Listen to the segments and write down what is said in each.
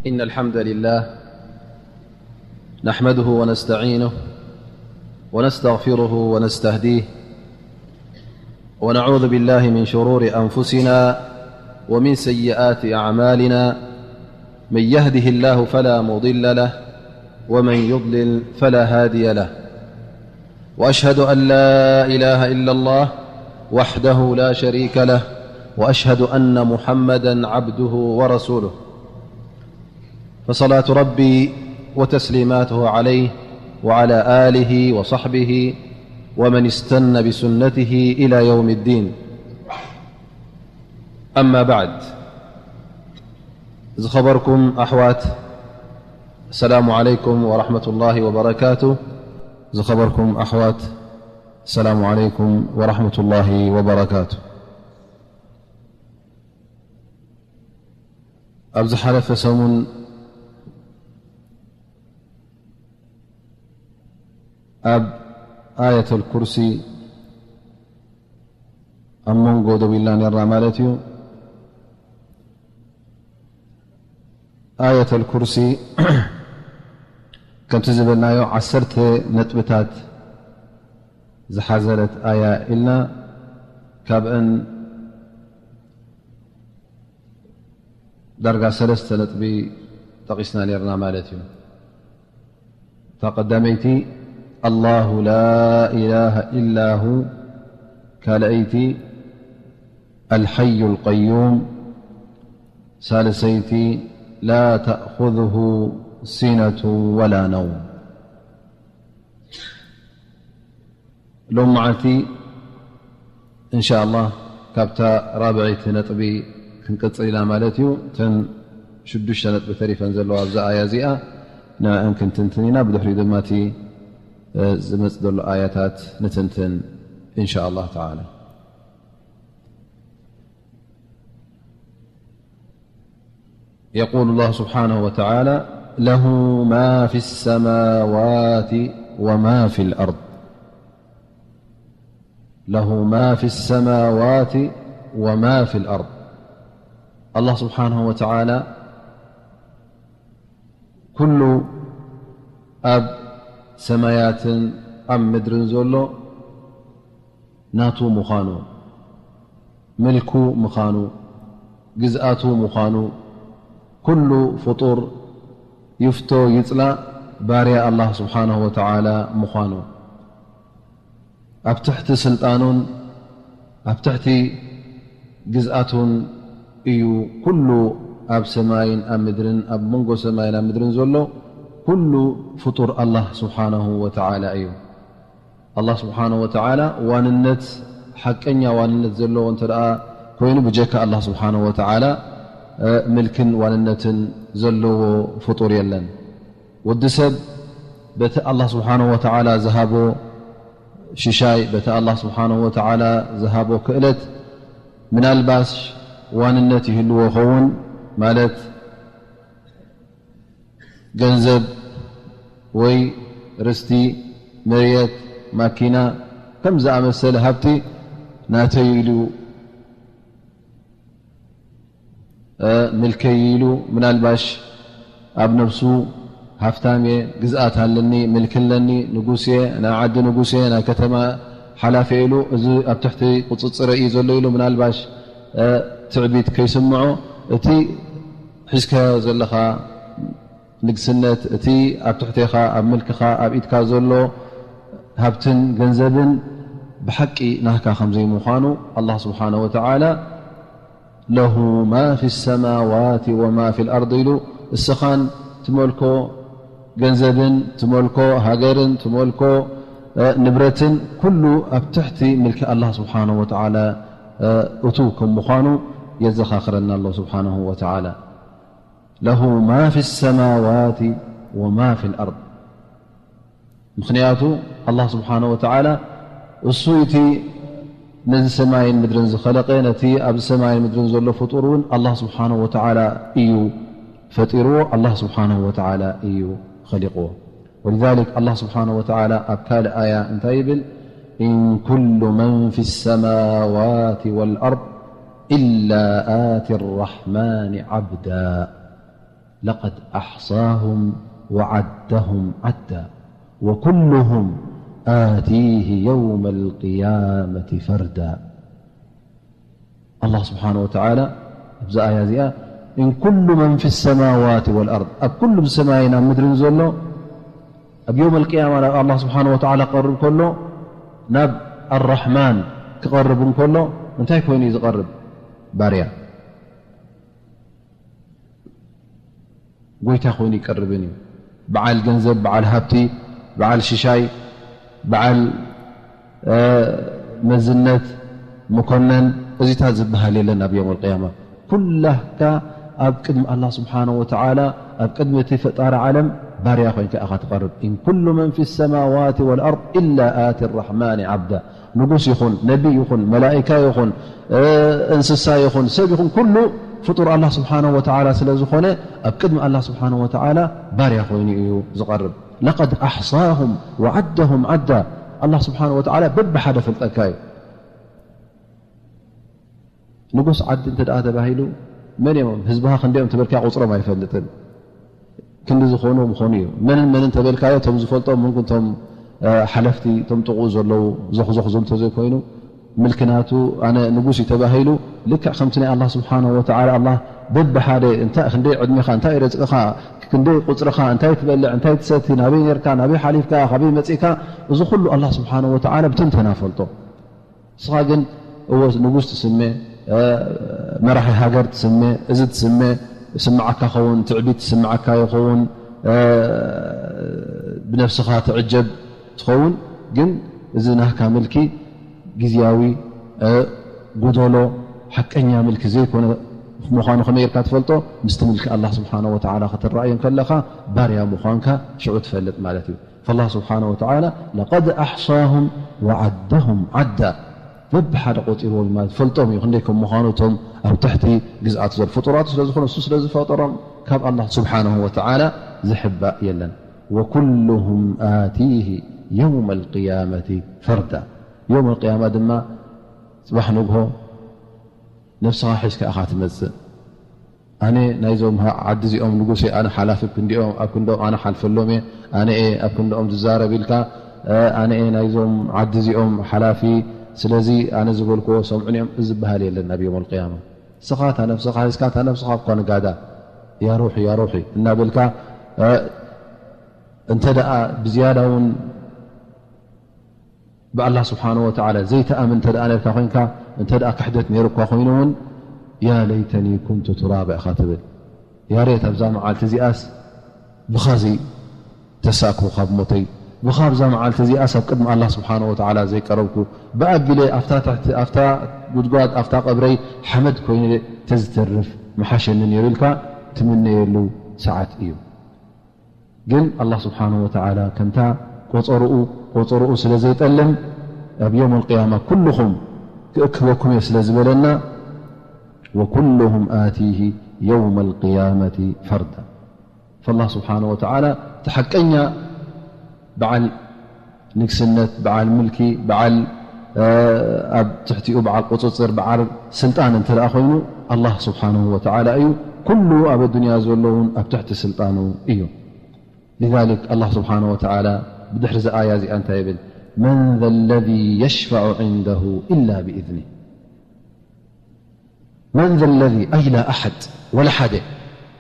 إن الحمد لله نحمده ونستعينه ونستغفره ونستهديه، ونعوذ بالله من شرور أنفسنا ومن سيئات أعمالنا. من يهده الله فلا مضل له، ومن يضلل فلا هادي له. وأشهد أن لا إله إلا الله وحده لا شريك له، وأشهد أن محمدا عبده ورسوله. فصلاة ربي وتسليماته عليه وعلى آله وصحبه ومن استن بسنته إلى يوم الدين. أما بعد، ዝኸበርኩም ኣሕዋት፣ السلام عليكم ورحمة الله وبركاته. ዝኸበርኩም ኣሕዋት፣ السلام عليكم ورحمة الله وبركاته. ኣብ ዝሓለፈ ሰሙን ኣብ ኣየተል ኩርሲ ኣብ መንጎ ደው ኢልና ነርና ማለት እዩ። ኣየተል ኩርሲ ከምቲ ዝበልናዮ ዓሰርተ ነጥብታት ዝሓዘለት ኣያ ኢልና፣ ካብአን ዳርጋ ሰለስተ ነጥቢ ጠቒስና ነርና ማለት እዩ። እታ ቀዳመይቲ ኣላሁ ላ ኢላሃ ኢላ ሁ፣ ካልኣይቲ ኣልሐዩ ልቀዩም፣ ሳልሰይቲ ላ ተእኹዝሁ ሲነቱ ወላ ነውም። ሎም መዓልቲ እንሻ ኣላህ ካብታ ራብዐይቲ ነጥቢ ክንቅፅል ኢና ማለት እዩ። እተን ሽዱሽተ ነጥቢ ተሪፈን ዘለዋ ኣብዛ ኣያ እዚኣ ንዕአን ክንትንትን ኢና። ብድሕሪኡ ድማ እቲ ዝመፅ ዘሎ ኣያታት ንትንትን እንሻ ኣላህ ተዓላ። يقول الله سبحانه وتعالى: له ما في السماوات وما في الأرض. له ما في السماوات وما في الأرض. الله سبحانه وتعالى ኩሉ ኣብ ሰማያትን ኣብ ምድርን ዘሎ ናቱ ምዃኑ፣ ምልኩ ምዃኑ፣ ግዝኣቱ ምዃኑ፣ ኩሉ ፍጡር ይፍቶ ይጽላእ ባርያ ኣላህ ስብሓነሁ ወተዓላ ምዃኑ፣ ኣብ ትሕቲ ስልጣኑን ኣብ ትሕቲ ግዝኣቱን እዩ ኩሉ ኣብ ሰማይን ኣብ ምድርን፣ ኣብ መንጎ ሰማይን ኣብ ምድርን ዘሎ ኩሉ ፍጡር ኣላህ ስብሓነሁ ወተዓላ እዩ። ኣላህ ስብሓነሁ ወተዓላ ዋንነት፣ ሓቀኛ ዋንነት ዘለዎ እንተ ደኣ ኮይኑ፣ ብጀካ ኣላህ ስብሓነሁ ወተዓላ፣ እ፣ ምልክን ዋንነትን ዘለዎ ፍጡር የለን። ወዲ ሰብ በቲ ኣላህ ስብሓነሁ ወተዓላ ዝሃቦ ሽሻይ፣ በቲ ኣላህ ስብሓነሁ ወተዓላ ዝሃቦ ክእለት፣ ምናልባሽ ዋንነት ይህልዎ ኸውን፣ ማለት ገንዘብ ወይ ርስቲ፣ መሬት፣ ማኪና ከም ዝኣመሰለ ሃብቲ ናተይ ኢሉ፣ እ፣ ምልከይ ኢሉ፣ ምናልባሽ ኣብ ነብሱ ሃፍታም እየ፣ ግዝኣት ኣለኒ፣ ምልኪ ኣለኒ፣ ንጉስ እየ፣ ናይ ዓዲ ንጉስ እየ፣ ናይ ከተማ ሓላፊ እየ ኢሉ፣ እዚ ኣብ ትሕቲ ቁጽጽረ እዩ ዘሎ ኢሉ፣ ምናልባሽ፣ እ፣ ትዕቢት ከይስምዖ፣ እቲ ሒዝካዮ ዘለኻ ንግስነት፣ እቲ ኣብ ትሕቴኻ፣ ኣብ ምልክኻ፣ ኣብ ኢድካ ዘሎ ሃብትን ገንዘብን ብሓቂ ናህካ ከም ዘይምዃኑ፣ ኣላህ ስብሓነሁ ወተዓላ፣ ለሁ ማ ፊ ሰማዋት ወማ ፊ ልኣርድ ኢሉ፣ እስኻን ትመልኮ ገንዘብን ትመልኮ ሃገርን ትመልኮ፣ እ፣ ንብረትን ኩሉ ኣብ ትሕቲ ምልኪ ኣላህ ስብሓነሁ ወተዓላ፣ እ፣ እቱው ከም ምዃኑ የዘኻኽረና ኣሎ ስብሓነሁ ወተዓላ። ለሁ ማ ፊ ሰማዋት ወማ ፊ ልኣርድ። ምኽንያቱ ኣላህ ስብሓነሁ ወተዓላ እሱ እቲ ነዚ ሰማይን ምድርን ዝኸለቐ፣ ነቲ ኣብዚ ሰማይን ምድርን ዘሎ ፍጡር እውን ኣላህ ስብሓነሁ ወተዓላ እዩ ፈጢርዎ፣ ኣላህ ስብሓነሁ ወተዓላ እዩ ኸሊቕዎ። ወሊዛሊክ ኣላህ ስብሓነሁ ወተዓላ ኣብ ካልእ ኣያ እንታይ ይብል? ኢን ኩሉ መን ፊ ሰማዋት ወልኣርድ ኢላ ኣቲ ራሕማን ዓብዳ። لقد أحصاهم وعدهم عدا وكلهم آتيه يوم القيامة فردا. ኣላህ ስብሓነ ወተዓላ ኣብዛ ኣያ እዚኣ፣ "إن كل من في السماوات والأرض"፣ ኣብ ኩሉ ብሰማይን ኣብ ምድርን ዘሎ ኣብ የውም ኣልቅያማ ናብ ኣላህ ስብሓነ ወተዓላ ክቐርብ ከሎ፣ ናብ ኣራሕማን ክቐርብ እንከሎ እንታይ ኮይኑ እዩ ዝቐርብ? ባርያ። ጎይታ ኮይኑ ይቀርብን እዩ። በዓል ገንዘብ፣ በዓል ሃብቲ፣ በዓል ሽሻይ፣ በዓል መዝነት፣ መኮነን፣ እዚታት ዝበሃል የለን ኣብ የውም ኣልቅያማ። ኩላካ ኣብ ቅድሚ ኣላህ ስብሓነ ወተዓላ፣ ኣብ ቅድሚ እቲ ፈጣሪ ዓለም ባርያ ኮይንካ ኢኻ ትቐርብ። "إن كل من في السماوات والأرض إلا آتي الرحمن عبدا." ንጉስ ይኹን፣ ነቢይ ይኹን፣ መላኢካ ይኹን፣ እንስሳ ይኹን፣ ሰብ ይኹን፣ ኩሉ ፍጡር ኣላህ ስብሓነ ወተዓላ ስለ ዝኾነ፣ ኣብ ቅድሚ ኣላህ ስብሓነ ወተዓላ ባርያ ኮይኑ እዩ ዝቐርብ። "لقد أحصاهم وعدهم عدا." ኣላህ ስብሓነ ወተዓላ በብሓደ ፈልጠካ እዩ። ንጉስ ዓዲ እንተ ደኣ ተባሂሉ፣ መን እዮም ህዝብኻ ክንደዮም ተበልካ ቁጽሮም ኣይፈልጥን። ክንዲ ዝኾኑ ምኾኑ እዩ። መንን መንን ተበልካዮ፣ እቶም ዝፈልጦም፣ ምንኩ እቶም ሓለፍቲ፣ እቶም ጥቕኡ ዘለዉ ዞኽዞኽ ዞም ተዘይኮይኑ፣ ምልክናቱ ኣነ ንጉስ እዩ ተባሂሉ፣ ልክዕ ከምቲ ናይ ኣላህ ስብሓነሁ ወተዓላ፣ ኣላህ በብሓደ እንታይ፣ ክንደይ ዕድሜኻ፣ እንታይ ረዝቅኻ፣ ክንደይ ቁፅርኻ፣ እንታይ ትበልዕ፣ እንታይ ትሰቲ፣ ናበይ ነርካ፣ ናበይ ሓሊፍካ፣ ካበይ መፂእካ፣ እዚ ኩሉ ኣላህ ስብሓነሁ ወተዓላ ብትንተና ፈልጦ። ንስኻ ግን እወ ንጉስ ትስመ፣ መራሒ ሃገር ትስመ፣ እዚ ትስመ፣ ስምዓካ ኸውን፣ ትዕቢት ትስምዓካ ይኸውን፣ ብነብስኻ ትዕጀብ ትኸውን። ግን እዚ ናህካ ምልኪ ግዝያዊ፣ ጎደሎ፣ ሓቀኛ ምልኪ ዘይኮነ ምዃኑ ከመይ ኢልካ ትፈልጦ? ምስቲ ምልኪ ኣላህ ስብሓነሁ ወተዓላ ክትረኣዮ ከለኻ ባርያ ምዃንካ ሽዑ ትፈልጥ ማለት እዩ። ፈላህ ስብሓነሁ ወተዓላ ለቀድ ኣሕሳሁም ወዓደሁም ዓዳ፣ በብሓደ ቆፂርዎም እዩ ማለት ፈልጦም እዩ ክንደይ ከም ምዃኑ እቶም ኣብ ትሕቲ ግዝኣቱ ዘሎ ፍጡራቱ ስለ ዝኾነ እሱ ስለ ዝፈጠሮም ካብ ኣላህ ስብሓነሁ ወተዓላ ዝሕባእ የለን። ወኩሉሁም ኣቲሂ የውመ ልቅያመቲ ፈርዳ። የውም ልቅያማ ድማ ፅባሕ ንግሆ ነብስኻ ሒዝካ ኢኻ ትመፅእ። ኣነ ናይዞም ዓዲ እዚኦም ንጉሴ፣ ኣነ ሓላፊ ኣብ ክንዲኦም፣ ኣብ ክንዶም ኣነ ሓልፈሎም እየ፣ ኣነ እየ ኣብ ክንዶኦም ዝዛረብ ኢልካ፣ ኣነ እየ ናይዞም ዓዲ እዚኦም ሓላፊ፣ ስለዚ ኣነ ዝበልክዎ ሰምዑኒ እዮም፣ እዚ ዝበሃል የለን ኣብ የውም ልቅያማ። ንስኻ እታ ነብስኻ ሒዝካ፣ እታ ነብስኻ እኳ ንጋዳ፣ ያ ሩሒ፣ ያ ሩሒ እናበልካ፣ እንተ ደኣ ብዝያዳ እውን ብኣላህ ስብሓነሁ ወተዓላ ዘይትኣምን እንተ ደኣ ነርካ ኮይንካ፣ እንተ ደኣ ክሕደት ነይሩ እኳ ኮይኑ እውን፣ ያ ለይተኒ ኩንቱ ቱራባ ኢኻ ትብል። ያሬት ኣብዛ መዓልቲ እዚኣስ ብኻዚ ተሳእኩ ካብ ሞተይ፣ ብኻ ኣብዛ መዓልቲ እዚኣስ ኣብ ቅድሚ ኣላህ ስብሓነሁ ወተዓላ ዘይቀረብኩ፣ ብኣቢለ ኣብታ ትሕቲ፣ ኣብታ ጉድጓድ፣ ኣብታ ቀብረይ ሓመድ ኮይነ ተዝተርፍ ምሓሸኒ ነይሩ ኢልካ ትምነየሉ ሰዓት እዩ። ግን ኣላህ ስብሓነሁ ወተዓላ ከምታ ቆፀርኡ፣ ቆፀርኡ ስለ ዘይጠልም ኣብ የውም ልቅያማ ኩልኹም ክእክበኩም እየ ስለ ዝበለና፣ ወኩሉሁም ኣቲሂ የውመ ልቅያመቲ ፈርዳ። ፈላህ ስብሓነሁ ወተዓላ እቲ ሓቀኛ በዓል ንግስነት፣ በዓል ምልኪ፣ በዓል፣ እ፣ ኣብ ትሕቲኡ በዓል ቁፅፅር፣ በዓል ስልጣን እንተ ደኣ ኮይኑ ኣላህ ስብሓነሁ ወተዓላ እዩ። ኩሉ ኣብ ኣዱንያ ዘሎ እውን ኣብ ትሕቲ ስልጣኑ እዩ። ሊዛሊክ ኣላህ ስብሓነሁ ወተዓላ ብድሕሪ እዚ ኣያ እዚኣ እንታይ ይብል? መን ዘ ለዚ የሽፈዑ ዒንደሁ ኢላ ብኢዝኒ። መን ዘ ለዚ፣ ኣይ ላ ኣሐድ፣ ወላ ሓደ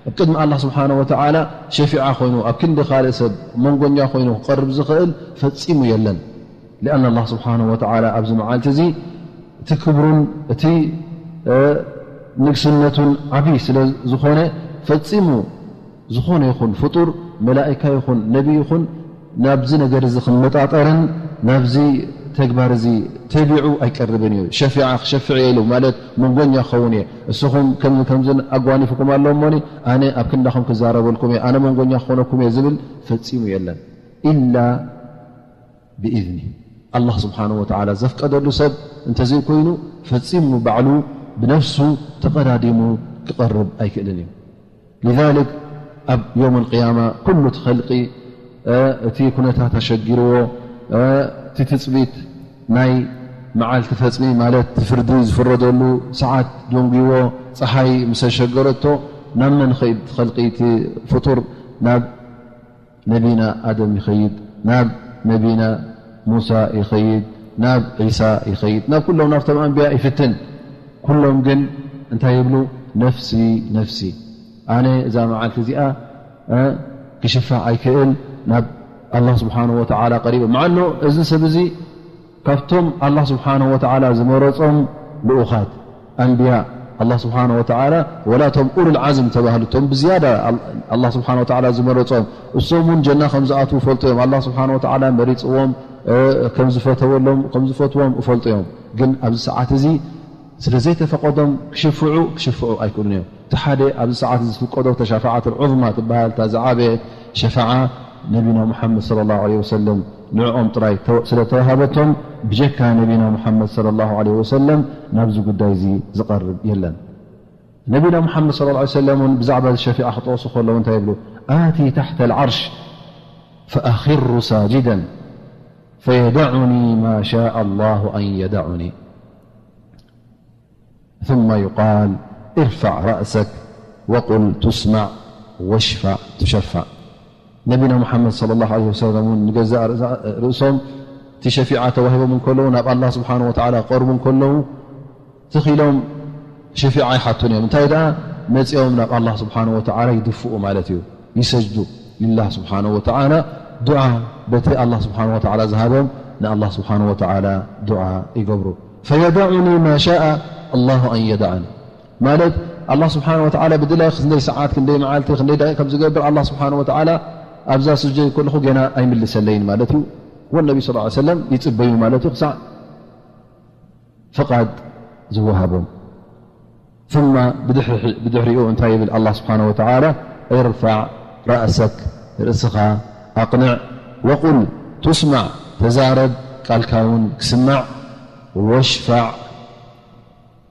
ኣብ ቅድሚ ኣላህ ስብሓነሁ ወተዓላ ሸፊዓ ኮይኑ ኣብ ክንዲ ካልእ ሰብ መንጎኛ ኮይኑ ክቐርብ ዝኽእል ፈጺሙ የለን። ሊኣን ኣላህ ስብሓነሁ ወተዓላ ኣብዚ መዓልቲ እዚ እቲ ክብሩን እቲ፣ እ፣ ንግስነቱን ዓብዪ ስለ ዝኾነ ፈጺሙ ዝኾነ ይኹን ፍጡር፣ መላኢካ ይኹን ነቢ ይኹን ናብዚ ነገር እዚ ክመጣጠርን ናብዚ ተግባር እዚ ተቢዑ ኣይቀርብን እዩ። ሸፊዓ ክሸፍዕ እየ ኢሉ ማለት መንጎኛ ክኸውን እየ፣ እስኹም ከምዚ ከምዚ ኣጓኒፍኩም ኣሎ እሞኒ ኣነ ኣብ ክንዳኹም ክዛረበልኩም እየ፣ ኣነ መንጎኛ ክኾነኩም እየ ዝብል ፈጺሙ የለን። ኢላ ብኢዝኒ፣ ኣላህ ስብሓነሁ ወተዓላ ዘፍቀደሉ ሰብ እንተዘይኮይኑ ፈጺሙ ባዕሉ ብነፍሱ ተቐዳዲሙ ክቐርብ ኣይክእልን እዩ። ሊዛሊክ ኣብ የውም ልቅያማ ኩሉ እቲ ኸልቂ፣ እ፣ እቲ ኩነታት ኣሸጊርዎ፣ እ፣ እቲ ትፅቢት ናይ መዓልቲ ፈፅሚ ማለት እቲ ፍርዲ ዝፍረደሉ ሰዓት ደንጉይዎ፣ ፀሓይ ምስ ኣሸገረቶ ናብ መን ኸይድ ኸልቂ እቲ ፍጡር ናብ ነቢና ኣደም ይኸይድ፣ ናብ ነቢና ሙሳ ይኸይድ፣ ናብ ዒሳ ይኸይድ፣ ናብ ኩሎም ናብቶም ኣንብያ ይፍትን። ኩሎም ግን እንታይ ይብሉ? ነፍሲ ነፍሲ፣ ኣነ እዛ መዓልቲ እዚኣ ክሽፋዕ ኣይክእል፣ ናብ ኣላ ስብሓን ወተዓላ ቀሪበ። መዓኖ እዚ ሰብ እዚ ካብቶም ኣላ ስብሓን ወተዓላ ዝመረፆም ልኡኻት ኣንብያ ኣላ ስብሓን ወተዓላ፣ ወላቶም ኡሉል ዓዝም ተባህሉ፣ እቶም ብዝያዳ ኣላ ስብሓን ወተዓላ ዝመረፆም፣ እሶም እውን ጀና ከም ዝኣትዉ ፈልጡ እዮም። ኣላ ስብሓን ወተዓላ መሪፅዎም፣ ከም ዝፈተወሎም፣ ከም ዝፈትዎም እፈልጡ እዮም። ግን ኣብዚ ሰዓት እዚ ስለ ዘይተፈቀዶም ክሽፍዑ ክሽፍዑ ኣይክእሉን እዮም። እቲ ሓደ ኣብዚ ሰዓት ዝፍቀዶ ተሻፋዓት ዑዝማ ትበሃል፣ እታ ዝዓበየት ሸፋዓ ነቢና ሙሓመድ ሰለላሁ ዐለይሂ ወሰለም ንዕኦም ጥራይ ስለ ተዋሃበቶም፣ ብጀካ ነቢና ሙሓመድ ሰለላሁ ዐለይሂ ወሰለም ናብዚ ጉዳይ እዚ ዝቐርብ የለን። ነቢና ሙሓመድ ሰለላሁ ዐለይሂ ወሰለም እውን ብዛዕባ እዚ ሸፊዓ ክጠቕሱ ከለዉ እንታይ ይብሉ? ኣቲ ታሕተ ልዓርሽ ፈኣኺሩ ሳጅደን ፈየደዑኒ ማ ሻእ ኣላሁ ኣን የደዑኒ። ثم يقال ارفع رأسك وقل تسمع واشفع تشفع. ነቢና ሙሓመድ ሰለላሁ ዐለይሂ ወሰለም እውን ንገዛእ ርእሳ-፣ ርእሶም እቲ ሸፊዓ ተዋሂቦም እንከለዉ፣ ናብ ኣላህ ስብሓን ወተዓላ ክቐርቡ እንከለዉ፣ ትኽ ኢሎም ሸፊዓ ኣይሓቱን እዮም። እንታይ ደኣ መፂኦም ናብ ኣላህ ስብሓን ወተዓላ ይድፍኡ ማለት እዩ። ይሰጅዱ ሊላህ ስብሓን ወተዓላ፣ ዱዓ፣ በቲ ኣላህ ስብሓን ወተዓላ ዝሃቦም ንኣላህ ስብሓን ወተዓላ ዱዓ ይገብሩ። ፈየደዑኒ ማ ሻአ ኣላሁ ኣን የደዓኒ። ማለት ኣላህ ስብሓን ወተዓላ ብድላይ ክንደይ ሰዓት፣ ክንደይ መዓልቲ፣ ክንደይ ደቂቕ ከም ዝገብር ኣላህ ስብሓን ወተዓላ ኣብዛ ስጀድ ከለኹ ገና ኣይምልሰለይን ማለት እዩ። ወነቢ ስ ሰለም ይፅበዩ ማለት እዩ ክሳዕ ፍቓድ ዝወሃቦም። ثم ብድሕሪ-፣ ብድሕሪኡ እንታይ ይብል ኣላህ ስብሓን ወተዓላ? ارفع رأسك፣ ርእስኻ ኣቕንዕ፣ وقل تسمع፣ ተዛረብ፣ ቃልካ እውን ክስማዕ፣ واشفع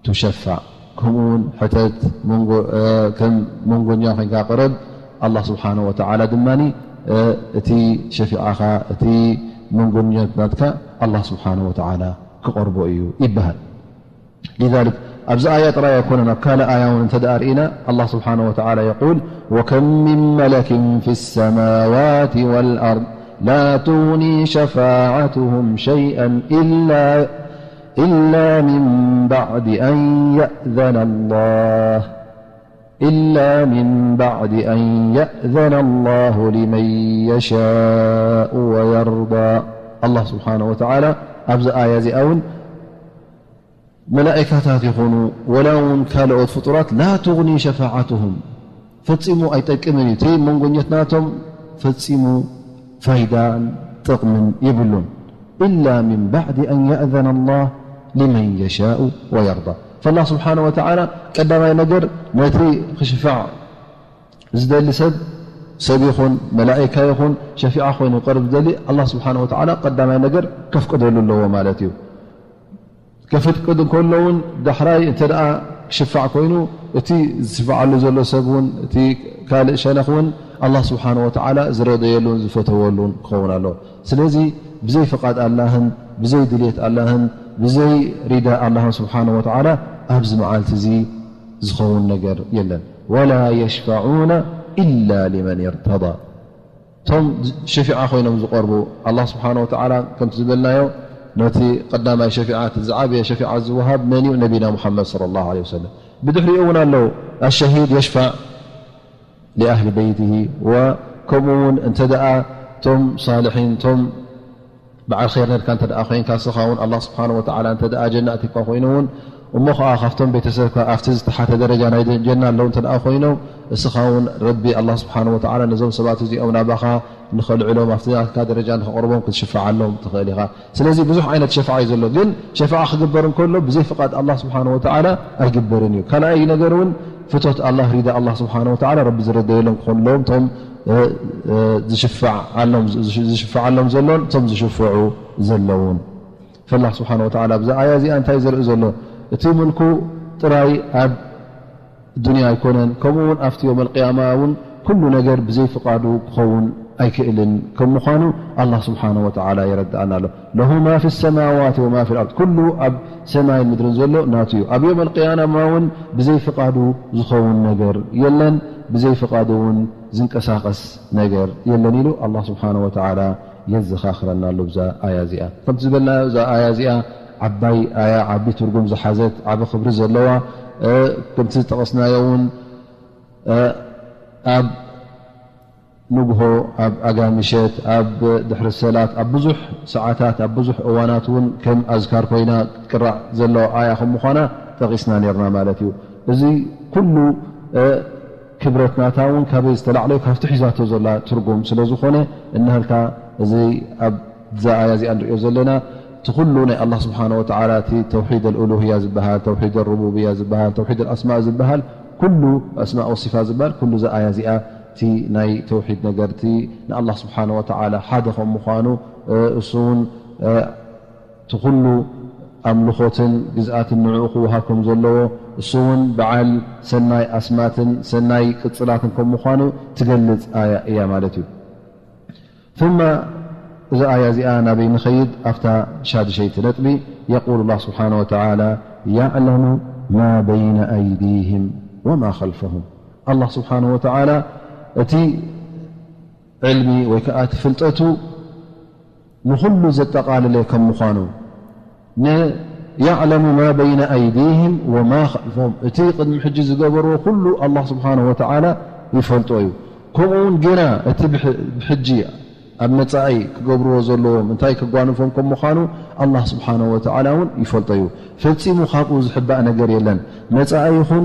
تشفع، ከምኡ እውን ሕተት፣ መንጎ-፣ እ፣ ከም መንጎኛ ኮይንካ ቅረብ፣ ኣላህ ስብሓን ወተዓላ ድማ፣ እ፣ እቲ ሸፊዓኻ፣ እቲ መንጎኛት ናትካ ኣላህ ስብሓን ወተዓላ ክቐርቦ እዩ ይበሃል። لذلك ኣብዚ ኣያ ጥራይ ኣይኮነን፣ ኣብ ካልእ ኣያ እውን እንተ ደኣ ርኢና ኣላህ ስብሓን ወተዓላ የቁል፣ وكم من ملك في السماوات والأرض لا تغني شفاعتهم شيئا إلا إلا من بعد أن يأذن الله إلا من بعد أن يأذن الله لمن يشاء ويرضى. ኣላህ ስብሓነ ወተዓላ ኣብዚ ኣያ እዚኣ እውን መላእካታት ይኹኑ ወላ እውን ካልኦት ፍጡራት لا تغني شفاعتهم ፈጺሙ ኣይጠቅምን እዩ። እቲ መንጎኘት ናቶም ፈጺሙ ፋይዳን ጥቕምን የብሉን። إلا من بعد أن يأذن الله لمن يشاء ويرضى. فالله سبحانه وتعالى ቀዳማይ ነገር ነቲ ክሽፋዕ ዝደሊ ሰብ፣ ሰብ ይኹን መላእካ ይኹን ሸፊዓ ኮይኑ ክቐርብ ዝደሊ ኣላህ ስብሓነ ወተዓላ ቀዳማይ ነገር ከፍቅደሉ ኣለዎ ማለት እዩ። ከፍቅድ እንከሎ እውን ዳሕራይ እንተ ደኣ ክሽፋዕ ኮይኑ፣ እቲ ዝሽፍዓሉ ዘሎ ሰብ እውን፣ እቲ ካልእ ሸነኽ እውን ኣላህ ስብሓነ ወተዓላ ዝረደየሉን ዝፈተወሉን ክኸውን ኣለዎ። ስለዚ ብዘይ ፍቓድ ኣላህን ብዘይ ድልየት ኣላህን ብዘይ ሪዳ ኣላህን ስብሓነ ወተዓላ ኣብዚ መዓልቲ እዚ ዝኸውን ነገር የለን። ولا يشفعون إلا لمن ارتضى። እቶም ሸፊዓ ኮይኖም ዝቐርቡ፣ ኣላህ ስብሓነ ወተዓላ ከምቲ ዝበልናዮ ነቲ ቀዳማይ ሸፊዓ፣ እቲ ዝዓበየ ሸፊዓ ዝወሃብ መን እዩ? ነቢና ሙሓመድ ሰለላሁ ዐለይሂ ወሰለም። ብድሕሪኡ እውን ኣለዉ፣ الشهيد يشفع لأهل بيته، ወከምኡ እውን እንተ ደኣ እቶም ሳልሒን፣ እቶም በዓል ኸይር ነርካ እንተ ደኣ ኮይንካ፣ እስኻ እውን ኣላህ ስብሓነ ወተዓላ እንተ ደኣ ጀና ኣእቲካ ኮይኑ እውን፣ እሞ ኸዓ ካብቶም ቤተሰብካ ኣብቲ ዝተሓተ ደረጃ ናይ ጀና ኣለዉ እንተ ደኣ ኮይኖም፣ እስኻ እውን ረቢ ኣላህ ስብሓነ ወተዓላ ነዞም ሰባት እዚኦም ናባኻ ንኸልዕሎም፣ ኣብቲ ናትካ ደረጃ ንኸቕርቦም ክትሽፍዓሎም ትኽእል ኢኻ። ስለዚ ብዙሕ ዓይነት ሸፍዓ እዩ ዘሎ፣ ግን ሸፍዓ ክግበር እንከሎ ብዘይ ፍቓድ ኣላህ ስብሓነ ወተዓላ ኣይግበርን እዩ። ካልኣይ ነገር እውን ፍቶት ኣላህ፣ ሪዳ ኣላህ ስብሓነ ወተዓላ ረቢ ዝረደየሎም ክኾንሎም እቶም፣ እ፣ እ፣ ዝሽፍዓሎም፣ ዝሽ-፣ ዝሽፍዓሎም ዘሎን እቶም ዝሽፍዑ ዘለውን። ፈላህ ስብሓነ ወተዓላ ኣብዛ ኣያ እዚኣ እንታይ ዘርኢ ዘሎ? እቲ ምልኩ ጥራይ ኣብ ዱንያ ኣይኮነን፣ ከምኡ እውን ኣብቲ የውመል ቅያማ እውን ኩሉ ነገር ብዘይ ፍቓዱ ክኸውን ኣይክእልን ከም ምዃኑ ኣላህ ስብሓነ ወተዓላ የረድኣና ኣሎ። ለሁ ማ ፊ ሰማዋት ወማ ፊ ልኣርድ፣ ኩሉ ኣብ ሰማይን ምድርን ዘሎ ናቱ እዩ። ኣብ የውም ኣልቅያማ እውን ብዘይ ፍቓዱ ዝኸውን ነገር የለን፣ ብዘይ ፍቓዱ እውን ዝንቀሳቐስ ነገር የለን ኢሉ ኣላህ ስብሓነ ወተዓላ የዘኻኽረና ኣሎ ብዛ ኣያ እዚኣ። ከምቲ ዝበልናዮ እዛ ኣያ እዚኣ ዓባይ ኣያ፣ ዓቢ ትርጉም ዝሓዘት፣ ዓቢ ክብሪ ዘለዋ፣ እ፣ ከምቲ ዝጠቐስናዮ እውን፣ እ፣ ኣብ ንግሆ፣ ኣብ ኣጋምሸት፣ ኣብ ድሕሪ ሰላት፣ ኣብ ብዙሕ ሰዓታት፣ ኣብ ብዙሕ እዋናት እውን ከም ኣዝካር ኮይና ክትቅራእ ዘለዋ ኣያ ከም ምዃና ጠቒስና ነርና ማለት እዩ። እዚ ኩሉ፣ እ፣ ክብረት ናታ እውን ካበይ ዝተላዕለ እዩ? ካብቲ ሒዛቶ ዘላ ትርጉም ስለ ዝኾነ፣ እናሃልካ እዚ ኣብዛ ኣያ እዚኣ ንሪኦ ዘለና እቲ ኩሉ ናይ ኣላህ ስብሓነ ወተዓላ እቲ ተውሒድ ኣልኡሉህያ ዝበሃል፣ ተውሒድ ኣሩቡብያ ዝበሃል፣ ተውሒድ ኣልኣስማእ ዝበሃል፣ ኩሉ ኣስማእ ወሲፋት ዝበሃል ኩሉ እዛ ኣያ እዚኣ እቲ ናይ ተውሒድ ነገር፣ እቲ ንኣላህ ስብሓነ ወተዓላ ሓደ ከም ምዃኑ፣ እ፣ እሱ እውን፣ እ፣ እቲ ኩሉ ኣምልኾትን ግዝኣትን ንዕኡ ክወሃብ ከም ዘለዎ፣ እሱ እውን በዓል ሰናይ ኣስማትን ሰናይ ቅጽላትን ከም ምዃኑ ትገልጽ ኣያ እያ ማለት እዩ። ثم እዛ ኣያ እዚኣ ናበይ ንኸይድ? ኣብታ ሻድሸይቲ ነጥቢ፣ يقول الله سبحانه وتعالى: يعلم ما بين أيديهم وما خلفهم። ኣላህ ስብሓነ ወተዓላ እቲ ዕልሚ ወይ ከኣ እቲ ፍልጠቱ ንኹሉ ዘጠቓለለ ከም ምዃኑ፣ ን-፣ يعلم ما بين أيديهم وما خلفهم፣ እቲ ቅድሚ ሕጂ ዝገበርዎ ኩሉ ኣላህ ስብሓነ ወተዓላ ይፈልጦ እዩ። ከምኡ እውን ገና እቲ ብሕ-፣ ብሕጂ ኣብ መጻኢ ክገብርዎ ዘለዎም እንታይ ከጓንፎም ከም ምዃኑ ኣላህ ስብሓነ ወተዓላ እውን ይፈልጦ እዩ። ፈጺሙ ካብኡ ዝሕባእ ነገር የለን። መጻኢ ይኹን፣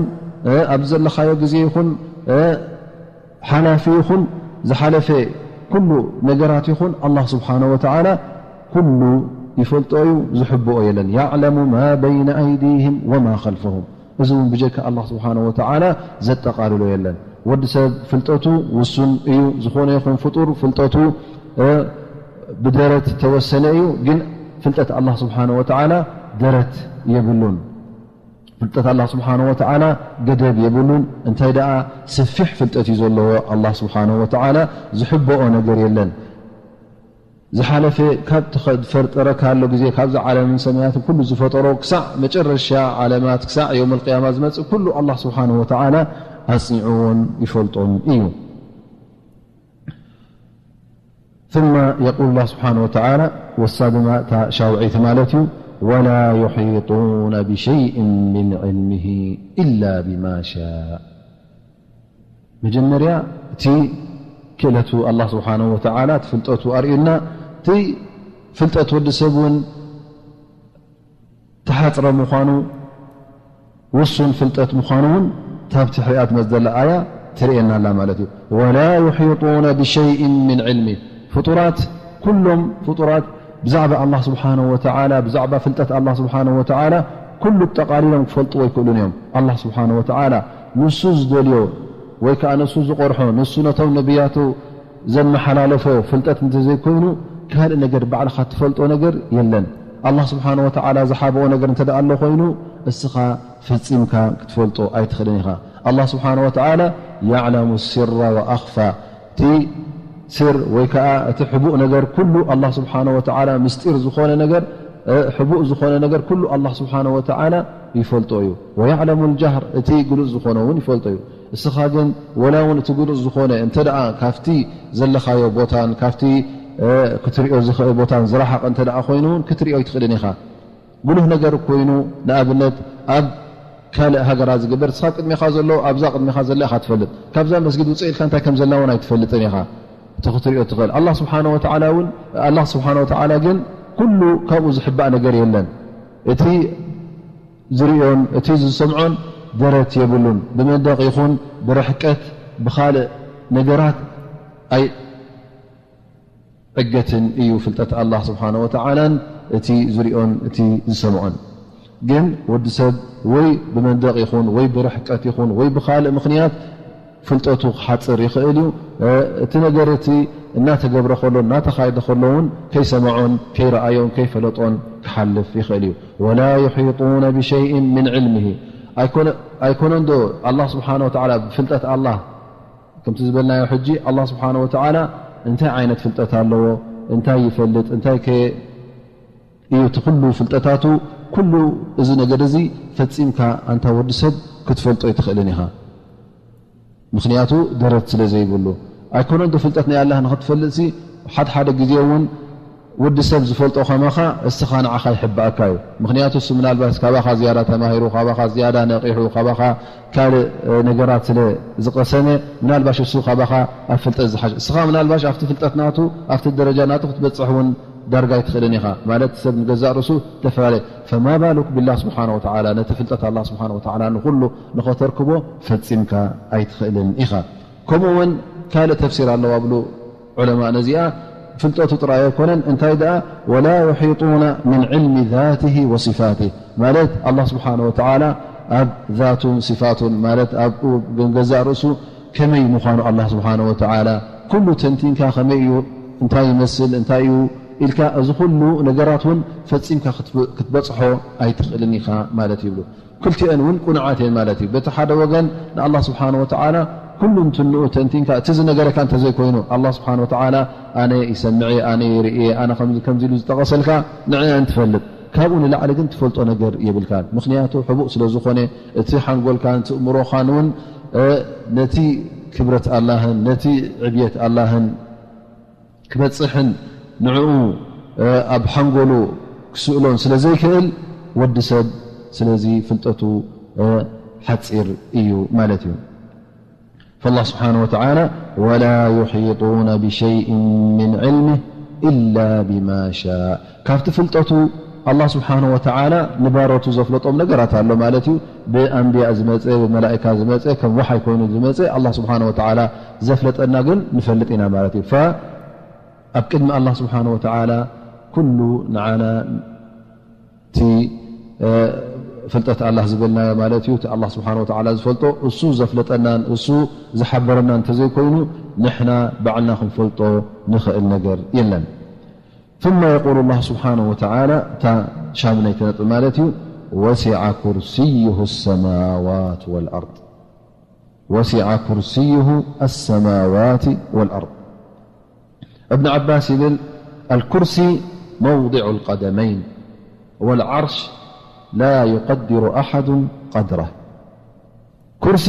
እ፣ ኣብ ዘለኻዮ ግዜ ይኹን፣ እ፣ ሓላፊ ይኹን ዝሓለፈ ኩሉ ነገራት ይኹን ኣላህ ስብሓነ ወተዓላ ኩሉ ይፈልጦ እዩ፣ ዝሕብኦ የለን። يعلم ما بين أيديهم وما خلفهم። እዚ እውን ብጀካ ኣላህ ስብሓነ ወተዓላ ዘጠቓልሎ የለን። ወዲ ሰብ ፍልጠቱ ውሱን እዩ። ዝኾነ ይኹን ፍጡር ፍልጠቱ፣ እ፣ ብደረት ተወሰነ እዩ። ግን ፍልጠት ኣላህ ስብሓነ ወተዓላ ደረት የብሉን። ፍልጠት ኣላህ ስብሓነ ወተዓላ ገደብ የብሉን። እንታይ ደኣ ሰፊሕ ፍልጠት እዩ ዘለዎ ኣላህ ስብሓነ ወተዓላ፣ ዝሕብኦ ነገር የለን። ዝሓለፈ ካብ ተኸ-፣ ዝፈጠረ ካሎ ግዜ፣ ካብዚ ዓለምን ሰማያትን ኩሉ ዝፈጠሮ ክሳዕ መጨረሻ ዓለማት፣ ክሳዕ የውመል ቅያማ ዝመጽእ ኩሉ ኣላህ ስብሓነ ወተዓላ ኣጽኒዕዎን ይፈልጦን እዩ። ثم يقول الله سبحانه وتعالى، ወሳ ድማ እታ ሻውዐይቲ ማለት እዩ፣ ولا يحيطون بشيء من علمه إلا بما شاء። መጀመርያ እቲ ክእለቱ ኣላህ ስብሓነሁ ወተዓላ እቲ ፍልጠቱ ኣርእዩና። እቲ ፍልጠት ወዲ ሰብ እውን ተሓጽረ ምዃኑ፣ ውሱን ፍልጠት ምዃኑ እውን ታብቲ ሕሪኣ ትመጽእ ዘላ ኣያ ትርእየና ኣላ ማለት እዩ። ولا يحيطون بشيء من علمه። ፍጡራት፣ ኩሎም ፍጡራት ብዛዕባ ኣላህ ስብሓነሁ ወተዓላ፣ ብዛዕባ ፍልጠት ኣላህ ስብሓነሁ ወተዓላ ኩሉ ጠቓሊሎም ክፈልጥዎ ኣይክእሉን እዮም። ኣላህ ስብሓነሁ ወተዓላ ንሱ ዝደልዮ ወይ ከኣ ንሱ ዝቐርሖ፣ ንሱ ነቶም ነቢያቱ ዘመሓላለፎ ፍልጠት እንተዘይኮይኑ፣ ካልእ ነገር ባዕልኻ ትፈልጦ ነገር የለን። ኣላህ ስብሓነሁ ወተዓላ ዝሓብኦ ነገር እንተ ደኣ ኣሎ ኮይኑ፣ እስኻ ፈጺምካ ክትፈልጦ ኣይትኽእልን ኢኻ። ኣላህ ስብሓነሁ ወተዓላ يعلم السر وأخفى። እቲ ስር ወይ ከኣ እቲ ሕቡእ ነገር ኩሉ ኣላህ ስብሓነሁ ወተዓላ ምስጢር ዝኾነ ነገር፣ እ፣ ሕቡእ ዝኾነ ነገር ኩሉ ኣላህ ስብሓነሁ ወተዓላ ይፈልጦ እዩ። ويعلم الجهر፣ እቲ ግሉጽ ዝኾነ እውን ይፈልጦ እዩ። እስኻ ግን ወላ እውን እቲ ግሉጽ ዝኾነ እንተ ደኣ ካብቲ ዘለኻዮ ቦታን ካብቲ፣ እ፣ ክትሪኦ ዝኽእል ቦታን ዝረሓቐ እንተ ደኣ ኮይኑ እውን ክትሪኦ ኣይትኽእልን ኢኻ። ጉሉህ ነገር ኮይኑ፣ ንኣብነት ኣብ ካልእ ሃገራት ዝግበር፣ እስኻ ቅድሜኻ ዘሎ ኣብዛ ቅድሜኻ ዘላ ኢኻ ትፈልጥ። ካብዛ መስጊድ ውፅእ ኢልካ እንታይ ከም ዘላ እውን ኣይትፈልጥን ኢኻ። እቲ ክትሪኦ ትኽእል። ኣላህ ስብሓነ ወተዓላ እውን፣ ኣላህ ስብሓነ ወተዓላ ግን ኩሉ ካብኡ ዝሕባእ ነገር የለን። እቲ ዝርእዮን እቲ ዝሰምዖን ደረት የብሉን። ብመንደቕ ይኹን ብርሕቀት ብኻልእ ነገራት ኣይ-፣ ዕገትን እዩ ፍልጠት ኣላህ ስብሓነ ወተዓላን እቲ ዝሪኦን እቲ ዝሰምዖን። ግን ወዲ ሰብ ወይ ብመንደቕ ይኹን ወይ ብርሕቀት ይኹን ወይ ብኻልእ ምኽንያት ፍልጠቱ ክሓጽር ይኽእል እዩ። እ፣ እቲ ነገር እቲ እናተገብረ ከሎ እናተኻየደ ከሎ እውን ከይሰምዖን ከይረኣዮን ከይፈለጦን ክሓልፍ ይኽእል እዩ። ولا يحيطون بشيء من علمه። ኣይኮነ-፣ ኣይኮነን ዶ ኣላህ ስብሓነ ወተዓላ ብፍልጠት ኣላህ ከምቲ ዝበልናዮ ሕጂ ኣላህ ስብሓነ ወተዓላ እንታይ ዓይነት ፍልጠት ኣለዎ፣ እንታይ ይፈልጥ፣ እንታይ ከ እዩ እቲ ኩሉ ፍልጠታቱ፣ ኩሉ እዚ ነገር እዚ ፈጺምካ ኣንታ ወዲ ሰብ ክትፈልጦ ኣይትኽእልን ኢኻ። ምኽንያቱ ደረት ስለ ዘይብሉ። ኣይኮነን ዶ ፍልጠት ናይ ኣላህ ንኽትፈልጥሲ፣ ሓድሓደ ግዜ እውን ወዲ ሰብ ዝፈልጦ ከማኻ እስኻ ንዓኻ ይሕብኣካ እዩ። ምኽንያቱ እሱ ምናልባሽ ካባኻ ዝያዳ ተማሂሩ፣ ካባኻ ዝያዳ ነቒሑ፣ ካባኻ ካልእ ነገራት ስለ ዝቐሰመ፣ ምናልባሽ እሱ ካባኻ ኣብ ፍልጠት ዝሓሽ። እስኻ ምናልባሽ ኣብቲ ፍልጠት ናቱ፣ ኣብቲ ደረጃ ናቱ ክትበጽሕ እውን ዳርጋ ኣይትኽእልን ኢኻ። ማለት ሰብ ንገዛእ ርእሱ ተፈላለየ። ፈማ ባሉክ ቢላህ ስብሓነ ወተዓላ፣ ነቲ ፍልጠት ኣላህ ስብሓነ ወተዓላ ንኹሉ ንኸተርክቦ ፈጺምካ ኣይትኽእልን ኢኻ። ከምኡ እውን ካልእ ተፍሲር ኣለዋ ብሉ ዑለማ ነዚኣ፣ ፍልጠቱ ጥራይ ኣይኮነን፣ እንታይ ደኣ፣ ወላ ዩሒጡነ ምን ዕልሚ ዛቲሂ ወሲፋቲህ፣ ማለት ኣላህ ስብሓነ ወተዓላ ኣብ ዛቱን ሲፋቱን፣ ማለት ኣብ ገዛእ ርእሱ ከመይ ምዃኑ ኣላህ ስብሓነ ወተዓላ ኩሉ ተንቲንካ ከመይ እዩ፣ እንታይ ይመስል፣ እንታይ እዩ ኢልካ፣ እዚ ኩሉ ነገራት እውን ፈጺምካ ክትብ-፣ ክትበጽሖ ኣይትኽእልን ኢኻ ማለት ይብሉ። ክልቲአን እውን ቁኑዓት እየን ማለት እዩ። በቲ ሓደ ወገን ንኣላህ ስብሓነ ወተዓላ ኩሉ እንትንኡ ተንቲንካ፣ እቲ ዝነገረካ እንተዘይኮይኑ፣ ኣላህ ስብሓነ ወተዓላ ኣነ ይሰምዕ እየ፣ ኣነ ይርኢ እየ፣ ኣነ ከምዚ ከምዚ ኢሉ ዝጠቐሰልካ ንዕአን ትፈልጥ። ካብኡ ንላዕሊ ግን ትፈልጦ ነገር የብልካን። ምኽንያቱ ሕቡእ ስለ ዝኾነ፣ እቲ ሓንጎልካን እቲ እምሮኻን እውን፣ እ፣ ነቲ ክብረት ኣላህን ነቲ ዕብየት ኣላህን ክበጽሕን ንዕኡ፣ እ፣ ኣብ ሓንጎሉ ክስእሎን ስለ ዘይክእል፣ ወዲ ሰብ ስለዚ ፍልጠቱ፣ እ፣ ሓጺር እዩ ማለት እዩ። ፈላህ ስብሓነ ወተዓላ፣ "ወላ ዩሒጡነ ብሸይእን ምን ዕልሚህ ኢላ ቢማ ሻእ።" ካብቲ ፍልጠቱ ኣላህ ስብሓነ ወተዓላ ንባሮቱ ዘፍለጦም ነገራት ኣሎ ማለት እዩ። ብኣንብያ ዝመጸ፣ ብመላእካ ዝመጸ፣ ከም ወሓይ ኮይኑ ዝመጸ ኣላህ ስብሓነ ወተዓላ ዘፍለጠና ግን ንፈልጥ ኢና ማለት እዩ። ፈ-፣ ኣብ ቅድሚ ኣላህ ስብሓነ ወተዓላ ኩሉ ንዓና እቲ፣ እ፣ ፍልጠት ኣላህ ዝበልናዮ ማለት እዩ። እቲ ኣላህ ስብሓነ ወተዓላ ዝፈልጦ፣ እሱ ዘፍለጠናን እሱ ዝሓበረናን እንተዘይኮይኑ፣ ንሕና ባዕልና ክንፈልጦ ንኽእል ነገር የለን። ثم يقول الله سبحانه وتعالى፣ እታ ሻምነይቲ ነጥቢ ማለት እዩ፣ "وسع كرسيه السماوات والأرض." وسع كرسيه السماوات والأرض. ابن عباس يقول: الكرسي موضع القدمين، والعرش لا يقدر أحد قدره. ኩርሲ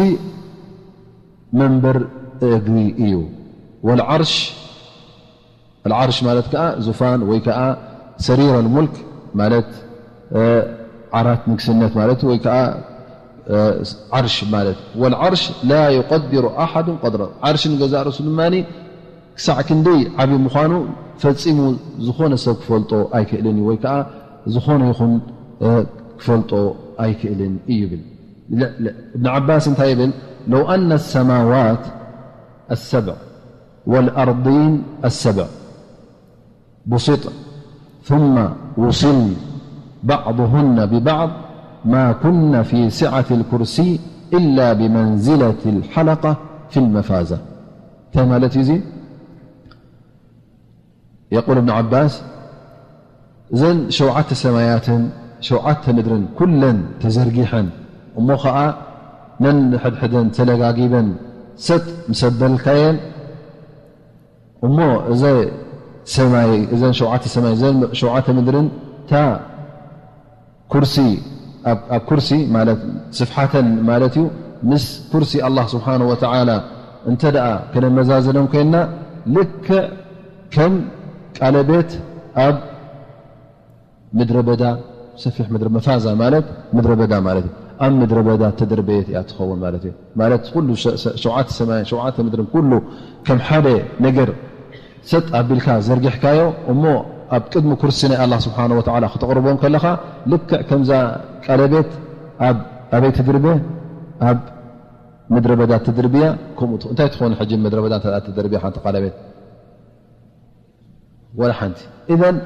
መንበር እግሪ እዩ። والعرش፣ العرش ማለት ከኣ ዙፋን ወይ ከኣ سرير الملك ማለት፣ እ፣ ዓራት ንግስነት ማለት ወይ ከኣ፣ እ፣ ዓርሽ ማለት። والعرش لا يقدر أحد قدره። ዓርሽ ንገዛእ ርእሱ ድማ ክሳዕ ክንደይ ዓቢ ምዃኑ ፈጺሙ ዝኾነ ሰብ ክፈልጦ ኣይክእልን እዩ፣ ወይ ከኣ ዝኾነ ይኹን፣ እ፣ ክፈልጦ ኣይክእልን እዩ ይብል። ለ-፣ ለ-፣ እብን ዓባስ እንታይ ይብል? لو أن السماوات السبع والأرضين السبع بسطن ثم وصلن بعضهن ببعض ما كن في سعة الكرسي إلا بمنزلة الحلقة في المفازة. እንታይ ማለት እዩ እዚ? የቁል እብን ዓባስ፣ እዘን ሸውዓተ ሰማያትን ሸውዓተ ምድርን ኩለን ተዘርጊሐን፣ እሞ ኸዓ ነንሕድሕደን ተለጋጊበን ሰጥ ምስ ኣበልካየን፣ እሞ እዘ ሰማይ፣ እዘን ሸውዓተ ሰማይ፣ እዘን ሸውዓተ ምድርን፣ እታ ኩርሲ፣ ኣብ፣ ኣብ ኩርሲ ማለት ስፍሓተን ማለት እዩ፣ ምስ ኩርሲ ኣላህ ስብሓነሁ ወተዓላ እንተ ደኣ ክነመዛዝኖም ኮይንና፣ ልክዕ ከም ቃለቤት ኣብ ምድረ በዳ፣ ሰፊሕ ምድረ፣ መፋዛ ማለት ምድረ በዳ ማለት እዩ። ኣብ ምድረ በዳ ተደርበየት እያ ትኸውን ማለት እዩ። ማለት ኩሉ ሸ-፣ ሸ-፣ ሸውዓተ ሰማይን ሸውዓተ ምድርን ኩሉ ከም ሓደ ነገር ሰጥ ኣቢልካ ዘርጊሕካዮ እሞ ኣብ ቅድሚ ኩርሲ ናይ ኣላህ ስብሓነሁ ወተዓላ ክተቕርቦ እንከለኻ፣ ልክዕ ከምዛ ቃለቤት ኣብ፣ ኣበይ ትድርበ? ኣብ ምድረ በዳ ትድርብያ። ከምኡ ት-፣ እንታይ ትኸውን ሕጂ ምድረ በዳ እንተ ደኣ ትድርብያ ሓንቲ ቃለቤት? ወላ ሓንቲ። ኢዘን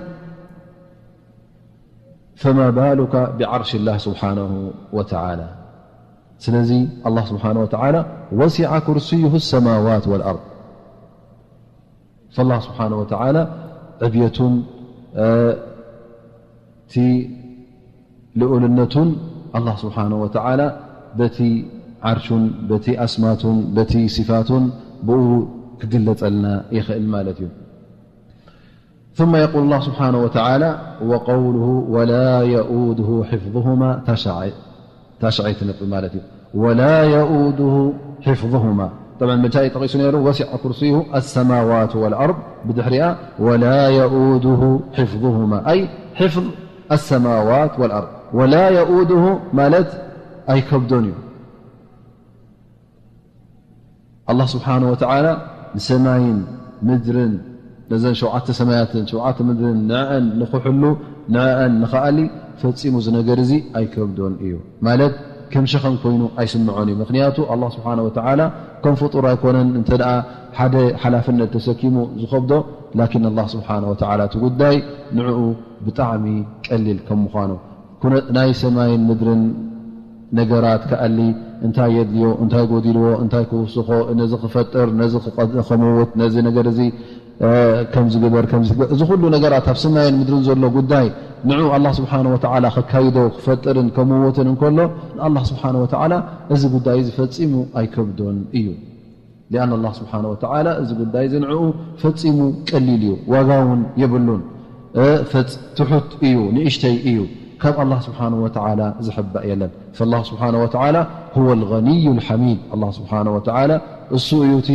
ፈማ ባሉካ ብዓርሽ ላህ ስብሓነሁ ወተዓላ። ስለዚ ኣላህ ስብሓነሁ ወተዓላ ወሲዐ ኩርስዩሁ ሰማዋት ወልኣርድ። ፈላህ ስብሓነሁ ወተዓላ ዕብየቱን፣ እ፣ እቲ ልኡልነቱን ኣላህ ስብሓነሁ ወተዓላ በቲ ዓርሹን በቲ ኣስማቱን በቲ ሲፋቱን ብኡ ክግለጸልና ይኽእል ማለት እዩ። ثم يقول الله سبحانه وتعالى: وقوله: ولا يؤوده حفظهما. ታሽዓይቲ ነጥቢ ማለት እዩ። ولا يؤوده حفظهما. طبعا ምንታይ ጠቒሱ ነይሩ? وسع كرسيه السماوات والأرض። ብድሕሪኣ: ولا يؤوده حفظهما، أي حفظ السماوات والأرض. ولا يؤوده ማለት ኣይከብዶን እዩ። ኣላህ ስብሓነ ወተዓላ ንሰማይን ምድርን፣ ነዘን ሸውዓተ ሰማያትን ሸውዓተ ምድርን ንዕአን ንኽሕሉ፣ ንዕአን ንኽኣሊ ፈጺሙ እዚ ነገር እዚ ኣይከብዶን እዩ። ማለት ከም ሸኸም ኮይኑ ኣይስምዖን እዩ። ምኽንያቱ ኣላህ ስብሓነ ወተዓላ ከም ፍጡር ኣይኮነን። እንተ ደኣ ሓደ ሓላፍነት ተሰኪሙ ዝኸብዶ፣ ላኪን ኣላህ ስብሓነ ወተዓላ እቲ ጉዳይ ንዕኡ ብጣዕሚ ቀሊል ከም ምዃኑ። ኩነ-፣ ናይ ሰማይን ምድርን ነገራት ክኣሊ እንታይ የድልዮ፣ እንታይ ጎዲልዎ፣ እንታይ ክውስኾ፣ ነዚ ክፈጥር፣ ነዚ ክቐ-፣ ከምውት፣ ነዚ ነገር እዚ፣ እ፣ ከምዚ ግበር፣ ከምዚ ግበር፣ እዚ ኩሉ ነገራት ኣብ ሰማይን ምድርን ዘሎ ጉዳይ ንዑ ኣላህ ስብሓነ ወተዓላ ከካይዶ፣ ክፈጥርን ከምውትን እንከሎ፣ ንኣላህ ስብሓነ ወተዓላ እዚ ጉዳይ እዚ ፈጺሙ ኣይከብዶን እዩ። ሊኣን ኣላህ ስብሓነ ወተዓላ እዚ ጉዳይ እዚ ንዕኡ ፈጺሙ ቀሊል እዩ፣ ዋጋ እውን የብሉን። እ፣ ፈጽ-፣ ትሑት እዩ፣ ንእሽተይ እዩ። ካብ ኣላህ ስብሓነ ወተዓላ ዝሕባእ የለን። ፈላህ ስብሓነ ወተዓላ ሁወ ልገኒዩ ልሓሚድ። ኣላህ ስብሓነ ወተዓላ እሱ እዩ እቲ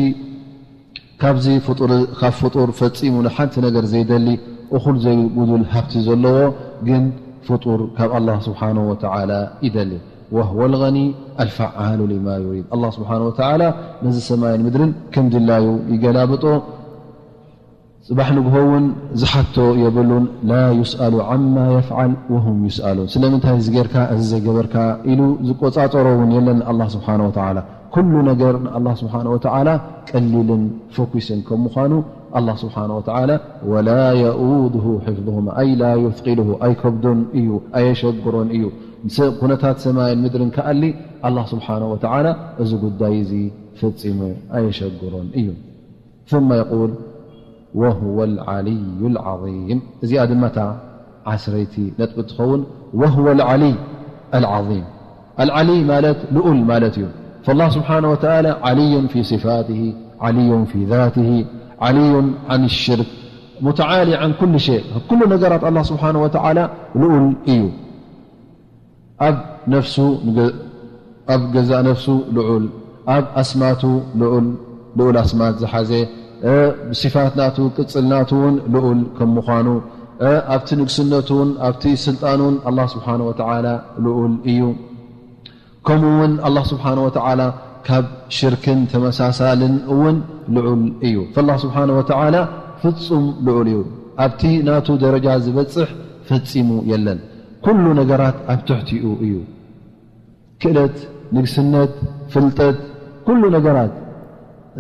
ካብዚ ፍጡር፣ ካብ ፍጡር ፈጺሙ ንሓንቲ ነገር ዘይደሊ፣ እኹል ዘይጉዱል ሃብቲ ዘለዎ፣ ግን ፍጡር ካብ ኣላህ ስብሓነ ወተዓላ ይደሊ። ወሁወ ልገኒ ኣልፈዓሉ ሊማ ዩሪድ። ኣላህ ስብሓነ ወተዓላ ነዚ ሰማይን ምድርን ከም ድላዩ ይገላብጦ። ጽባሕ ንግሆ እውን ዝሓቶ የብሉን። ላ ዩስኣሉ ዓማ የፍዓል ወሁም ዩስኣሉን። ስለምንታይ እዚ ጌርካ፣ እዚ ዘይገበርካ ኢሉ ዝቆጻጸሮ እውን የለን ኣላህ ስብሓነ ወተዓላ። ኩሉ ነገር ንኣላህ ስብሓነ ወተዓላ ቀሊልን ፈኲስን ከም ምዃኑ ኣላህ ስብሓነ ወተዓላ ወላ የኡድሁ ሕፍظሁማ፣ ኣይ ላ ዩስቂልሁ፣ ኣይከብዶን እዩ፣ ኣየሸግሮን እዩ። ምስ ኩነታት ሰማይን ምድርን ክኣሊ ኣላህ ስብሓነ ወተዓላ እዚ ጉዳይ እዚ ፈጺሙ ኣየሸግሮን እዩ። ثم يقول وهو العلي العظيم። እዚኣ ድማ እታ ዓስረይቲ ነጥቢ ትኸውን። وهو العلي العظيم። العلي ማለት ልኡል ማለት እዩ። فالله سبحانه وتعالى علي في صفاته، علي في ذاته، علي عن الشرك، متعالي عن كل شيء። ኩሉ ነገራት ኣላህ ስብሓነ ወተዓላ ልኡል እዩ። ኣብ ነፍሱ፣ ኣብ ገዛእ ነፍሱ ልዑል፣ ኣብ ኣስማቱ ልዑል፣ ልዑል ኣስማት ዝሓዘ፣ እ፣ ብሲፋት ናቱ፣ ቅጽል ናቱ እውን ልዑል ከም ምዃኑ፣ እ፣ ኣብቲ ንግስነቱ እውን፣ ኣብቲ ስልጣኑ እውን ኣላህ ስብሓነ ወተዓላ ልዑል እዩ። ከምኡ እውን ኣላህ ስብሓነ ወተዓላ ካብ ሽርክን ተመሳሳልን እውን ልዑል እዩ። ፈላህ ስብሓነ ወተዓላ ፍጹም ልዑል እዩ። ኣብቲ ናቱ ደረጃ ዝበጽሕ ፈጺሙ የለን። ኩሉ ነገራት ኣብ ትሕቲኡ እዩ። ክእለት፣ ንግስነት፣ ፍልጠት፣ ኩሉ ነገራት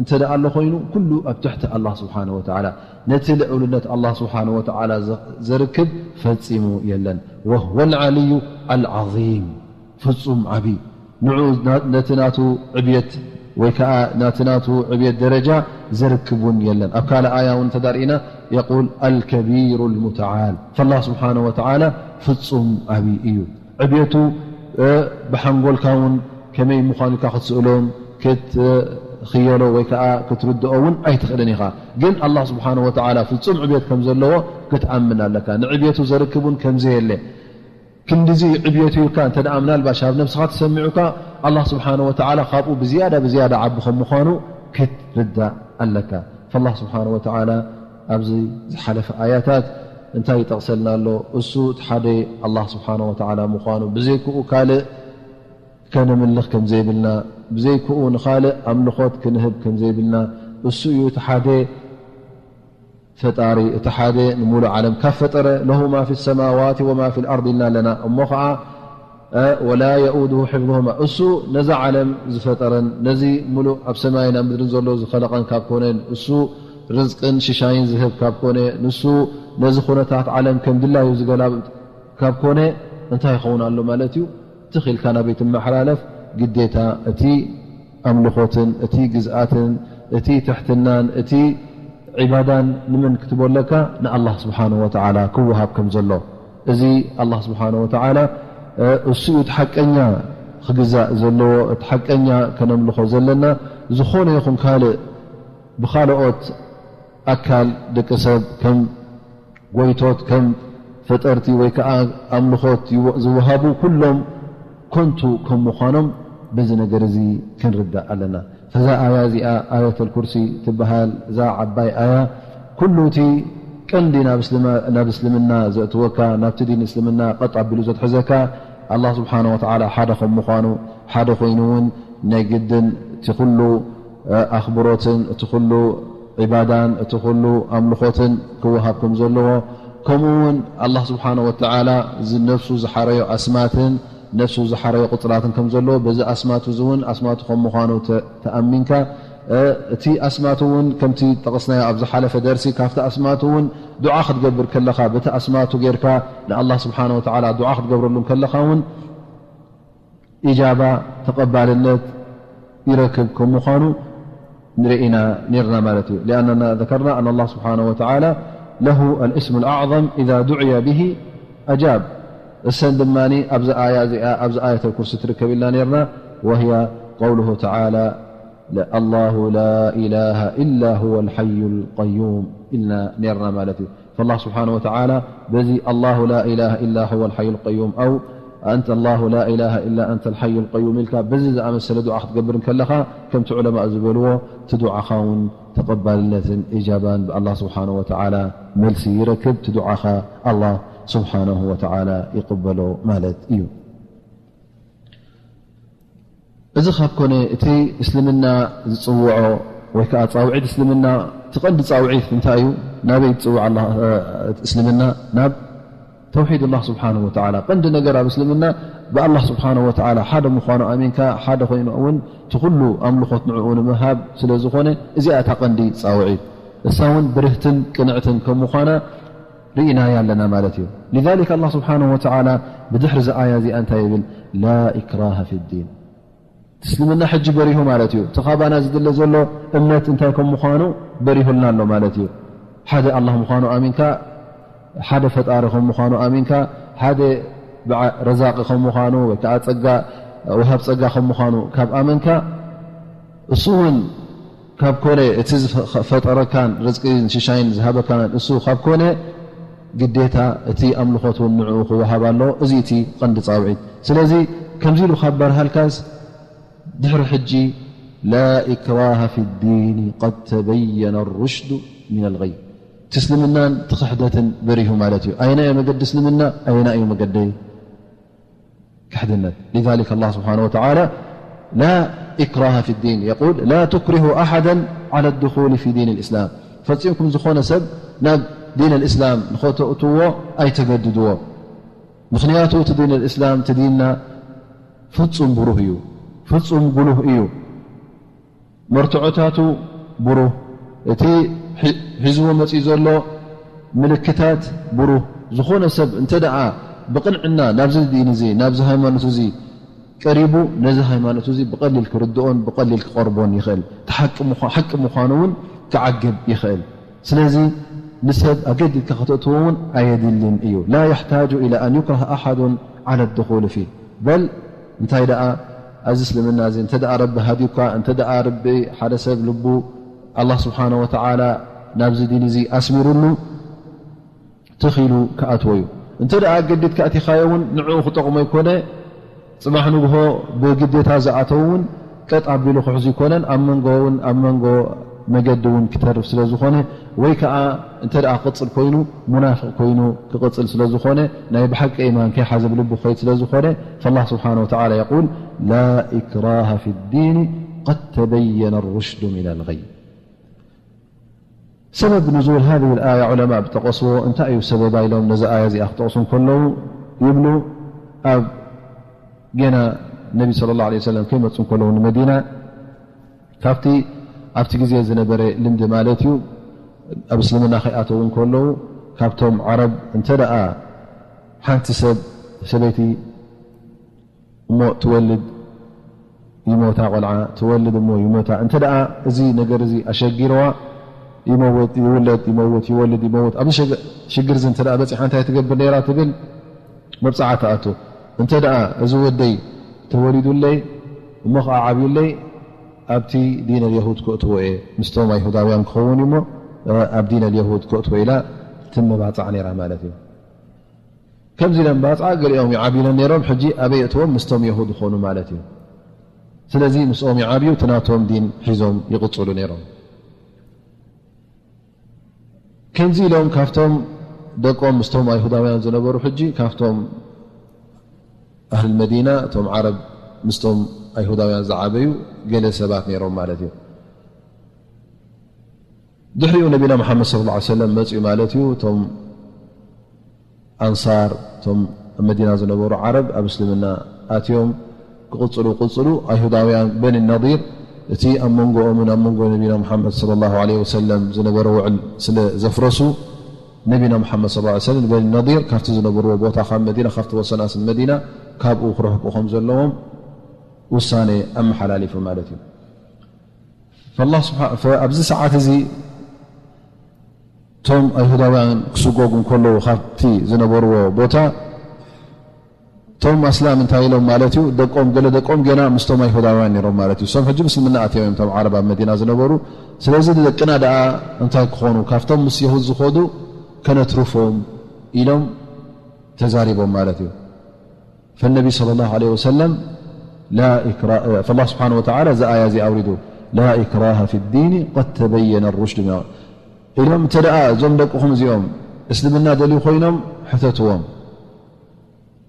እንተ ደኣ ኣሎ ኮይኑ፣ ኩሉ ኣብ ትሕቲ ኣላህ ስብሓነ ወተዓላ፣ ነቲ ልዑልነት ኣላህ ስብሓነ ወተዓላ ዘ-፣ ዘርክብ ፈጺሙ የለን። ወሁወ ልዓልዩ ኣልዓዚም፣ ፍጹም ዓቢ። ንዑ ና-፣ ነቲ ናቱ ዕብየት ወይ ከኣ ናቲ ናቱ ዕብየት ደረጃ ዘርክብ እውን የለን። ኣብ ካልእ ኣያ እውን እንተ ዳርኢና፣ የቁል ኣልከቢሩ ልሙተዓል። ፈላህ ስብሓነ ወተዓላ ፍጹም ዓቢ እዩ። ዕብየቱ፣ እ፣ ብሓንጎልካ እውን ከመይ ምዃኑ ኢልካ ክትስእሎን ክትኽየሎ ወይ ከኣ ክትርድኦ እውን ኣይትኽእልን ኢኻ። ግን ኣላህ ስብሓነ ወተዓላ ፍጹም ዕብየት ከም ዘለዎ ክትኣምን ኣለካ። ንዕብየቱ ዘርክብ እውን ከም ዘየለ፣ ክንድዚ ዕብየቱ ኢልካ እንተ ደኣ ምናልባሽ ኣብ ነብስኻ ተሰሚዑካ፣ ኣላህ ስብሓነ ወተዓላ ካብኡ ብዝያዳ ብዝያዳ ዓቢ ከም ምዃኑ ክትርዳእ ኣለካ። ፈላህ ስብሓነ ወተዓላ ኣብዚ ዝሓለፈ ኣያታት እንታይ ይጠቕሰልና ኣሎ? እሱ እቲ ሓደ ኣላህ ስብሓነ ወተዓላ ምዃኑ፣ ብዘይክኡ ካልእ ከነምልኽ ከም ዘይብልና፣ ብዘይክኡ ንኻልእ ኣምልኾት ክንህብ ከም ዘይብልና፣ እሱ እዩ እቲ ሓደ ፈጣሪ፣ እቲ ሓደ ንሙሉእ ዓለም ካብ ፈጠረ፣ ለሁ ማ ፊ ሰማዋት ወማ ፊ ልኣርድ ኢልና ኣለና። እሞ ኸዓ፣ እ፣ ወላ የኡድሁ ሕፍظሁማ፣ እሱ ነዛ ዓለም ዝፈጠረን ነዚ ሙሉእ ኣብ ሰማይን ኣብ ምድርን ዘሎ ዝኸለቐን ካብ ኮነ፣ ንሱ ርዝቅን ሽሻይን ዝህብ ካብ ኮነ፣ ንሱ ነዚ ኩነታት ዓለም ከም ድላዩ ዝገላብጥ ካብ ኮነ፣ እንታይ ይኸውን ኣሎ ማለት እዩ? ትኽ ኢልካ ናበይ ትመሓላለፍ? ግዴታ እቲ ኣምልኾትን እቲ ግዝኣትን እቲ ትሕትናን እቲ ዒባዳን ንመን ክትቦ ኣለካ? ንኣላህ ስብሓንሁ ወተዓላ ክወሃብ ከም ዘሎ። እዚ ኣላህ ስብሓንሁ ወተዓላ፣ እ፣ እሱ እዩ እቲ ሓቀኛ ክግዛእ ዘለዎ፣ እቲ ሓቀኛ ከነምልኾ ዘለና። ዝኾነ ይኹን ካልእ ብኻልኦት ኣካል ደቂ ሰብ ከም ጎይቶት፣ ከም ፈጠርቲ ወይ ከዓ ኣምልኾት ይወ-፣ ዝወሃቡ ኩሎም ኮንቱ ከም ምዃኖም በዚ ነገር እዚ ክንርዳእ ኣለና። ፈዛ ኣያ እዚኣ ኣየተል ኩርሲ ትበሃል። እዛ ዓባይ ኣያ ኩሉ እቲ ቀንዲ ናብ እስልማ-፣ ናብ እስልምና ዘእትወካ፣ ናብቲ ዲን እስልምና ቀጥ ኣቢሉ ዘትሕዘካ ኣላህ ስብሓነ ወተዓላ ሓደ ከም ምዃኑ፣ ሓደ ኮይኑ እውን ናይ ግድን እቲ ኩሉ ኣኽብሮትን እቲ ኩሉ ዒባዳን እቲ ኩሉ ኣምልኾትን ክወሃብ ከም ዘለዎ፣ ከምኡ እውን ኣላህ ስብሓነ ወተዓላ ነፍሱ ዝሓረዮ ኣስማትን ነፍሱ ዝሓረዮ ቅፅላትን ከም ዘለዎ፣ በዚ ኣስማቱ እዚ እውን ኣስማቱ ከም ምዃኑ ተ-፣ ተኣሚንካ፣ እ፣ እቲ ኣስማቱ እውን ከምቲ ጠቐስናዮ ኣብ ዝሓለፈ ደርሲ፣ ካብቲ ኣስማቱ እውን ዱዓ ክትገብር ከለኻ በቲ ኣስማቱ ጌርካ ንኣላህ ስብሓነ ወተዓላ ዱዓ ክትገብረሉ ከለኻ እውን ኢጃባ፣ ተቐባልነት ይረክብ ከም ምዃኑ ንርኢና ኔርና ማለት እዩ። لأننا ذكرنا أن الله سبحانه وتعالى له الاسم الأعظم إذا دعي به أجاب። እሰን ድማ ኣብዚ ኣያ እዚኣ፣ ኣብዚ ኣየተል ኩርሲ ትርከብ ኢልና ኔርና፣ وهي قوله تعالى الله لا إله إلا هو الحي القيوم ኢልና ኔርና ማለት እዩ። فالله سبحانه وتعالى በዚ الله لا إله إلا هو الحي القيوم أو أنت الله لا إله إلا أنت الحي القيوم ኢልካ በዚ ዝኣመሰለ ዱዓ ክትገብር ከለኻ፣ ከምቲ ዑለማእ ዝበልዎ፣ እቲ ዱዓኻ እውን ተቐባልነትን ኢጃባን ብኣላህ ስብሓነ ወተዓላ መልሲ ይረክብ። እቲ ዱዓኻ ኣላህ ስብሓነሁ ወተዓላ ይቕበሎ ማለት እዩ። እዚ ካብ ኮነ፣ እቲ እስልምና ዝጽውዖ ወይ ከኣ ጻውዒት እስልምና፣ እቲ ቀንዲ ጻውዒት እንታይ እዩ? ናበይ ትጽውዕ ኣላ? እ፣ እስልምና ናብ ተውሒድ ኣላህ ስብሓነሁ ወተዓላ። ቀንዲ ነገር ኣብ እስልምና ብኣላህ ስብሓነሁ ወተዓላ ሓደ ምዃኑ ኣሚንካ፣ ሓደ ኮይኑ እውን እቲ ኩሉ ኣምልኾት ንዕኡ ንምሃብ ስለ ዝኾነ፣ እዚኣ እታ ቀንዲ ጻውዒት። እሳ እውን ብርህትን ቅንዕትን ከም ምዃና ርኢናያ ኣለና ማለት እዩ። لذلك ኣላህ ስብሓነሁ ወተዓላ ብድሕሪ እዚ ኣያ እዚኣ እንታይ ይብል? لا إكراه في الدين። እቲ እስልምና ሕጂ በሪሁ ማለት እዩ። እቲ ካባና ዝድለ ዘሎ እምነት እንታይ ከም ምዃኑ በሪሁልና ኣሎ ማለት እዩ። ሓደ ኣላህ ምዃኑ ኣሚንካ፣ ሓደ ፈጣሪ ከም ምዃኑ ኣሚንካ፣ ሓደ በዓ-፣ ረዛቂ ከም ምዃኑ ወይ ከዓ ጸጋ፣ ወሃብ ጸጋ ከም ምዃኑ ካብ ኣመንካ፣ እሱ እውን ካብ ኮነ፣ እቲ ዝፈ-፣ ፈጠረካን ርዝቅን ሽሻይን ዝሃበካን እሱ ካብ ኮነ፣ ግዴታ እቲ ኣምልኾት እውን ንዕኡ ክወሃብ ኣለዎ። እዚ እቲ ቀንዲ ጻውዒት። ስለዚ ከምዚ ኢሉ ካብ በርሃልካስ፣ ድሕሪ ሕጂ لا إكراه في الدين قد تبين الرشد من الغي። እቲ እስልምናን እቲ ክሕደትን በሪሁ ማለት እዩ። ኣየናይ እዩ መገዲ እስልምና? ኣየናይ እዩ መገዲ ክሕድነት? لذلك الله سبحانه وتعالى لا إكراه في الدين يقول لا تكرهوا أحدا على الدخول في دين الإسلام። ፈጺምኩም ዝኾነ ሰብ ናብ ዲን الإسلام ንኸተእትዎ ኣይተገድድዎ። ምኽንያቱ እቲ ዲን الإسلام፣ እቲ ዲንና ፍጹም ብሩህ እዩ፣ ፍጹም ጉሉህ እዩ። መርትዖታቱ ብሩህ፣ እቲ ሒ-፣ ሒዝዎ መጺኡ ዘሎ ምልክታት ብሩህ። ዝኾነ ሰብ እንተ ደኣ ብቕንዕና ናብዚ ዲን እዚ፣ ናብዚ ሃይማኖት እዚ ቀሪቡ፣ ነዚ ሃይማኖት እዚ ብቐሊል ክርድኦን ብቐሊል ክቐርቦን ይኽእል። እቲ ሓቂ ምዃ-፣ ሓቂ ምዃኑ እውን ክዓግብ ይኽእል። ስለዚ ንሰብ ኣገዲድካ ከተእትዎ እውን ኣየድልን እዩ። لا يحتاج إلى أن يكره أحد على الدخول فيه. በል እንታይ ደኣ፣ ኣብዚ እስልምና እዚ እንተ ደኣ ረቢ ሃዲዩካ፣ እንተ ደኣ ረቢ ሓደ ሰብ ልቡ ኣላህ ስብሓነ ወተዓላ ናብዚ ዲን እዚ ኣስሚሩሉ፣ ትኽ ኢሉ ክኣትዎ እዩ። እንተ ደኣ ኣገዲድካ ኣቲኻዮ እውን ንዕኡ ክጠቕሞ ኣይኮነ፣ ጽባሕ ንግሆ ብግዴታ ዝኣተው እውን ቀጥ ኣቢሉ ክሕዙ ኣይኮነን። ኣብ መንጎ እውን፣ ኣብ መንጎ መገዲ እውን ክተርፍ ስለ ዝኾነ፣ ወይ ከኣ እንተ ደኣ ክቕጽል ኮይኑ፣ ሙናፍቕ ኮይኑ ክቕጽል ስለ ዝኾነ፣ ናይ ብሓቂ ኢማን ከይሓዘ ብልቡ ክኸይድ ስለ ዝኾነ፣ فالله سبحانه وتعالى يقول لا إكراه في الدين قد تبين الرشد من الغي. سبب نزول هذه الآية ዑለማእ ብጠቐስዎ እንታይ እዩ ሰበባ ኢሎም ነዚ ኣያ እዚኣ ክጠቕሱ እንከለዉ ይብሉ፣ ኣብ ገና ነቢ ሰለላሁ ዐለይሂ ወሰለም ከይመጹ እንከለዉ ንመዲና፣ ካብቲ ኣብቲ ግዜ ዝነበረ ልምዲ ማለት እዩ፣ ኣብ እስልምና ከይኣተዉ እንከለዉ ካብቶም ዓረብ እንተ ደኣ ሓንቲ ሰብ ሰበይቲ እሞ ትወልድ ይሞታ፣ ቆልዓ ትወልድ እሞ ይሞታ። እንተ ደኣ እዚ ነገር እዚ ኣሸጊርዋ፣ ይመውት፣ ይውለድ፣ ይመውት፣ ይወልድ፣ ይመውት። ኣብዚ ሸግ-፣ ሽግር እዚ እንተ ደኣ በጺሓ እንታይ ትገብር ነይራ ትብል? መብጽዓ ትኣቱ። እንተ ደኣ እዚ ወደይ ተወሊዱለይ እሞ ኸዓ ዓብዩለይ፣ ኣብቲ ዲን ኣልየሁድ ክእትዎ እየ፣ ምስቶም ኣይሁዳውያን ክኸውን እዩሞ ኣብ ዲን ኣልየሁድ ክእትዎ ኢላ ትመባፃዕ ነይራ ማለት እዩ። ከምዚ ኢለን ባፅዓ ገሊኦም ይዓብዩለን ነይሮም። ሕጂ ኣበይ የእትዎም? ምስቶም የሁድ ይኾኑ ማለት እዩ። ስለዚ ምስኦም ይዓብዩ፣ እቲ ናቶም ዲን ሒዞም ይቕፅሉ ነይሮም። ከምዚ ኢሎም ካብቶም ደቆም ምስቶም ኣይሁዳውያን ዝነበሩ፣ ሕጂ ካብቶም ኣህል መዲና፣ እቶም ዓረብ ምስቶም ኣይሁዳውያን ዝዓበዩ ገለ ሰባት ነይሮም ማለት እዩ። ድሕሪኡ ነቢና መሓመድ ሰለላሁ ዐለይሂ ወሰለም መፅኡ ማለት እዩ። እቶም ኣንሳር፣ እቶም ኣብ መዲና ዝነበሩ ዓረብ ኣብ እስልምና ኣትዮም ክቕፅሉ ቅፅሉ፣ ኣይሁዳውያን በኒ ነዲር እቲ ኣብ መንጎኦምን ኣብ መንጎ ነቢና መሓመድ ሰለላሁ ዐለይሂ ወሰለም ዝነበረ ውዕል ስለ ዘፍረሱ፣ ነቢና መሓመድ ሰለላሁ ዐለይሂ ወሰለም በኒ ነዲር ካብቲ ዝነበርዎ ቦታ፣ ካብ መዲና፣ ካብቲ ወሰናስን መዲና፣ ካብኡ ክርሕቁ ከም ዘለዎም ውሳኔ ኣመሓላሊፉ ማለት እዩ። ፈላህ ስብሓ-፣ ፈ-፣ ኣብዚ ሰዓት እዚ እቶም ኣይሁዳውያን ክስጎጉ እንከለዉ ካብቲ ዝነበርዎ ቦታ፣ እቶም ኣስላም እንታይ ኢሎም ማለት እዩ? ደቆም፣ ገለ ደቆም ገና ምስቶም ኣይሁዳውያን ነይሮም ማለት እዩ። እሶም ሕጂ ምስልምና ኣትዮም እዮም፣ እቶም ዓረብ ኣብ መዲና ዝነበሩ። ስለዚ ንደቅና ደኣ እንታይ ክኾኑ? ካብቶም ምስ የሁድ ዝኸዱ ከነትርፎም ኢሎም ተዛሪቦም ማለት እዩ። ፈነቢ ሰለላሁ ዐለይሂ ወሰለም ላ ኢክራ-፣ ፈላህ ስብሓነ ወተዓላ እዚ ኣያ እዚ ኣውሪዱ፣ ላ ኢክራሃ ፊ ዲኒ ቀድ ተበየነ ሩሽድ ሚነ፣ ኢሎም፣ እንተ ደኣ እዞም ደቅኹም እዚኦም እስልምና ደልዩ ኮይኖም ሕተትዎም።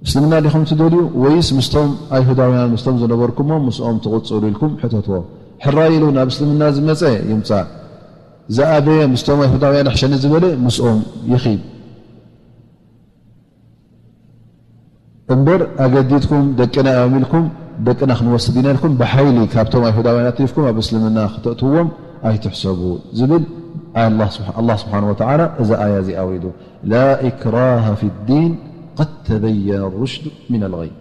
እስልምና ዲኹም ትደልዩ ወይስ ምስቶም ኣይሁዳውያን ምስቶም ዝነበርኩሞም ምስኦም ትቕጽሉ ኢልኩም ሕተትዎም። ሕራይ ኢሉ ናብ እስልምና ዝመጸ ይምጻእ፣ ዝኣበየ ምስቶም ኣይሁዳውያን ሕሸኒ ዝበለ ምስኦም ይኺድ። እምበር ኣገዲድኩም ደቅና እዮም ኢልኩም ደቅና ክንወስድ ኢና ኢልኩም ብሓይሊ ካብቶም ኣይሁዳውያን ኣትሪፍኩም ኣብ እስልምና ክተእትዎም ኣይትሕሰቡ ዝብል ኣላ ስብሓ-፣ ኣላ ስብሓን ወተዓላ እዛ ኣያ እዚ ኣውሪዱ። ላ ኢክራሃ ፊ ዲን ቀድ ተበየነ ሩሽዱ ሚን ኣልገይ።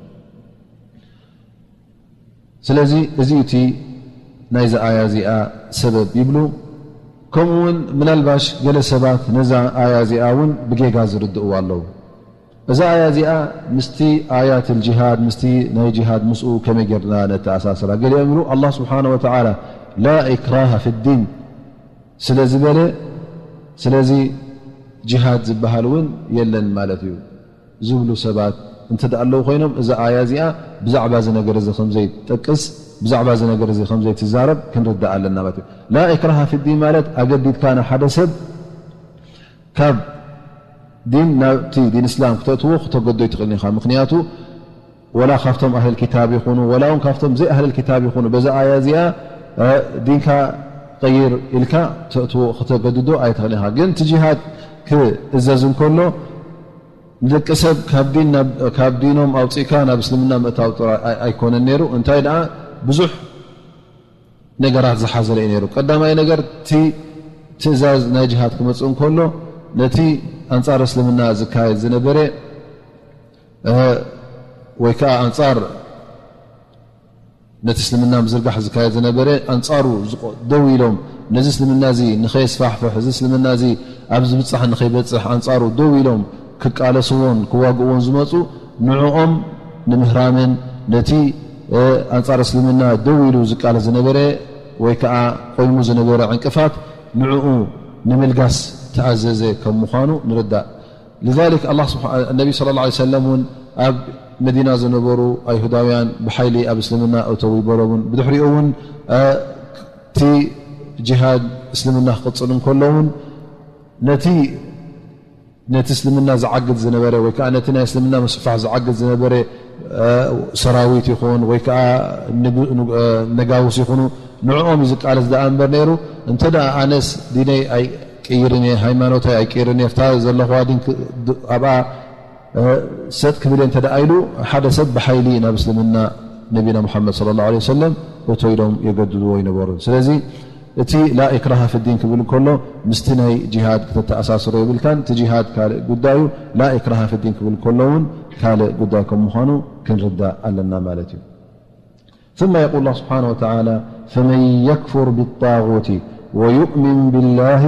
ስለዚ እዚ እቲ ናይዚ ኣያ እዚኣ ሰበብ ይብሉ። ከምኡ እውን ምናልባሽ ገለ ሰባት ነዛ ኣያ እዚኣ እውን ብጌጋ ዝርድእዋ ኣለዉ። እዛ ኣያ እዚኣ ምስቲ ኣያት ልጅሃድ፣ ምስቲ ናይ ጅሃድ ምስኡ ከመይ ጌርና ነተኣሳስራ? ገሊኦም ይብሉ ኣላህ ስብሓነ ወተዓላ ላ ኢክራሃ ፊ ዲን ስለ ዝበለ፣ ስለዚ ጅሃድ ዝበሃል እውን የለን ማለት እዩ ዝብሉ ሰባት እንተ ደኣ ኣለዉ ኮይኖም፣ እዛ ኣያ እዚኣ ብዛዕባ እዚ ነገር እዚ ከም ዘይትጠቅስ፣ ብዛዕባ እዚ ነገር እዚ ከም ዘይትዛረብ ክንርዳእ ኣለና ማለት እዩ። ላ ኢክራሃ ፊ ዲን ማለት ኣገዲድካ ንሓደ ሰብ ካብ ዲን ናብቲ ዲን እስላም ክተእትዎ ክተገዶ ኣይትኽእልን ኢኻ። ምኽንያቱ ወላ ካብቶም ኣህለል ኪታብ ይኹኑ፣ ወላ እውን ካብቶም ዘይ ኣህለል ኪታብ ይኹኑ፣ በዛ ኣያ እዚኣ፣ እ፣ ዲንካ ቀይር ኢልካ ተእትዎ፣ ክተገድዶ ኣይትኽእልን ኢኻ። ግን እቲ ጂሃድ ክእዘዝ እንከሎ፣ ንደቂ ሰብ ካብ ዲን ናብ፣ ካብ ዲኖም ኣውጺእካ ናብ እስልምና ምእታው ጥራይ ኣይ-፣ ኣይኮነን ነይሩ። እንታይ ደኣ ብዙሕ ነገራት ዝሓዘለ እዩ ነይሩ። ቀዳማይ ነገር፣ እቲ ትእዛዝ ናይ ጂሃድ ክመጽእ እንከሎ፣ ነቲ ኣንጻር እስልምና ዝካየድ ዝነበረ፣ እ፣ ወይ ከኣ ኣንጻር ነቲ እስልምና ምዝርጋሕ ዝካየድ ዝነበረ፣ ኣንጻሩ ዝቆ-፣ ደው ኢሎም፣ ነዚ እስልምና እዚ ንኸየስፋሕፍሕ፣ እዚ እስልምና እዚ ኣብ ዝብጻሕ ንኸይበጽሕ ኣንጻሩ ደው ኢሎም ክቃለስዎን ክዋግእዎን ዝመጹ፣ ንዕኦም ንምህራምን ነቲ፣ እ፣ ኣንጻር እስልምና ደው ኢሉ ዝቃለስ ዝነበረ ወይ ከኣ ቆይሙ ዝነበረ ዕንቅፋት ንዕኡ ንምልጋስ ተኣዘዘ ከም ምዃኑ ንርዳእ። لذلك ኣላህ ስብሓ-፣ ነቢ ሰለላሁ ዐለይሂ ወሰለም እውን ኣብ መዲና ዝነበሩ ኣይሁዳውያን ብሓይሊ ኣብ እስልምና እተው ይበሎምን፣ ብድሕሪኡ እውን፣ እ፣ እቲ ጅሃድ እስልምና ክቕጽል እንከሎ እውን ነቲ፣ ነቲ እስልምና ዝዓግት ዝነበረ ወይ ከዓ ነቲ ናይ እስልምና ምስፋሕ ዝዓግት ዝነበረ፣ እ፣ ሰራዊት ይኹን ወይ ከዓ ንጉ-፣ ንጉ-፣ እ፣ ነጋውስ ይኹኑ ንዕኦም እዩ ዝቃለስ ደኣ እምበር ነይሩ። እንተ ደኣ ኣነስ ዲነይ ኣይቅይርን እየ፣ ሃይማኖተይ ኣይቅይርን እየ፣ እታ ዘለኹዋ ዲን ክ-፣ ድ-፣ ኣብኣ፣ እ፣ ሰጥ ክብል እየ እንተ ደኣ ኢሉ፣ ሓደ ሰብ ብሓይሊ ናብ እስልምና ነቢና ሙሓመድ ሰለላሁ ዐለይሂ ወሰለም እቶ ኢሎም የገድድዎ ይነበሩ። ስለዚ እቲ ላ ኢክራሃ ፊ ዲን ክብል እንከሎ ምስቲ ናይ ጂሃድ ክተተኣሳስሮ የብልካን። እቲ ጂሃድ ካልእ ጉዳይ እዩ። ላ ኢክራሃ ፊ ዲን ክብል እንከሎ እውን ካልእ ጉዳይ ከም ምዃኑ ክንርዳእ ኣለና ማለት እዩ። ثم يقول الله سبحانه وتعالى: فمن يكفر بالطاغوت ويؤمن بالله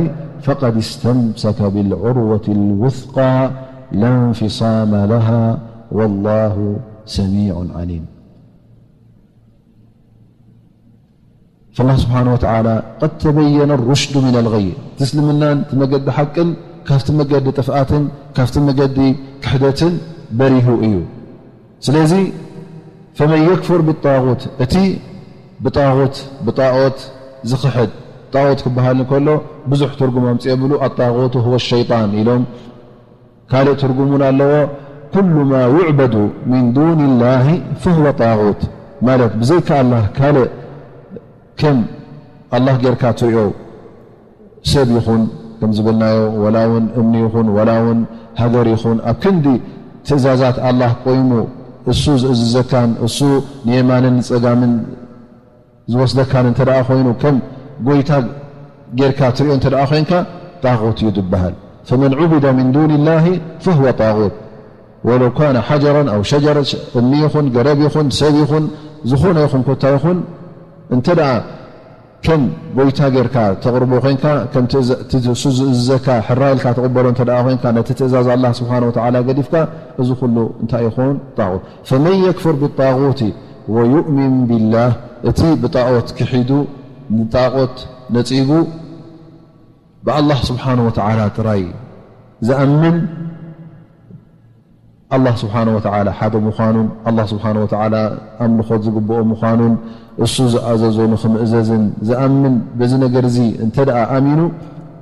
فقد استمسك بالعروة الوثقى لا انفصام لها والله سميع عليم. فالله سبحانه وتعالى قد تبين الرشد من الغي። እቲ እስልምናን እቲ መገዲ ሓቅን ካብቲ መገዲ ጥፍኣትን ካብቲ መገዲ ክሕደትን በሪሁ እዩ። ስለዚ فمن يكفر بالطاغوت፣ እቲ ብጣغوት ብጣዖት ዝኽሕድ፣ ጣዖት ክበሃል እንከሎ ብዙሕ ትርጉም ኣምፅኦ ብሉ። الطاغوت هو الشيطان ኢሎም ካልእ ትርጉም እውን ኣለዎ። ኩሉ ማ ዩዕበዱ ሚን ዱን ላሂ ፈሁወ ጣጉት፣ ማለት ብዘይካ ኣላህ ካልእ ከም ኣላህ ጌርካ ትሪኦ ሰብ ይኹን፣ ከም ዝበልናዮ፣ ወላ እውን እምኒ ይኹን፣ ወላ እውን ሃገር ይኹን፣ ኣብ ክንዲ ትእዛዛት ኣላህ ቆይሙ እሱ ዝእዝዘካን እሱ ንየማንን ንጸጋምን ዝወስደካን እንተ ደኣ ኮይኑ፣ ከም ጎይታ ጌርካ ትሪኦ እንተ ደኣ ኮይንካ፣ ጣጉት እዩ ዝበሃል። ፈመን ዑቢደ ሚን ዱን ላሂ ፈሁወ ጣጉት ወለው ካነ ሓጀረን ኣው ሸጀረ፣ እምኒ ይኹን ገረብ ይኹን ሰብ ይኹን ዝኾነ ይኹን ኮታ ይኹን፣ እንተ ደኣ ከም ጎይታ ጌርካ ተቕርቦ ኮይንካ፣ ከም ትእዛ-፣ እቲ እሱ ዝእዝዘካ ሕራይ ኢልካ ትቕበሎ እንተ ደኣ ኮይንካ፣ ነቲ ትእዛዝ ኣላህ ስብሓነ ወተዓላ ገዲፍካ፣ እዚ ኩሉ እንታይ ይኸውን? ጣጉት። ፈመን የክፍር ብጣጉቲ ወዩእሚን ቢላህ፣ እቲ ብጣዖት ክሒዱ ንጣዖት ነጺጉ ብኣላህ ስብሓነ ወተዓላ ጥራይ ዝኣምን፣ ኣላህ ስብሓነ ወተዓላ ሓደ ምዃኑን ኣላህ ስብሓነ ወተዓላ ኣምልኾት ዝግብኦ ምዃኑን እሱ ዝኣዘዞ ንኽምእዘዝን ዝኣምን በዚ ነገር እዚ እንተ ደኣ ኣሚኑ፣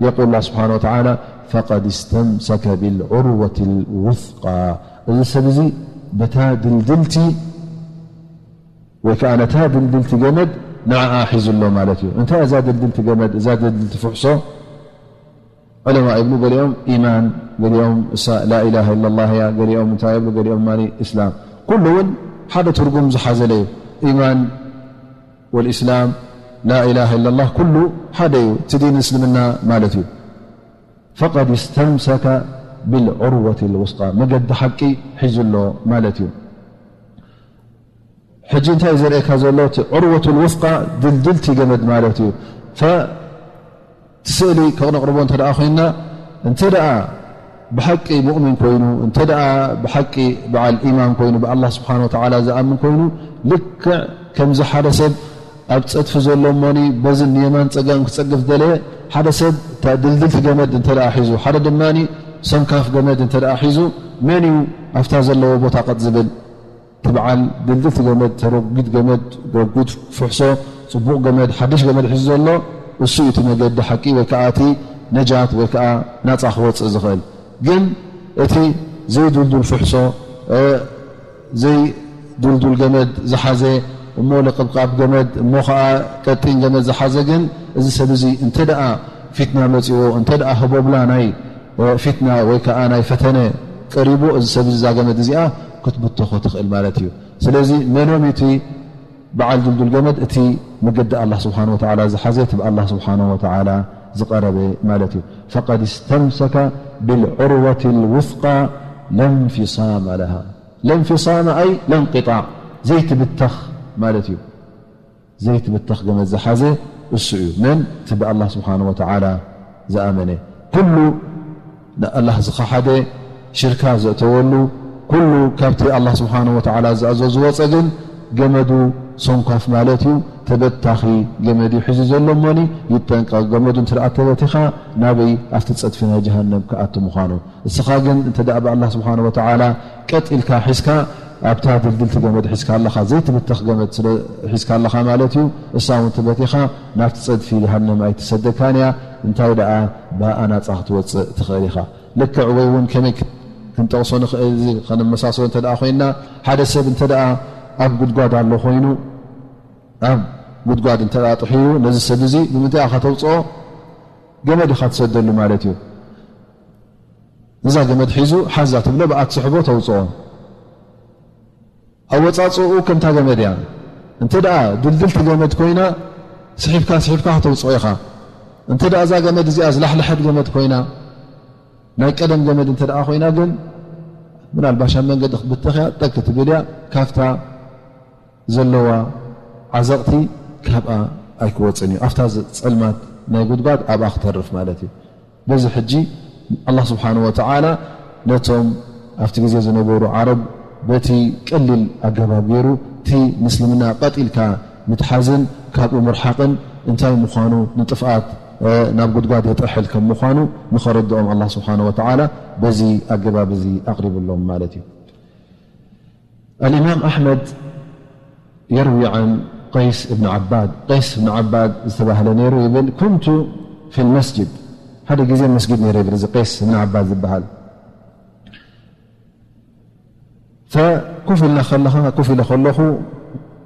የቁል ኣላህ ስብሓነ ወተዓላ ፈቀድ እስተምሰከ ብልዑርወት ልውስቃ፣ እዚ ሰብ እዚ በታ ድልድልቲ ወይ ከዓ ነታ ድልድልቲ ገመድ ንዓኣ ሒዙ ኣሎ ማለት እዩ። እንታይ እዛ ድልድልቲ ገመድ፣ እዛ ድልድልቲ ፍሕሶ? ዑለማ ይብሉ፣ ገሊኦም ኢማን፣ ገሊኦም እሳ ላኢላሃ ኢለላህ እያ፣ ገሊኦም እንታይ ይብሉ፣ ገሊኦም ማኒ እስላም። ኩሉ እውን ሓደ ትርጉም ዝሓዘለ እዩ። ኢማን ወልእስላም፣ ላኢላሃ ኢለላህ፣ ኩሉ ሓደ እዩ። እቲ ዲን እስልምና ማለት እዩ። ፈቀድ እስተምሰከ ብልዑርወት ልውስቃ፣ መገዲ ሓቂ ሒዙ ኣሎ ማለት እዩ። ሕጂ እንታይ ዘርእየካ ዘሎ? እቲ ዑርወቱል ውስቃ ድልድልቲ ገመድ ማለት እዩ። ፈ-፣ እቲ ስእሊ ከነቕርቦ እንተ ደኣ ኮይንና፣ እንተ ደኣ ብሓቂ ሙእሚን ኮይኑ፣ እንተ ደኣ ብሓቂ በዓል ኢማን ኮይኑ፣ ብኣላህ ስብሓነ ወተዓላ ዝኣምን ኮይኑ፣ ልክዕ ከምዚ ሓደ ሰብ ኣብ ጸድፊ ዘሎ እሞኒ በዚ ንየማን ጸጋም ክጸግፍ ደለየ፣ ሓደ ሰብ እታ ድልድልቲ ገመድ እንተ ደኣ ሒዙ፣ ሓደ ድማ ሰንካፍ ገመድ እንተ ደኣ ሒዙ፣ መን እዩ ኣብታ ዘለዎ ቦታ ቀጥ ዝብል? እቲ በዓል ድልድልቲ ገመድ፣ ተረጒድ ገመድ፣ ረጒድ ፍሕሶ፣ ጽቡቕ ገመድ፣ ሓድሽ ገመድ ሒዙ ዘሎ፣ እሱ እዩ እቲ መገዲ ሓቂ ወይ ከኣ እቲ ነጃት ወይ ከኣ ናጻ ክወጽእ ዝኽእል። ግን እቲ ዘይድልዱል ፍሕሶ፣ እ፣ ዘይድልዱል ገመድ ዝሓዘ፣ እሞ ለቕብቃብ ገመድ፣ እሞ ኸኣ ቀጢን ገመድ ዝሓዘ ግን፣ እዚ ሰብ እዚ እንተ ደኣ ፊትና መጺዎ፣ እንተ ደኣ ህቦብላ ናይ ፊትና ወይ ከኣ ናይ ፈተነ ቀሪቡ፣ እዚ ሰብ እዚ እዛ ገመድ እዚኣ ክትብትኾ ትኽእል ማለት እዩ። ስለዚ መኖም እቲ በዓል ድልዱል ገመድ? እቲ መገዲ ኣላህ ስብሓነ ወተዓላ ዝሓዘ፣ እቲ ብኣላህ ስብሓነ ወተዓላ ዝቐረበ ማለት እዩ። ፈቀድ እስተምሰከ ብልዑርወት ልውስቃ ለንፊሳመ ለሃ። ለንፊሳመ ኣይ ለንቅጣዕ፣ ዘይትብተኽ ማለት እዩ። ዘይትብተኽ ገመድ ዝሓዘ እሱ እዩ። መን? እቲ ብኣላህ ስብሓነ ወተዓላ ዝኣመነ። ኩሉ ንኣላህ ዝኸሓደ፣ ሽርካ ዘእተወሉ፣ ኩሉ ካብቲ ኣላህ ስብሓነ ወተዓላ ዝኣዘዞ ዝወፀ ግን ገመዱ ሰንኳፍ ማለት እዩ። ተበታኺ ገመድ እዩ ሒዙ ዘሎ እሞኒ ይጠንቀቕ። ገመዱ እንተ ደኣ ተበቲኻ ናበይ? ኣብቲ ፀድፊ ናይ ጀሃነም ክኣቱ ምዃኑ። እስኻ ግን እንተ ደኣ ብኣላህ ስብሓነ ወተዓላ ቀጥ ኢልካ ሒዝካ፣ ኣብታ ድልድልቲ ገመድ ሒዝካ ኣለኻ፣ ዘይትብተኽ ገመድ ስለ ሒዝካ ኣለኻ ማለት እዩ። እሳ እውን ትበቲኻ ናብቲ ጸድፊ ጀሃነም ኣይትሰደካን እያ። እንታይ ደኣ ብኣኣ ናጻ ክትወጽእ ትኽእል ኢኻ። ልክዕ ወይ እውን ከመይ ክንጠቕሶ ንኽእል፣ እዚ ከነመሳስሎ እንተ ደኣ ኮይንና፣ ሓደ ሰብ እንተ ደኣ ኣብ ጉድጓድ ኣሎ ኮይኑ፣ ኣብ ጉድጓድ እንተ ደኣ ጥሒሉ፣ ነዚ ሰብ እዚ ብምንታይ ኢኻ ከተውጽኦ? ገመድ ኢኻ ትሰደሉ ማለት እዩ። እዛ ገመድ ሒዙ ሓዛ ትብሎ፣ ብኣ ትስሕቦ፣ ተውጽኦ። ኣወጻጽኡ ከምታ ገመድ እያ። እንተ ደኣ ድልድልቲ ገመድ ኮይና፣ ስሒብካ፣ ስሒብካ ከተውጽኦ ኢኻ። እንተ ደኣ እዛ ገመድ እዚኣ ዝላሕለሐት ገመድ ኮይና፣ ናይ ቀደም ገመድ እንተ ደኣ ኮይና ግን፣ ምናልባሽ ኣብ መንገዲ ክትብተኽ እያ፣ ጠቅ ክትብል እያ፣ ካብታ ዘለዋ ዓዘቕቲ ካብኣ ኣይክወጽን እዩ። ኣብታ ዝ-፣ ጸልማት ናይ ጉድጓድ ኣብኣ ክተርፍ ማለት እዩ። በዚ ሕጂ ኣላህ ስብሓነ ወተዓላ ነቶም ኣብቲ ግዜ ዝነበሩ ዓረብ በቲ ቀሊል ኣገባብ ገይሩ፣ እቲ ምስልምና ቀጥ ኢልካ ምትሓዝን ካብኡ ምርሓቕን እንታይ ምዃኑ፣ ንጥፍኣት ናብ ጉድጓድ የጥርሕል ከም ምዃኑ ንኸረድኦም ኣላህ ስብሓነ ወተዓላ በዚ ኣገባብ እዚ ኣቕሪብሎም ማለት እዩ። ኣልኢማም ኣሕመድ የርዊ ዓን ቀይስ እብን ዓባድ፣ ቀይስ እብን ዓባድ ዝተባህለ ነይሩ ይብል፣ ኩንቱ ፊል መስጅድ፣ ሓደ ግዜ መስጊድ ነይረ ይብል፣ እዚ ቀይስ እብን ዓባድ ዝበሃል። ኮፍ ኢልና ከለኻ፣ ኮፍ ኢለ ከለኹ፣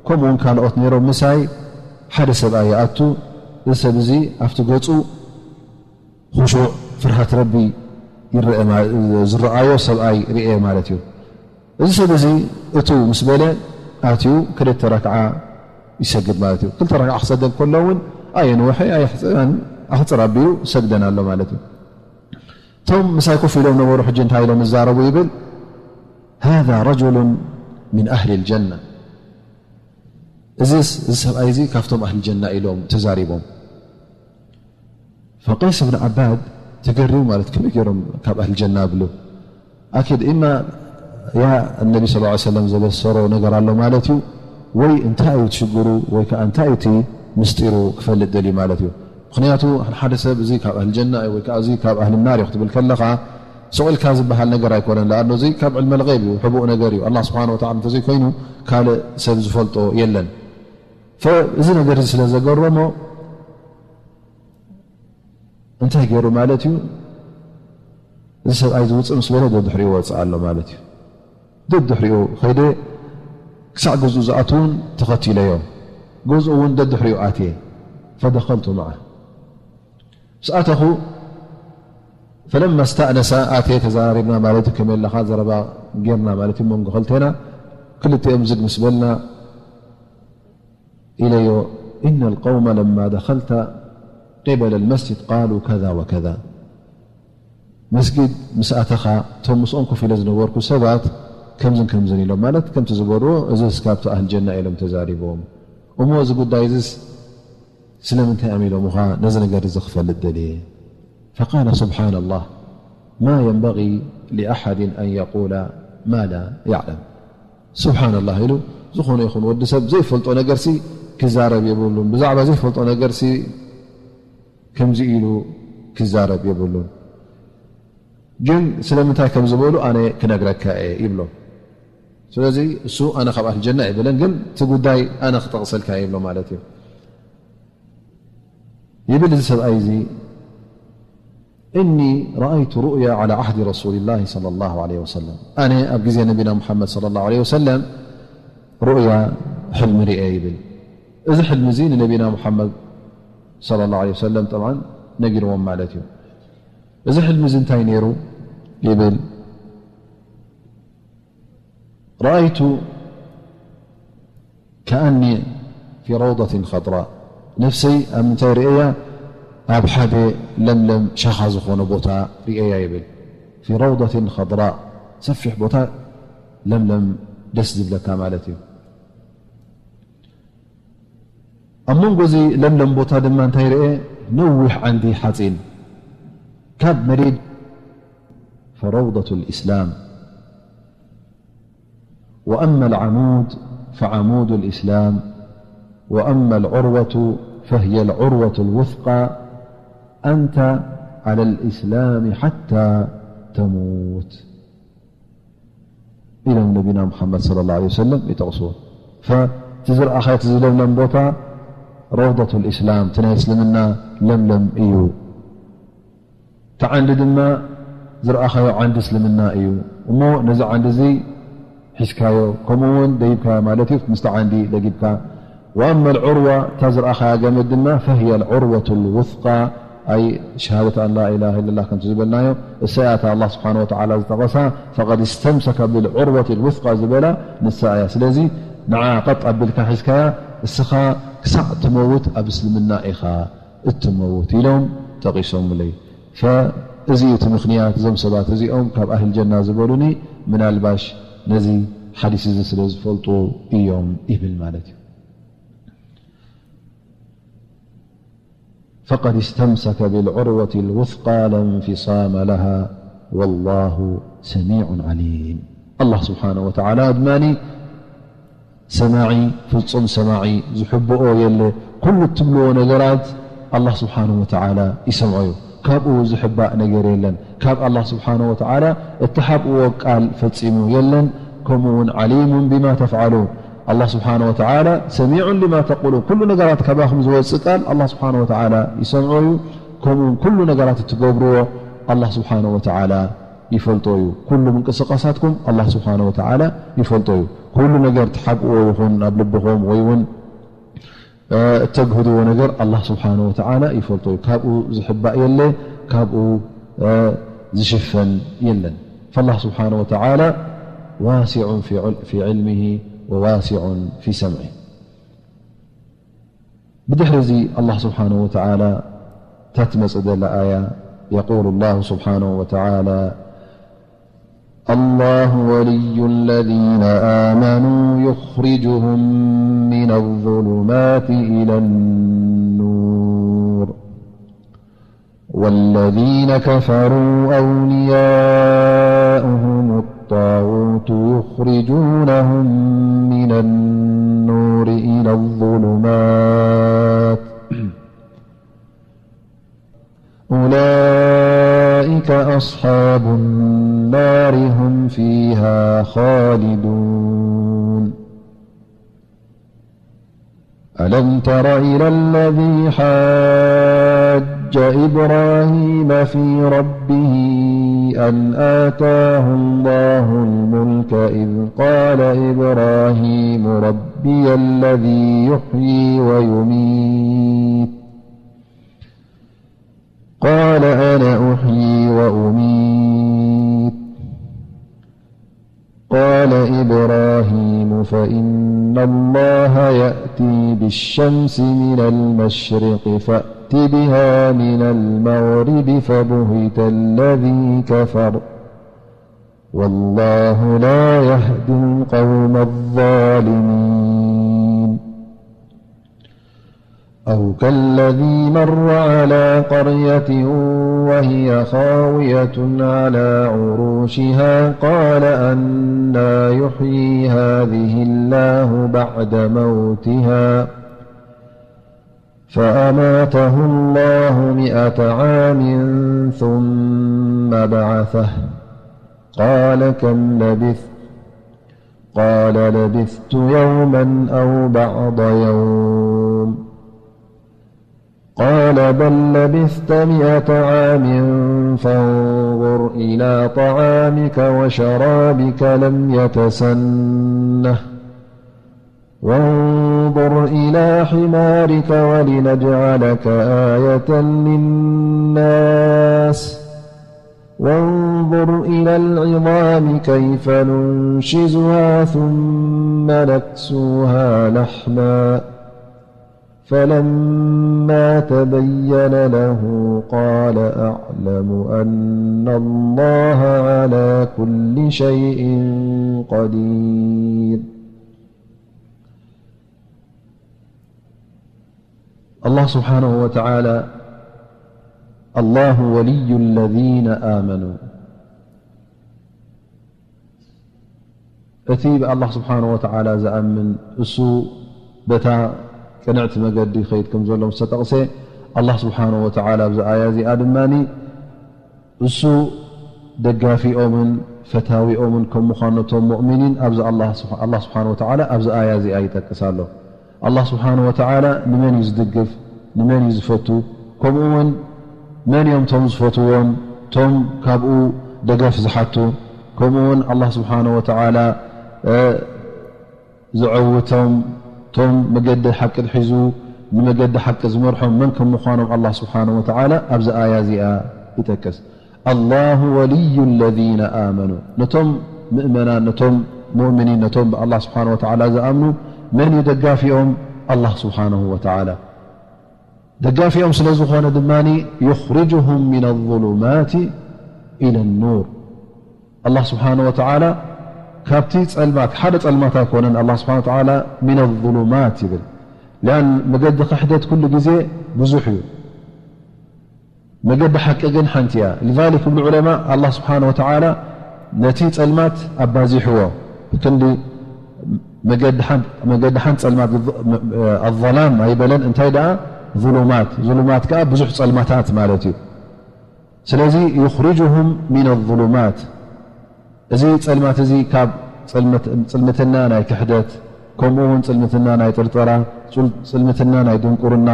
ከምኡ እውን ካልኦት ነይሮም ምሳይ፣ ሓደ ሰብኣይ ይኣቱ። እዚ ሰብ እዚ ኣብቲ ገጹ ኹሹዕ፣ ፍርሃት ረቢ ይረአ ማ-፣ ዝረኣዮ ሰብኣይ ርእየ ማለት እዩ። እዚ ሰብ እዚ እቱ ምስ በለ ኣትዩ ክልተ ረክዓ ይሰግድ ማለት እዩ። ክልተ ረክዓ ክሰግድ ከሎ እውን ኣየንውሐ ኣየሕጽረን፣ ኣሕጽር ኣቢሉ ሰግደን ኣሎ ማለት እዩ። እቶም ምሳይ ኮፍ ኢሎም ነበሩ ሕጂ እንታይ ኢሎም ይዛረቡ ይብል፣ ሃዛ ረጁሉን ምን ኣህሊ ልጀና፣ እዚስ፣ እዚ ሰብኣይ እዚ ካብቶም ኣህሊ ጀና ኢሎም ተዛሪቦም። ፈቀይስ ብን ዓባድ ተገሪሙ ማለት ከመይ ገይሮም ካብ ኣህሊ ጀና ብሉ? ኣኪድ ኢማ ያ ነቢ ስ ሰለም ዘበሰሮ ነገር ኣሎ ማለት እዩ፣ ወይ እንታይ እዩ ትሽግሩ ወይ ከዓ እንታይ እቲ ምስጢሩ ክፈልጥ ደልዩ ማለት እዩ። ምኽንያቱ ሓደ ሰብ እዚ ካብ ኣህሊ ጀና እዩ ወይ ከዓ እዚ ካብ ኣህሊ ናር እዩ ክትብል ከለኻ ስቕ ኢልካ ዝበሃል ነገር ኣይኮነን። ለኣኖ እዚ ካብ ዕልመል ገይብ እዩ፣ ሕቡእ ነገር እዩ። ኣላህ ስብሓን ወተዓላ እንተዘይኮይኑ ካልእ ሰብ ዝፈልጦ የለን። እዚ ነገር እዚ ስለ ዘገረሞ እንታይ ገይሩ ማለት እዩ? እዚ ሰብኣይ ዝውፅእ ምስ በለ ደድሕሪኡ ወፅእ ኣሎ ማለት እዩ። ደድሕሪኡ ኸይደ ክሳዕ ገዝኡ ዝኣትውን ተኸቲለዮ። ገዝኡ እውን ደድሕሪኡ ኣትየ። ፈደኸልቱ መዓ ምስ ኣተኹ ፈለማ ስተእነሳ ኣትየ ተዘራሪብና ማለት እዩ። ከመይ ኣለኻ ዘረባ ጌርና ማለት እዩ። መንጎ ክልቴና ክልቲኦም ዝግ ምስ በልና ኢለዮ إن القوم لما دخلت قبل المسجد قالوا كذا وكذا መስጊድ ምስ ኣተኻ እቶም ምስኦም ኮፍ ኢለ ዝነበርኩ ሰባት ከምዝን ከምዝን ኢሎም ማለት ከምቲ ዝበርዎ እዚስ ካብቲ ኣህል ጀና ኢሎም ተዛሪቦም እሞ እዚ ጉዳይ እዚስ ስለምንታይ ኣሚሎምኻ ነዚ ነገር እዚ ክፈልጥ ደልየ فقال سبحان الله ما ينبغي لأحد أن يقول ما لا يعلم سبحان الله ኢሉ ዝኾነ ይኹን ወዲ ሰብ ዘይፈልጦ ነገርሲ ክዛረብ የብሉን ብዛዕባ ዘይፈልጦ ነገርሲ ከምዚ ኢሉ ክዛረብ የብሉን ግን ስለምንታይ ከም ዝበሉ ኣነ ክነግረካ እየ ይብሎ ስለዚ እሱ ኣነ ካብ ኣህል ጀና ኣይብለን ግን እቲ ጉዳይ ኣነ ክጠቕሰልካ ይብሎ ማለት እዩ ይብል እዚ ሰብኣይ እዚ إني رأيت رؤيا على عهد رسول الله صلى الله عليه وسلم ኣነ ኣብ ግዜ ነቢና محمد صلى الله عليه وسلم رؤيا ሕልሚ ርኤ ይብል እዚ ሕልሚ እዚ ንነቢና محمد صلى الله عليه وسلم طبعا ነጊርዎም ማለት እዩ እዚ ሕልሚ እዚ እንታይ ነይሩ ይብል رأيت كأني في روضة خضراء ነፍሰይ ኣብ ምንታይ ርእየያ ኣብ ሓደ ለምለም ሸኻ ዝኾነ ቦታ ርእየያ ይብል في روضة خضراء ሰፊሕ ቦታ ለምለም ደስ ዝብለካ ማለት እዩ ኣብ መንጎ እዚ ለምለም ቦታ ድማ እንታይ ርአ ነዊሕ ዓንዲ ሓፂን ካብ መሬት فروضة الإسلام وأما العمود فعمود الإسلام وأما العروة فهي العروة الوثقى أنت على الإسلام حتى تموت ኢሎም ነቢና ሙሓመድ صلى الله عليه وسلم ይጠቕስዎ እቲ ዝረኣኻዮ እቲ ዝለምለም ቦታ روضة الإسلام እቲ ናይ እስልምና ለምለም እዩ እቲ ዓንዲ ድማ ዝረኣኻዮ ዓንዲ እስልምና እዩ እሞ ነዚ ዓንዲ እዚ ሒዝካዮ ከምኡ እውን ደይብካዮ ማለት እዩ ምስቲ ዓንዲ ለጊብካ وأما العروة እታ ዝረኣኻያ ገመድ ድማ فهي العروة الوثقى ኣይ ሸሃደት ኣን ላኢላሃ ኢለላህ ከምቲ ዝበልናዮ እሳ እያ እታ ኣላህ ስብሓን ወተዓላ ዝጠቐሳ فقد استمسك بالعروة الوثقى ዝበላ ንሳ እያ ስለዚ ንዓ ቀጥ ኣቢልካ ሒዝካያ እስኻ ክሳዕ ትመውት ኣብ እስልምና ኢኻ እትመውት ኢሎም ጠቒሶምለይ እዚ እዩ እቲ ምኽንያት እዞም ሰባት እዚኦም ካብ ኣህል ጀና ዝበሉኒ ምናልባሽ ነዚ ሓዲስ እዚ ስለ ዝፈልጡ እዮም ይብል ማለት እዩ فقد استمسك بالعروة الوثقى لا انفصام لها والله سميع عليم الله سبحانه وتعالى ድማ ሰማዒ፣ ፍጹም ሰማዒ ዝሕብኦ የለ። ኩሉ እትብልዎ ነገራት ኣላህ ስብሓነሁ ወተዓላ ይሰምዖ እዩ። ካብኡ ዝሕባእ ነገር የለን። ካብ ኣላህ ስብሓነሁ ወተዓላ እትሓብእዎ ቃል ፈጺሙ የለን። ከምኡ እውን ዓሊሙን ቢማ ተፍዓሉን፣ ኣላህ ስብሓነሁ ወተዓላ ሰሚዑን ሊማ ተቁሉን፣ ኩሉ ነገራት ካባኹም ዝወጽእ ቃል ኣላህ ስብሓነሁ ወተዓላ ይሰምዖ እዩ። ከምኡ እውን ኩሉ ነገራት እትገብርዎ ኣላህ ስብሓነሁ ወተዓላ ይፈልጦ እዩ። ኩሉ ምንቅስቃሳትኩም ኣላህ ስብሓነሁ ወተዓላ ይፈልጦ እዩ። ኩሉ ነገር ትሓብእዎ ይኹን ናብ ልብኹም ወይ እውን፣ እ፣ እተግህድዎ ነገር ኣላህ ስብሓነሁ ወተዓላ ይፈልጦ እዩ። ካብኡ ዝሕባእ የለ፣ ካብኡ፣ እ፣ ዝሽፈን የለን። ፈላህ ስብሓነሁ ወተዓላ ዋሲዑን ፊ ዑል-፣ ፊ ዕልሚሂ ወዋሲዑን ፊ ሰምዒሂ። ብድሕሪ እዚ ኣላህ ስብሓነሁ ወተዓላ እታ ትመጽእ ዘላ ኣያ፣ የቁሉ ላሁ ስብሓነሁ ወተዓላ፣ الله ولي الذين آمنوا يخرجهم من الظلمات إلى النور، والذين كفروا أولياؤهم الطاغوت يخرجونهم من النور إلى الظلمات، أولئك أصحاب النار هم فيها خالدون. ألم تر إلى الذي حاج إبراهيم في ربه أن آتاه الله الملك إذ قال إبراهيم ربي الذي يحيي ويميت، قال أنا أحيي وأميت، قال إبراهيم فإن الله يأتي بالشمس من المشرق فأت بها من المغرب فبهت الذي كفر، والله لا يهدي القوم الظالمين. أو كالذي مر على قرية وهي خاوية على عروشها قال أنى يحيي هذه الله بعد موتها، فأماته الله مائة عام ثم بعثه، قال كم لبثت؟ قال لبثت يوما أو بعض يوم، قال بل لبثت مائة عام فانظر إلى طعامك وشرابك لم يتسنه، وانظر إلى حمارك ولنجعلك آية للناس، وانظر إلى العظام كيف ننشزها ثم نكسوها لحما، فلما تبين له قال أعلم أن الله على كل شيء قدير. ኣላህ ስብሓነሁ ወተዓላ፣ الله ولي الذين آمنوا፣ እቲ ብኣላህ ስብሓነሁ ወተዓላ ዝኣምን፣ እሱ በታ ቅንዕቲ መገዲ ይኸይድ ከም ዘሎ ምስ ተጠቕሰ፣ ኣላህ ስብሓነሁ ወተዓላ ኣብዚ ኣያ እዚኣ ድማ እሱ ደጋፊኦምን ፈታዊኦምን ከም ምዃኑ ነቶም ሙእሚኒን ኣብዚ ኣላህ ስብሓ-፣ ኣላህ ስብሓነሁ ወተዓላ ኣብዚ ኣያ እዚኣ ይጠቅስ ኣሎ። ኣላህ ስብሓነሁ ወተዓላ ንመን እዩ ዝድግፍ? ንመን እዩ ዝፈቱ? ከምኡ እውን መን እዮም ቶም ዝፈትዎም? ቶም ካብኡ ደገፍ ዝሓቱ? ከምኡ እውን ኣላህ ስብሓነሁ ወተዓላ፣ እ፣ ዘዐውቶም፣ ቶም መገዲ ሓቂ ሒዙ ንመገዲ ሓቂ ዝመርሖም መን ከም ምዃኖም ኣላህ ስብሓነሁ ወተዓላ ኣብዚ ኣያ እዚኣ ይጠቅስ። الله ولي الذين آمنوا፣ ነቶም ምእመናን፣ ነቶም ሙእሚኒን፣ ነቶም ብኣላህ ስብሓነሁ ወተዓላ ዝኣምኑ መን እዩ ደጋፊኦም? ኣላህ ስብሓነሁ ወተዓላ። ደጋፊኦም ስለ ዝኾነ ድማ يخرجهم من الظلمات إلى النور። ኣላህ ስብሓነሁ ወተዓላ ካብቲ ጸልማት፣ ሓደ ጸልማት ኣይኮነን። ኣላህ ስብሓነሁ ወተዓላ من الظلمات ይብል። ሊኣን መገዲ ክሕደት ኩሉ ግዜ ብዙሕ እዩ። መገዲ ሓቂ ግን ሓንቲ እያ። لذلك ይብሉ ዑለማ፣ ኣላህ ስብሓነሁ ወተዓላ ነቲ ጸልማት ኣባዚሕዎ። ክንዲ መገዲ ሓንቲ ጸልማት፣ ኣظላም ኣይበለን፣ እንታይ ደኣ ظሉማት። ظሉማት ከኣ ብዙሕ ጸልማታት ማለት እዩ። ስለዚ يخرجهم من الظلمات፣ እዚ ጸልማት እዚ ካብ ጽልምትና ናይ ክሕደት፣ ከምኡ እውን ጽልምትና ናይ ጥርጠራ፣ ጽልምትና ናይ ድንቁርና፣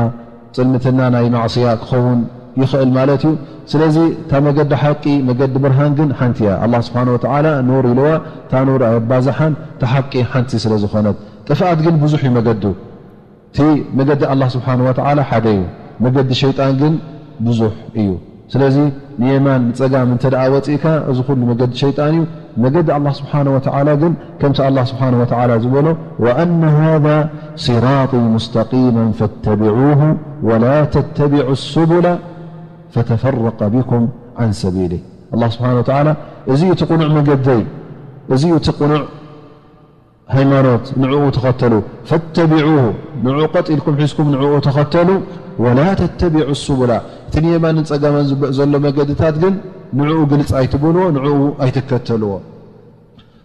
ጽልምትና ናይ ማዕስያ ክኸውን ይኽእል ማለት እዩ። ስለዚ እታ መገዲ ሓቂ፣ መገዲ ብርሃን ግን ሓንቲ እያ። ኣላህ ስብሓነ ወተዓላ ኑር ኢልዋ፣ እታ ኑር ኣየባዝሓን፣ እታ ሓቂ ሓንቲ ስለ ዝኾነት። ጥፍኣት ግን ብዙሕ እዩ መገዱ። እቲ መገዲ ኣላህ ስብሓነ ወተዓላ ሓደ እዩ። መገዲ ሸይጣን ግን ብዙሕ እዩ። ስለዚ ንየማን ንጸጋም እንተ ደኣ ወጺእካ፣ እዚ ኩሉ መገዲ ሸይጣን እዩ። መገዲ ኣላህ ስብሓነ ወተዓላ ግን ከምቲ ኣላህ ስብሓነ ወተዓላ ዝበሎ፣ "ወኣነ ሃዛ ሲራጢ ሙስተቂመን ፈተቢዑሁ ወላ ተተቢዑ ሱቡላ ፈተፈረቀ ቢኩም ዓን ሰቢሊህ።" ኣላህ ስብሓነ ወተዓላ፣ "እዚ እዩ እቲ ቅኑዕ መገደይ፣ እዚ እዩ እቲ ቅኑዕ ሃይማኖት፣ ንዕኡ ተኸተሉ። ፈተቢዑሁ፣ ንዕኡ ቀጥ ኢልኩም ሒዝኩም ንዕኡ ተኸተሉ። ወላ ተተቢዑ ሱቡላ፣ እቲ ንየማንን ጸጋምን ዝበ-፣ ዘሎ መገድታት ግን ንዕኡ ግልጽ ኣይትበልዎ፣ ንዕኡ ኣይትከተልዎ።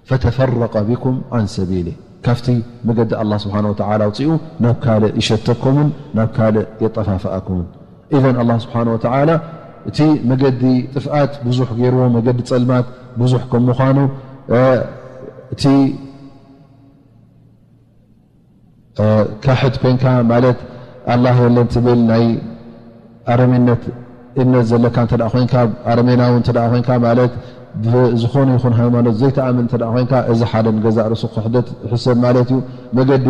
ፈተፈረቀ ቢኩም ዓን ሰቢሊ፣ ካብቲ መገዲ ኣላህ ስብሓነ ወተዓላ ኣውጺኡ ናብ ካልእ ይሸተኩምን ናብ ካልእ የጠፋፍኣኩምን። ኢዘን ኣላህ ስብሓነ ወተዓላ እቲ መገዲ ጥፍኣት ብዙሕ ገይርዎ፣ መገዲ ጸልማት ብዙሕ ከም ምዃኑ፣ እ፣ እቲ እ፣ ካሕድ ኮይንካ፣ ማለት ኣላህ የለን ትብል ናይ ኣረሜነት እምነት ዘለካ እንተ ደኣ ኮይንካ፣ ኣረሜናዊ እንተ ደኣ ኮይንካ፣ ማለት ብዝኾነ ይኹን ሃይማኖት ዘይትኣምን እንተ ደኣ ኮይንካ፣ እዚ ሓደ ንገዛእ ርእሱ ክሕደት ይሕሰብ ማለት እዩ። መገዲ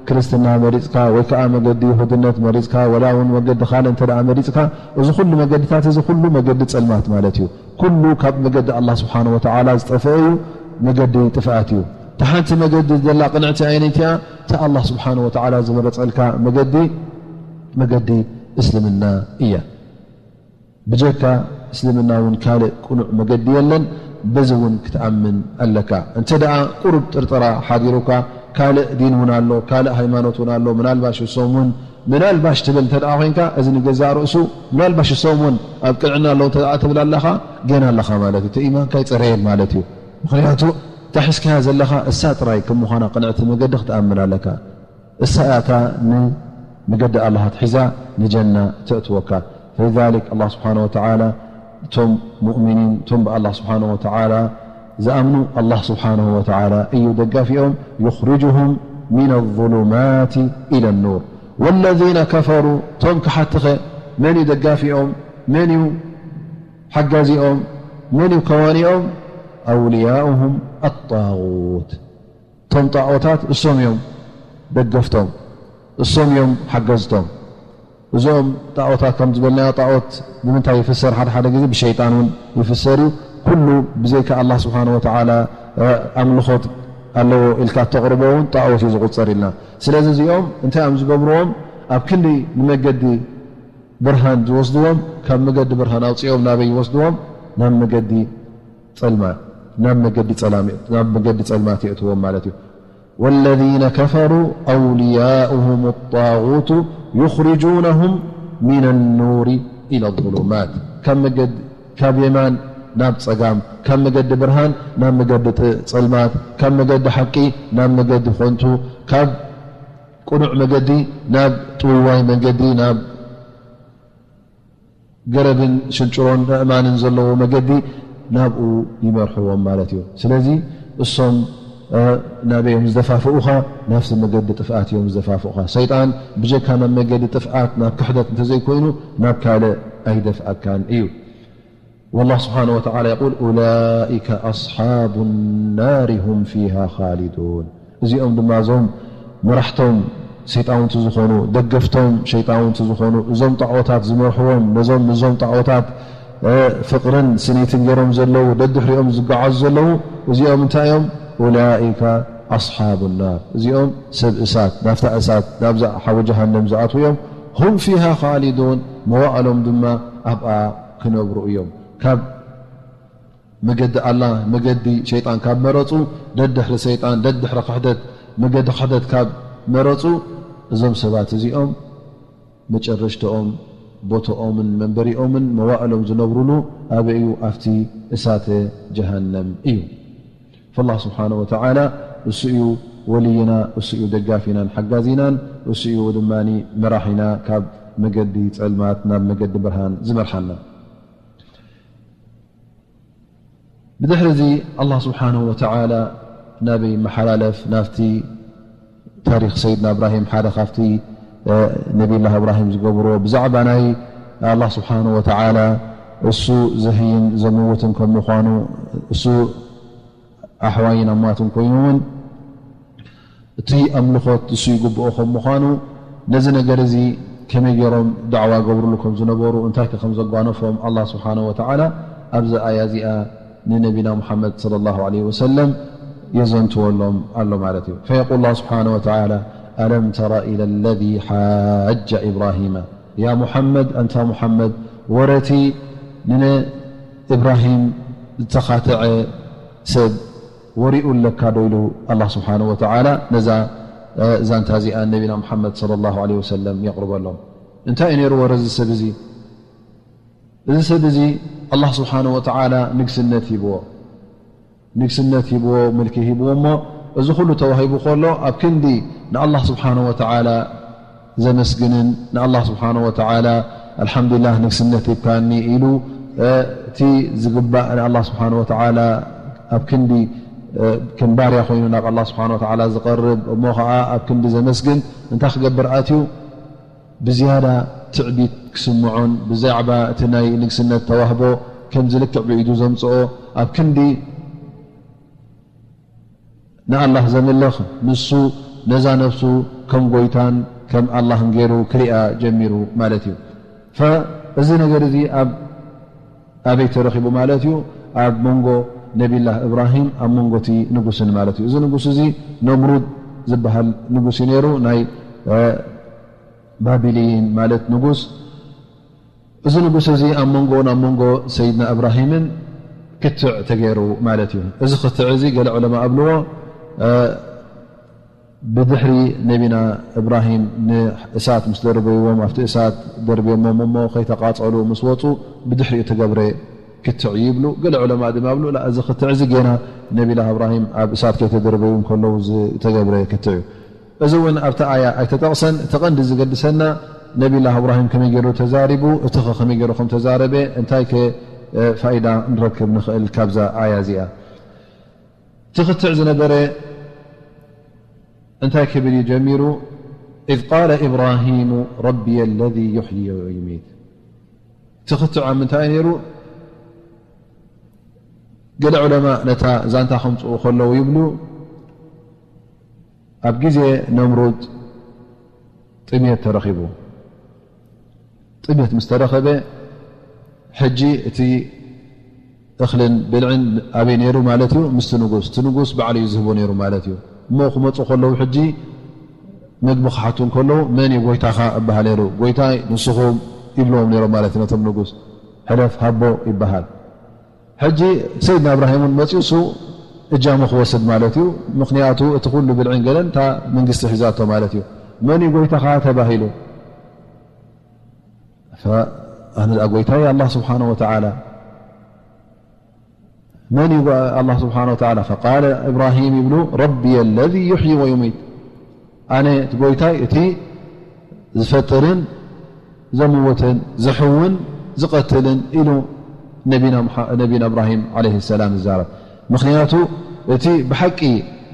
ክርስትና መሪጽካ፣ ወይ ከኣ መገዲ ይሁድነት መሪጽካ፣ ወላ እውን መገዲ ካልእ እንተ ደኣ መሪጽካ፣ እዚ ኩሉ መገድታት እዚ ኩሉ መገዲ ጸልማት ማለት እዩ። ኩሉ ካብ መገዲ ኣላህ ስብሓነ ወተዓላ ዝጠፍአ እዩ፣ መገዲ ጥፍኣት እዩ። እታ ሓንቲ መገዲ ዘላ ቅንዕቲ ኣየነይቲ እያ? እታ ኣላህ ስብሓነ ወተዓላ ዝመረጸልካ መገዲ፣ መገዲ እስልምና እያ። ብጀካ እስልምና እውን ካልእ ቅኑዕ መገዲ የለን። በዚ እውን ክትኣምን ኣለካ። እንተ ደኣ ቁሩብ ጥርጠራ ሓዲሩካ፣ ካልእ ዲን እውን ኣሎ፣ ካልእ ሃይማኖት እውን ኣሎ፣ ምናልባሽ እሶም እውን፣ ምናልባሽ ትብል እንተ ደኣ ኮይንካ፣ እዚ ንገዛእ ርእሱ ምናልባሽ እሶም እውን ኣብ ቅንዕና ኣለዉ እንተ ደኣ ትብል ኣለኻ፣ ጌና ኣለኻ ማለት እዩ። እቲ ኢማንካ ኣይጸረየን ማለት እዩ። ምኽንያቱ እታ ሒዝካያ ዘለኻ እሳ ጥራይ ከም ምዃና ቅንዕቲ መገዲ ክትኣምን ኣለካ። እሳ እያ እታ ንመገዲ ኣላህ ኣትሒዛ ንጀና ተእትወካ። ፈሊዛሊክ ኣላህ ስብሓነ ወተዓላ እቶም ሙእሚኒን፣ እቶም ብኣላህ ስብሓነ ወተዓላ ዝኣምኑ፣ ኣላህ ስብሓነሁ ወተዓላ እዩ ደጋፊኦም። ዩኽሪጁሁም ሚነ ዙሉማቲ ኢለ ኑር። ወለዚነ ከፈሩ፣ እቶም ከሓትኸ መን እዩ ደጋፊኦም? መን እዩ ሓጋዚኦም? መን እዩ ከዋኒኦም? ኣውልያኡሁም ኣጣጉት። እቶም ጣዖታት እሶም እዮም ደገፍቶም፣ እሶም እዮም ሓገዝቶም። እዞም ጣዖታት ከም ዝበልናዮ፣ ጣዖት ብምንታይ ይፍሰር? ሓደ ሓደ ግዜ ብሸይጣን እውን ይፍሰር እዩ። ኩሉ ብዘይካ ኣላህ ስብሓነ ወተዓላ፣ እ፣ ኣምልኾት ኣለዎ ኢልካ እተቕርቦ እውን ጣዖት እዩ ዝቑጸር ኢልና። ስለዚ እዚኦም እንታይ እዮም ዝገብርዎም? ኣብ ክንዲ ንመገዲ ብርሃን ዝወስድዎም፣ ካብ መገዲ ብርሃን ኣውጺኦም ናበይ ይወስድዎም? ናብ መገዲ ጸልማት፣ ናብ መገዲ ጸላም-፣ ናብ መገዲ ጸልማት የእትዎም ማለት እዩ። ወለዚነ ከፈሩ ኣውልያኡሁም ጣጉቱ ዩኽሪጁነሁም ሚነ ኑሪ ኢለ ዙሉማት። ካብ መገዲ፣ ካብ የማን ናብ ጸጋም፣ ካብ መገዲ ብርሃን ናብ መገዲ ጥ-፣ ጸልማት፣ ካብ መገዲ ሓቂ ናብ መገዲ ኾንቱ፣ ካብ ቅኑዕ መገዲ ናብ ጥውይዋይ መገዲ፣ ናብ ገረብን ሽንጭሮን ኣእማንን ዘለዎ መገዲ ናብኡ ይመርሕዎም ማለት እዩ። ስለዚ እሶም፣ እ፣ ናበይ እዮም ዝደፋፍኡኻ? ናብቲ መገዲ ጥፍኣት እዮም ዝደፋፍኡኻ። ሰይጣን ብጀካ ናብ መገዲ ጥፍኣት፣ ናብ ክሕደት እንተዘይኮይኑ ናብ ካልእ ኣይደፍኣካን እዩ። والله سبحانه وتعالى يقول: أولئك أصحاب النار هم فيها خالدون። እዚኦም ድማ እዞም መራሕቶም ሸይጣውንቲ ዝኾኑ፣ ደገፍቶም ሸይጣውንቲ ዝኾኑ፣ እዞም ጣዖታት ዝመርሕዎም፣ ነዞም፣ ንዞም ጣዖታት፣ እ፣ ፍቕርን ስኒትን ገይሮም ዘለዉ፣ ደድሕሪኦም ዝጓዓዙ ዘለዉ፣ እዚኦም እንታይ እዮም? أولئك أصحاب النار። እዚኦም ሰብ እሳት፣ ናብታ እሳት፣ ናብዛ ሓዊ ጀሃነም ዝኣትዉ እዮም። هم فيها خالدون። መዋእሎም ድማ ኣብኣ ክነብሩ እዮም። ካብ መገዲ ኣላህ፣ መገዲ ሸይጣን ካብ መረጹ፣ ደድሕሪ ሰይጣን፣ ደድሕሪ ክሕደት፣ መገዲ ክሕደት ካብ መረጹ፣ እዞም ሰባት እዚኦም መጨረሽትኦም፣ ቦትኦምን መንበሪኦምን መዋእሎም ዝነብሩሉ ኣበይ እዩ? ኣብቲ እሳተ ጀሃነም እዩ። ፈላህ ስብሓነ ወተዓላ እሱ እዩ ወልይና፣ እሱ እዩ ደጋፊናን ሓጋዚናን፣ እሱ እዩ ድማ መራሒና፣ ካብ መገዲ ጸልማት ናብ መገዲ ብርሃን ዝመርሓና። ብድሕሪ እዚ ኣላህ ስብሓንሁ ወተዓላ ናበይ መሓላለፍ? ናብቲ ታሪኽ ሰይድና እብራሂም፣ ሓደ ካብቲ ነቢዩላህ እብራሂም ዝገብርዎ ብዛዕባ ናይ ኣላህ ስብሓንሁ ወተዓላ፣ እሱ ዝህይን ዘምውትን ከም ምዃኑ፣ እሱ ኣሕዋይን ኣማትን ኮይኑ እውን እቲ ኣምልኾት እሱ ይግብኦ ከም ምዃኑ፣ ነዚ ነገር እዚ ከመይ ገይሮም ዳዕዋ ገብርሉ ከም ዝነበሩ፣ እንታይ ከ ከም ዘጓነፎም ኣላህ ስብሓንሁ ወተዓላ ኣብዚ ኣያ እዚኣ ንነቢና ሙሓመድ ሰለላሁ ዐለይሂ ወሰለም የዘንትወሎም ኣሎ ማለት እዩ። ፈየቁል ኣላህ ስብሓንሁ ወተዓላ፣ ألم تر إلى الذي حاج إبراهيم، ያ ሙሓመድ፣ ኣንታ ሙሓመድ፣ ወረቲ ንነ እብራሂም ዝተኻትዐ ሰብ ወሪኡ ኣለካ ዶ ኢሉ ኣላህ ስብሓንሁ ወተዓላ ነዛ ዛንታ እዚኣ ነቢና ሙሓመድ ሰለላሁ ዐለይሂ ወሰለም የቕርበሎም። እንታይ እዩ ነይሩ ወረ እዚ ሰብ እዚ? እዚ ሰብ እዚ ኣላህ ስብሓንሁ ወተዓላ ንግስነት ሂብዎ፣ ንግስነት ሂብዎ፣ ምልኪ ሂብዎ። እሞ እዚ ኩሉ ተዋሂቡ ከሎ ኣብ ክንዲ ንኣላህ ስብሓንሁ ወተዓላ ዘመስግንን ንኣላህ ስብሓንሁ ወተዓላ ኣልሓምዱሊላህ ንግስነት ሂብካኒ ኢሉ እቲ ዝግባእ ንኣላህ ስብሓንሁ ወተዓላ ኣብ ክንዲ ከም ባርያ ኮይኑ ናብ ኣላህ ስብሓንሁ ወተዓላ ዝቐርብ እሞ ኸዓ ኣብ ክንዲ ዘመስግን እንታይ ክገብር ኣትዩ? ብዝያዳ ትዕቢት ክስምዖን ብዛዕባ እቲ ናይ ንግስነት ተዋህቦ ከም ዝልክዕ ብኢዱ ዘምጽኦ ኣብ ክንዲ ንኣላህ ዘምልኽ ንሱ ነዛ ነፍሱ ከም ጎይታን ከም ኣላህን ገይሩ ክሪኣ ጀሚሩ ማለት እዩ። ፈ-፣ እዚ ነገር እዚ ኣብ ኣበይ ተረኺቡ ማለት እዩ? ኣብ መንጎ ነቢላህ እብራሂም ኣብ መንጎ እቲ ንጉስን ማለት እዩ። እዚ ንጉስ እዚ ነምሩድ ዝበሃል ንጉስ እዩ ነይሩ፣ ናይ፣ እ፣ ባቢልይን ማለት ንጉስ። እዚ ንጉስ እዚ ኣብ መንጎ፣ ኣብ መንጎ ሰይድና እብራሂምን ክትዕ ተገይሩ ማለት እዩ። እዚ ክትዕ እዚ ገለ ዑለማ ኣብልዎ፣ እ፣ ብድሕሪ ነቢና እብራሂም ንእሳት ምስ ደርበይዎም፣ ኣብቲ እሳት ደርብዮሞም እሞ ከይተቃጸሉ ምስ ወጹ ብድሕሪኡ ተገብረ ክትዕ እዩ ይብሉ። ገለ ዑለማ ድማ ይብሉ፣ ላ፣ እዚ ክትዕ እዚ ጌና ነቢላ እብራሂም ኣብ እሳት ከይተደርበዩ እንከለዉ ዝተገብረ ክትዕ እዩ። እዚ እውን ኣብቲ ኣያ ኣይተጠቕሰን። እቲ ቀንዲ ዝገድሰና ነቢላ እብራሂም ከመይ ገይሩ ተዛሪቡ፣ እቲ ኸ ከመይ ገይሩ ከም ተዛረበ፣ እንታይ ከ፣ እ፣ ፋይዳ ንረክብ ንኽእል ካብዛ ኣያ እዚኣ? እቲ ክትዕ ዝነበረ እንታይ ክብል እዩ ጀሚሩ? إذ قال إبراهيم ربي الذي يحيي ويميت። እቲ ክትዕ ኣብ ምንታይ እዩ ነይሩ? ገለ ዑለማ ነታ ዛንታ ከምጽኡ ከለዉ ይብሉ፣ ኣብ ግዜ ነምሩድ ጥሜት ተረኺቡ። ጥሜት ምስ ተረኸበ፣ ሕጂ እቲ እኽልን ብልዕን ኣበይ ነይሩ ማለት እዩ? ምስቲ ንጉስ። እቲ ንጉስ ባዕሉ እዩ ዝህቦ ነይሩ ማለት እዩ። እሞ ክመጹ ከለዉ፣ ሕጂ ምግቢ ክሓቱ እንከለዉ፣ "መን እዩ ጎይታኻ?" እበሃል ነይሩ። "ጎይታይ ንስኹም" ይብልዎም ነይሮም ማለት እዩ ነቶም ንጉስ። "ሕለፍ ሃቦ" ይበሃል። ሕጂ ሰይድና እብራሂም እውን መጺኡ እሱ እጃሙ ክወስድ ማለት እዩ። ምኽንያቱ እቲ ኩሉ ብልዕን ገለን እታ መንግስቲ ሒዛቶ ማለት እዩ። "መን እዩ ጎይታኻ?" ተባሂሉ። ፈ-፣ ኣነ ደኣ ጎይታይ ኣላህ ስብሓነሁ ወተዓላ። መን እዩ ኣላህ ስብሓነሁ ወተዓላ? ፈቃለ ኢብራሂም ይብሉ፣ "ረቢየ ለዚ ዩሕዪ ወዩሚት፣ ኣነ እቲ ጎይታይ እቲ ዝፈጥርን ዘምውትን ዝሕውን ዝቐትልን" ኢሉ ነቢና ሙሓ-፣ ነቢና እብራሂም ዓለይሂ ሰላም ይዛረብ። ምኽንያቱ እቲ ብሓቂ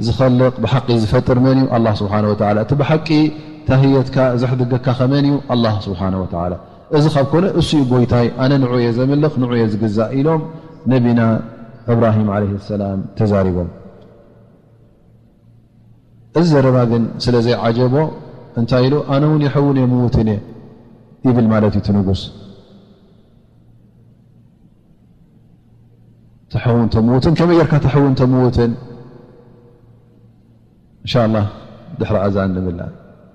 ዝኸልቕ ብሓቂ ዝፈጥር መን እዩ? ኣላህ ስብሓነሁ ወተዓላ። እቲ ብሓቂ ታህየትካ ዘሕድገካ ከመን እዩ? ኣላህ ስብሓነሁ ወተዓላ። እዚ ካብ ኮነ እሱ እዩ ጎይታይ፣ ኣነ ንዑ እየ ዘምልኽ፣ ንዑ እየ ዝግዛእ ኢሎም ነቢና እብራሂም ዓለይሂ ሰላም ተዛሪቦም። እዚ ዘረባ ግን ስለ ዘይዓጀቦ እንታይ ኢሉ? ኣነ እውን ይሕውን እየ ምውትን እየ ይብል ማለት እዩ እቲ ንጉስ። ትሕውን ተምውትን፣ ከመይ ጌርካ ትሕውን ተምውትን? እንሻላህ ድሕሪ ኣዛን ንብላ።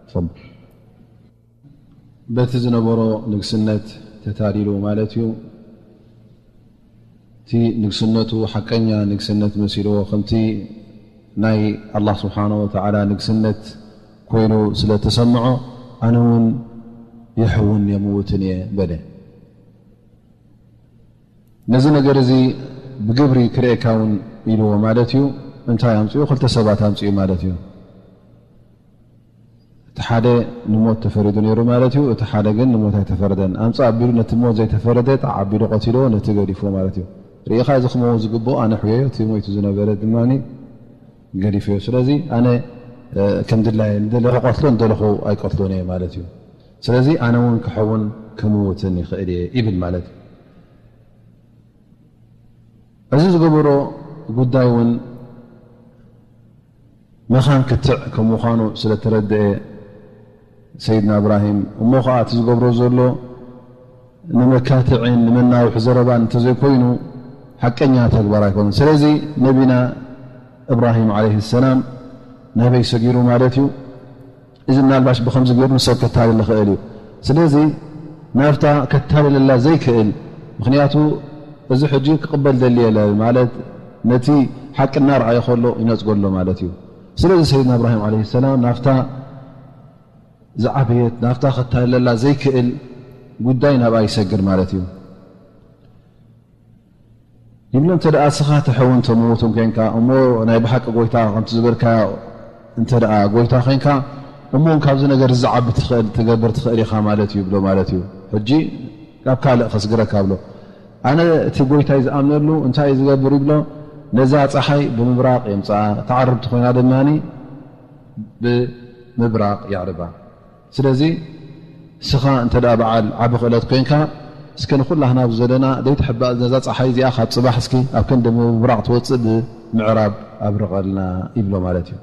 ተፈضل። በቲ ዝነበሮ ንግስነት ተታሊሉ ማለት እዩ። እቲ ንግስነቱ ሓቀኛ ንግስነት መሲልዎ፣ ከምቲ ናይ ኣላህ ስብሓነሁ ወተዓላ ንግስነት ኮይኑ ስለ ተሰምዖ፣ ኣነ እውን ይሕውን እየ ምውትን እየ በለ። ነዚ ነገር እዚ ብግብሪ ክርእየካ እውን ኢልዎ ማለት እዩ። እንታይ ኣምፅኡ? ክልተ ሰባት ኣምፅኡ ማለት እዩ። እቲ ሓደ ንሞት ተፈሪዱ ነይሩ ማለት እዩ። እቲ ሓደ ግን ንሞት ኣይተፈረደን። ኣምፃእ ኣቢሉ ነቲ ሞት ዘይተፈረደ ጣዕ ኣቢሉ ቀቲልዎ፣ ነቲ ገዲፍዎ ማለት እዩ። ርኢኻ፣ እዚ ክመውን ዝግብኦ ኣነ ሕየዮ፣ እቲ ሞይቱ ዝነበረ ድማ ገዲፈዮ። ስለዚ ኣነ፣ እ፣ ከም ድላየ ንደለ ክቐትሎ ንደለኹ ኣይቀትሎን እየ ማለት እዩ። ስለዚ ኣነ እውን ክኸውን ክምውትን ይኽእል እየ ይብል ማለት እዩ። እዚ ዝገበሮ ጉዳይ እውን መኻን ክትዕ ከም ምዃኑ ስለ ተረድአ ሰይድና እብራሂም፣ እሞ ኸዓ እቲ ዝገብሮ ዘሎ ንመካትዕን ንመናውሒ ዘረባን እንተዘይኮይኑ ሓቀኛ ተግባር ኣይኮነን። ስለዚ ነቢና እብራሂም ዓለይሂ ሰላም ናበይ ሰጊሩ ማለት እዩ? እዚ ምናልባሽ ብኸምዚ ገይሩ ንሰብ ከታልል ይኽእል እዩ። ስለዚ ናብታ ከታልለላ ዘይክእል፣ ምኽንያቱ እዚ ሕጂ ክቕበል ደሊ የለ ማለት ነቲ ሓቂ እናረኣየ ከሎ ይነጽጎ ኣሎ ማለት እዩ። ስለዚ ሰይድና እብራሂም ዓለይሂ ሰላም ናብታ ዝዓበየት፣ ናብታ ከታልለላ ዘይክእል ጉዳይ ናብኣ ይሰግር ማለት እዩ። ይብሎ፣ እንተ ደኣ እስኻ ተሕውን ተመውትን ኮንካ፣ እሞ ናይ ብሓቂ ጎይታ ከምቲ ዝበልካዮ እንተ ደኣ ጎይታ ኮንካ፣ እሞ እውን ካብዚ ነገር እዚ ዝዓቢ ትኽእል፣ ትገብር ትኽእል ኢኻ ማለት እዩ፣ ይብሎ ማለት እዩ። ሕጂ ካብ ካልእ ከስግረካ ብሎ። ኣነ እቲ ጎይታይ ዝኣምነሉ እንታይ እዩ ዝገብር ይብሎ፣ ነዛ ጸሓይ ብምብራቕ የምጽኣ፣ እታ ዓርብቲ ኮይና ድማ ብምብራቕ የዕርባ። ስለዚ እስኻ እንተ ደኣ በዓል ዓቢ ክእለት ኮንካ፣ እስከ ንኹላህና ኣብዚ ዘለና ዘይትሕባእ ነዛ ጸሓይ እዚኣ ካብ ጽባሕ እስኪ ኣብ ክንዲ ምብራቕ ትወጽእ ብምዕራብ ኣብርቐልና ይብሎ ማለት እዩ።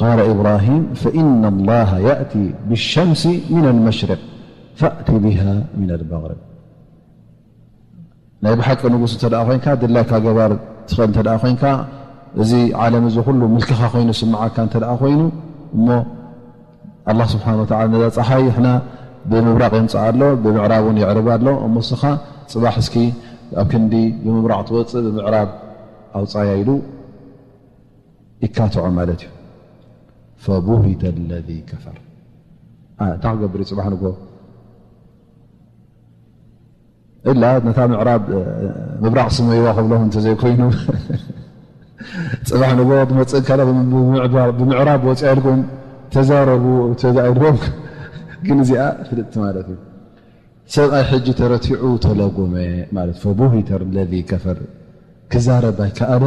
قال إبراهيم فإن الله يأتي بالشمس من المشرق فأت بها من المغرب. ናይ ብሓቂ ንጉስ እንተ ደኣ ኮይንካ፣ ድላይካ ገባር ትኽእል እንተ ደኣ ኮይንካ፣ እዚ ዓለም እዚ ኩሉ ምልክኻ ኮይኑ ስምዓካ እንተ ደኣ ኮይኑ፣ እሞ ኣላህ ስብሓን ወተዓላ ነዛ ጸሓይ ንሕና ብምብራቕ የምጽኣ ኣሎ፣ ብምዕራብ እውን የዕርባ ኣሎ። እሞ እስኻ ጽባሕ እስኪ ኣብ ክንዲ ብምብራቕ ትወጽእ ብምዕራብ ኣውጻያ ኢሉ ይካትዖ ማለት እዩ። ፈቡሂተ ለዚ ከፈር። አ፣ እንታይ ክገብር እዩ ጽባሕ ንግሆ? እላ ነታ ምዕራብ፣ እ፣ ምብራቕ ስመይዋ ክብሎም እንተዘይኮይኑ፣ ጽባሕ ንግሆ ትመጽእ ከላ ብምዕባር-፣ ብምዕራብ ወጽያ ኢልኩም ተዛረቡ፣ ተዛ ኢልዎም። ግን እዚኣ ፍልጥቲ ማለት እዩ። ሰብኣይ ሕጂ ተረቲዑ ተለጉመ ማለት፣ ፈቡሂተ ለዚ ከፈር፣ ክዛረብ ኣይከኣለ፣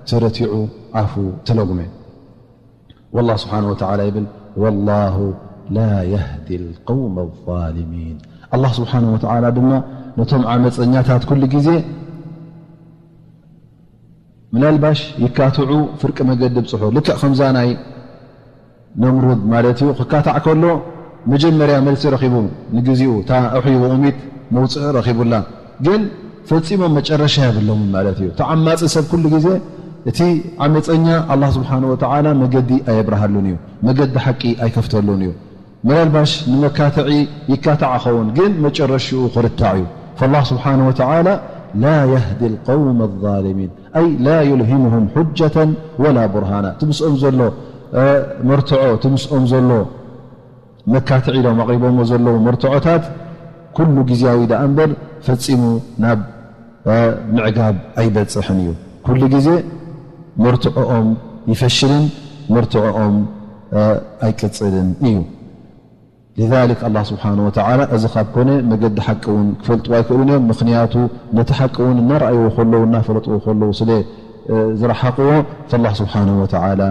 ተረቲዑ ኣፉ ተለጉመ። ወላህ ስብሓን ወተዓላ ይብል፣ ወላሁ ላ የህዲ ልቀውመ ዛሊሚን። ኣላህ ስብሓን ወተዓላ ድማ ነቶም ዓመፀኛታት ኩሉ ግዜ ምናልባሽ ይካትዑ፣ ፍርቂ መገዲ ብፅሑ። ልክዕ ከምዛ ናይ ነምሩድ ማለት እዩ፣ ክካታዕ ከሎ መጀመርያ መልሲ ረኺቡ፣ ንግዚኡ እታ ኣውሒ ወኡሚት መውፅኢ ረኺቡላ፣ ግን ፈፂሞም መጨረሻ የብሎምን ማለት እዩ። ተዓማፂ ሰብ ኩሉ ግዜ እቲ ዓመፀኛ ኣላህ ስብሓን ወተዓላ መገዲ ኣየብርሃሉን እዩ፣ መገዲ ሓቂ ኣይከፍተሉን እዩ። ምናልባሽ ንመካትዒ ይካታዕ ኸውን፣ ግን መጨረሽኡ ክርታዕ እዩ። ፈላህ ስብሓን ወተዓላ ላ የህዲ ልቀውመ ዛሊሚን፣ ኣይ ላ ዩልሂምሁም ሑጀተን ወላ ቡርሃና። እቲ ምስኦም ዘሎ፣ እ፣ መርትዖ፣ እቲ ምስኦም ዘሎ መካትዒ ኢሎም ኣቕሪቦምዎ ዘለዉ መርትዖታት ኩሉ ግዝያዊ ደኣ እምበር ፈጺሙ ናብ፣ እ፣ ምዕጋብ ኣይበጽሕን እዩ። ኩሉ ግዜ መርትዖኦም ይፈሽልን መርትዖኦም፣ እ፣ ኣይቅጽልን እዩ። ሊዛሊክ ኣላህ ስብሓነ ወተዓላ እዚ ካብ ኮነ መገዲ ሓቂ እውን ክፈልጥዎ ኣይክእሉን እዮም። ምኽንያቱ ነቲ ሓቂ እውን እናረኣይዎ ከለዉ፣ እናፈለጥዎ ከለዉ ስለ፣ እ፣ ዝረሓቕዎ፣ ፈላህ ስብሓነ ወተዓላ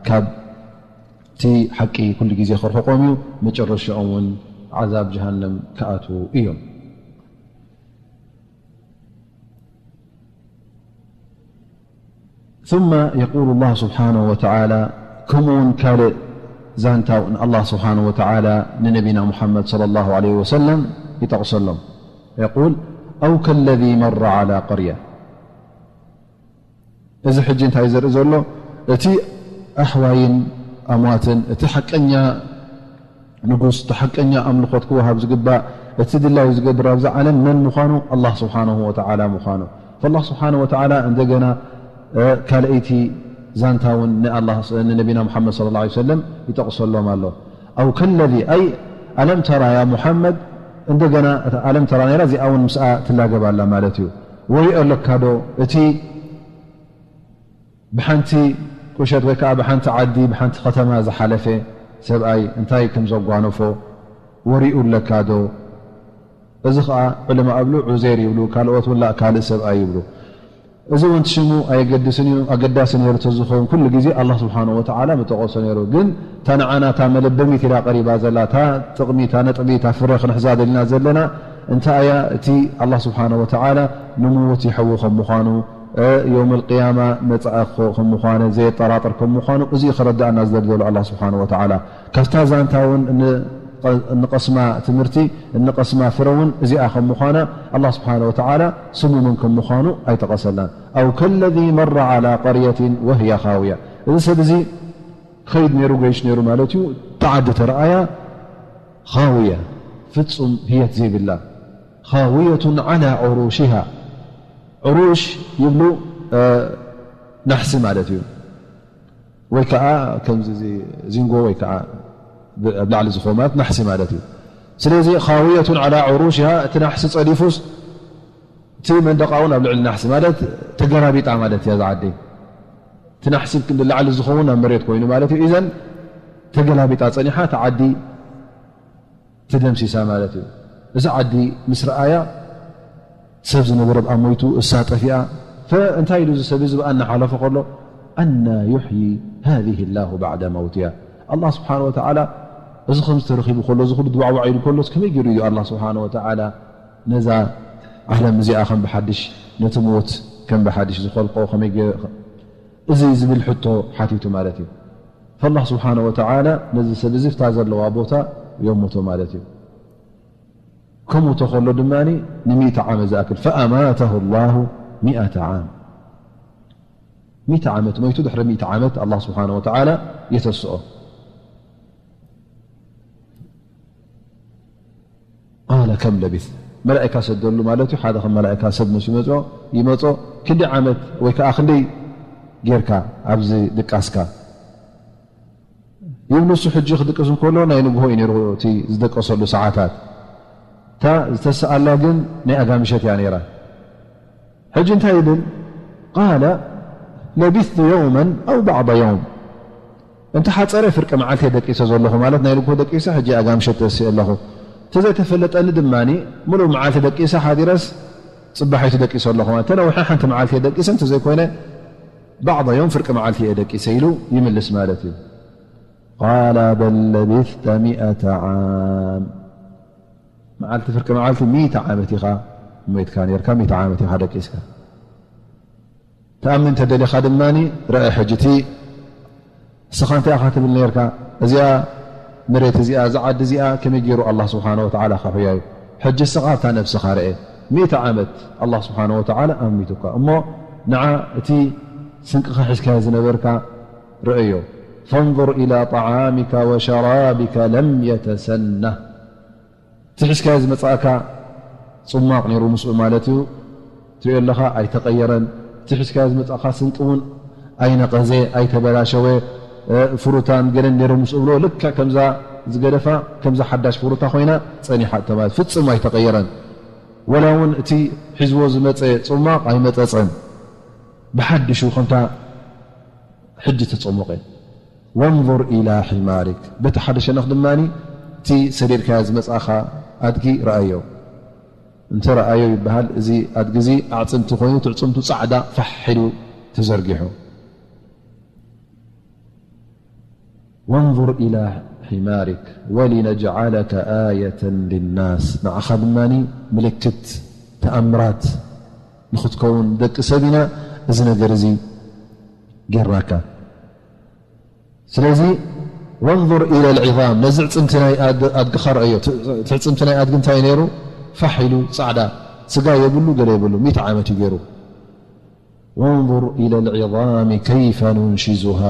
ካብቲ ሓቂ ኩሉ ግዜ ከርሕቖም እዩ። መጨረሻኦም እውን ዓዛብ ጀሃነም ክኣትዉ እዮም። ثم يقول الله سبحانه وتعالى، ከምኡ እውን ካልእ ዛንታ እውን ኣላህ ስብሓነ ወተዓላ ንነቢና ሙሓመድ ሰለላሁ ዐለይሂ ወሰለም ይጠቕሰሎም። يقول، أو كالذي مر على قرية። እዚ ሕጂ እንታይ ዘርኢ ዘሎ? እቲ ኣሕዋይን ኣምዋትን፣ እቲ ሓቀኛ ንጉስ፣ እቲ ሓቀኛ ኣምልኾት ክወሃብ ዝግባእ፣ እቲ ድላዩ ዝገብር ኣብዛ ዓለም መን ምዃኑ? ኣላህ ስብሓነሁ ወተዓላ ምዃኑ። ፈላህ ስብሓነሁ ወተዓላ እንደገና፣ እ፣ ካልኣይቲ ዛንታ እውን ንኣላህ፣ ንነቢና ሙሓመድ ሰለላሁ ዐለይሂ ወሰለም ይጠቕሰሎም ኣሎ። ኣው ከለዚ፣ ኣይ፣ ኣለም ተራ ያ ሙሓመድ፣ እንደገና እታ ኣለም ተራ ነይራ፣ እዚኣ እውን ምስኣ ትላገብ ኣላ ማለት እዩ። ወሪኦ ኣለካ ዶ እቲ ብሓንቲ ቁሸት ወይ ከዓ ብሓንቲ ዓዲ፣ ብሓንቲ ከተማ ዝሓለፈ፣ ሰብኣይ እንታይ ከም ዘጓነፎ ወሪኡ ኣለካ ዶ? እዚ ኸኣ ዕለማ እብሉ ዑዜር ይብሉ፣ ካልኦት ውላእ ካልእ ሰብኣይ ይብሉ። እዚ እውን ሽሙ ኣየገድስን እዩ። ኣገዳሲ ነይሩ ተዝኸውን ኩሉ ግዜ ኣላህ ስብሓነ ወተዓላ ምጠቐሶ ነይሩ። ግን እታ ንዓና እታ መለበሚት ኢላ ቀሪባ ዘላ፣ እታ ጥቕሚ፣ እታ ነጥቢ፣ እታ ፍረ ክንሕዛ ደሊና ዘለና እንታይ እያ? እቲ ኣላህ ስብሓነ ወተዓላ ንምዉት ይሕዊ ከም ምዃኑ፣ እ፣ የውመል ቅያማ መጻኢ ከም ምዃነ ዘየጠራጥር ከም ምዃኑ፣ እዚ እዩ ከረድኣና ዝደሊ ዘሎ ኣላህ ስብሓነ ወተዓላ። ካብታ ዛንታ እውን ን-፣ እንቐስማ ትምህርቲ፣ እንቐስማ ፍረ እውን እዚኣ ከም ምዃና፣ ኣላህ ስብሓነ ወተዓላ ስሙ መን ከም ምዃኑ ኣይጠቐሰላን። ኣው ከለዚ መረ ዓላ ቀርየትን ወህየ ኻውያ። እዚ ሰብ እዚ ኸይድ ነይሩ፣ ገይሽ ነይሩ ማለት እዩ። እታ ዓዲ ተረኣያ ኻውያ፣ ፍጹም ህየት ዘይብላ። ኻውየቱን ዓላ ዑሩሽሃ። ዑሩሽ ይብሉ፣ እ፣ ናሕሲ ማለት እዩ። ወይ ከዓ ከምዚ እዚ ዚንጎ ወይ ከዓ ብ-፣ ኣብ ላዕሊ ዝኸውን ማለት ናሕሲ ማለት እዩ። ስለዚ ኻውየቱን ዓላ ዑሩሽሃ፣ እቲ ናሕሲ ጸዲፉስ፣ እቲ መንደቓ እውን ኣብ ልዕሊ ናሕሲ ማለት ተገላቢጣ ማለት እያ እዛ ዓዲ። እቲ ናሕሲ ክንዲ ላዕሊ ዝኸውን ኣብ መሬት ኮይኑ ማለት እዩ። ኢዘን ተገላቢጣ ጸኒሓ፣ እታ ዓዲ ተደምሲሳ ማለት እዩ። እዛ ዓዲ ምስ ረኣያ፣ ሰብ ዝነበረ ብኣ ሞይቱ፣ እሳ ጠፊኣ። ፈ-፣ እንታይ ኢሉ እዚ ሰብ እዚ ብኣ እናሓለፈ ከሎ፣ ኣና ዩሕዪ ሃዚህ ላሁ ባዕደ መውትያ። ኣላህ ስብሓነ ወተዓላ እዚ ከምዚ ተረኺቡ ከሎ፣ እዚ ኩሉ ድዋዕዋዕ ኢሉ ከሎስ፣ ከመይ ገይሩ እዩ ኣላህ ስብሓነ ወተዓላ ነዛ ዓለም እዚኣ ከም ብሓድሽ፣ ነቲ ሞት ከም ብሓድሽ ዝኸልቆ ከመይ ገ-፣ እዚ ዝብል ሕቶ ሓቲቱ ማለት እዩ። ፈላህ ስብሓነ ወተዓላ ነዚ ሰብ እዚ ፍታ ዘለዋ ቦታ የሙቶ ማለት እዩ። ከምኡ ተኸሎ ድማ ንሚእቲ ዓመት ዝኣክል፣ ፈኣማተሁ ላሁ ሚእተ ዓም፣ ሚእቲ ዓመት ሞይቱ፣ ድሕሪ ሚእቲ ዓመት ኣላህ ስብሓነ ወተዓላ የተስኦ። ቃለ ከም ለቢት፣ መላእካ ሰደሉ ማለት እዩ። ሓደ ከም መላእካ ሰብ መስ ይመጾ፣ ይመጾ፣ ክንደይ ዓመት ወይ ከዓ ክንደይ ጌርካ ኣብዚ ድቃስካ? ይብሉ። እሱ ሕጂ ክድቅስ እንከሎ ናይ ንግሆ እዩ ነይሩ እቲ ዝደቀሰሉ ሰዓታት። እታ ዝተሰኣላ ግን ናይ ኣጋምሸት እያ ነይራ። ሕጂ እንታይ ይብል? ቃለ ለቢስቱ የውመን ኣው ባዕዳ የውም። እንተ ሓፀረ ፍርቂ መዓልቲ እየ ደቂሰ ዘለኹ፣ ማለት ናይ ንግሆ ደቂሰ ሕጂ ኣጋምሸት ተስእ ኣለኹ። እንተዘይተፈለጠኒ ድማ ምሉእ መዓልቲ ደቂሰ ሓዲረስ ፅባሒቱ ደቂሰ ኣለኹ ማለት። እንተነውሐ ሓንቲ መዓልቲ እየ ደቂሰ፣ እንተዘይኮይነ ባዕዳ የውም ፍርቂ መዓልቲ እየ ደቂሰ ኢሉ ይምልስ ማለት እዩ። ቃለ በል ለቢስተ ሚእተ ዓም። መዓልቲ ፍርቂ መዓልቲ ሚእቲ ዓመት ኢኻ ሞይትካ ነርካ፣ ሚእቲ ዓመት ኢኻ ደቂስካ። ተኣምን እንተደሊኻ ድማ ርአ ሕጂ እቲ እስኻ እንታይ ኢኻ ትብል ነርካ? እዚኣ መሬት እዚኣ፣ እዛ ዓዲ እዚኣ ከመይ ገይሩ ኣላህ ስብሓነ ወተዓላ ከሕውያ እዩ? ሕጂ እስኻ ኣብታ ነብስኻ ርአ። ሚእቲ ዓመት ኣላህ ስብሓነ ወተዓላ ኣሚቱካ። እሞ ንዓ እቲ ስንቅኻ ሒዝካዮ ዝነበርካ ርአዮ። ፈንظር ኢላ ጠዓሚካ ወሸራቢካ ለም የተሰነህ። እቲ ሒዝካዮ ዝመጻእካ ጽሟቕ ነይሩ ምስኡ ማለት እዩ። ትሪኦ ኣለኻ፣ ኣይተቐየረን። እቲ ሒዝካዮ ዝመጻእካ ስንቂ እውን ኣይነቐዘ፣ ኣይተበላሸወ። እ፣ ፍሩታን ገለን ነይሩ ምስኡ ብሎ፣ ልክዕ ከምዛ ዝገደፋ፣ ከምዛ ሓዳሽ ፍሩታ ኮይና ጸኒሓ እቶ ማለት ፍጹም ኣይተቐየረን። ወላ እውን እቲ ሒዝዎ ዝመጸ ጽሟቕ ኣይመጸጸን። ብሓድሹ ከምታ ሕጂ ተጸሙቐ። ወንظር ኢላ ሒማሪክ፣ በቲ ሓደ ሸነኽ ድማ እቲ ሰዲድካዮ ዝመጻእኻ ኣድጊ ረኣዮ። እንተ ረኣዮ ይበሃል፣ እዚ ኣድጊ እዚ ኣዕጽምቲ ኮይኑ፣ እቲ ኣዕጽምቱ ጻዕዳ ፋሕ ኢሉ ተዘርጊሑ። ወንظር ኢላ ሒማሪክ ወሊነጅዓለከ ኣየተን ሊናስ፣ ንዓኻ ድማ ምልክት ተኣምራት ንኽትከውን ደቂ ሰብ ኢና እዚ ነገር እዚ ጌርናካ። ስለዚ ወንظር ኢለ ልዒዛም፣ ነዚ ዕፅምቲ ናይ ኣድ-፣ ኣድግኻ ረአዮ። እቲ ዕፅምቲ ናይ ኣድጊ እንታይ ነይሩ? ፋሕ ኢሉ ፃዕዳ፣ ስጋ የብሉ፣ ገለ የብሉ፣ ሚእቲ ዓመት እዩ ገይሩ። ወንظር ኢለ ልዒዛሚ ከይፈ ኑንሽዙሃ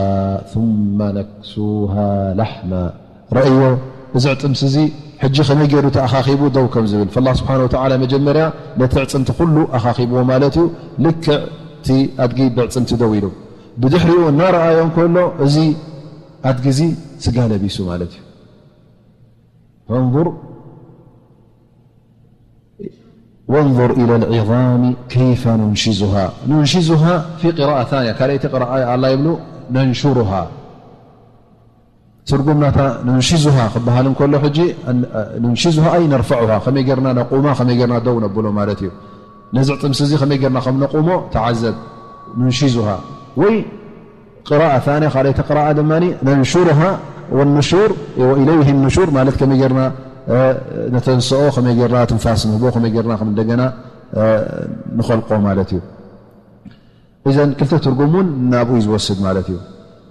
ثመ ነክሱሃ ላሕማ። ረእዮ፣ እዚ ዕፅምቲ እዚ ሕጂ ከመይ ገይሩ ተኣኻኺቡ ደው ከም ዝብል። ፈላህ ስብሓን ወተዓላ መጀመርያ ነቲ ዕፅምቲ ኩሉ ኣኻኺብዎ ማለት እዩ። ልክዕ እቲ ኣድጊ ብዕፅምቲ ደው ኢሉ። ብድሕሪኡ እናረኣዮ እንከሎ እዚ ኣድጊ እዚ ስጋ ለቢሱ ማለት እዩ። ፈንظር ወንظር ኢለ ልዒዛሚ ከይፈ ኑንሽዙሃ። ኑንሽዙሃ ፊ ቅራኣ ታንያ፣ ካልኣይቲ ቅራኣ ኣላ ይብሉ ነንሹሩሃ። ትርጉም ናታ ኑንሺዙሃ ክበሃል እንከሎ፣ ሕጂ ኑንሺዙሃ ኣይ ነርፈዑሃ፣ ከመይ ጌርና ነቁማ፣ ከመይ ጌርና ደው ነብሎ ማለት እዩ። ነዚ ጥምሲ እዚ ከመይ ጌርና ከም ነቁሞ ተዓዘብ። ኑንሺዙሃ ወይ ቅራኣ ታንያ፣ ካልኣይቲ ቅራኣ ድማ ነንሹሩሃ ወኑሹር ወኢለይህ ኑሹር ማለት ከመይ ጌርና ነተንስኦ፣ ከመይ ጌርና ትንፋስ ንህቦ፣ ከመይ ጌርና ከም እንደገና ንኸልቆ ማለት እዩ። እዘን ክልተ ትርጉም እውን ናብኡ እዩ ዝወስድ ማለት እዩ።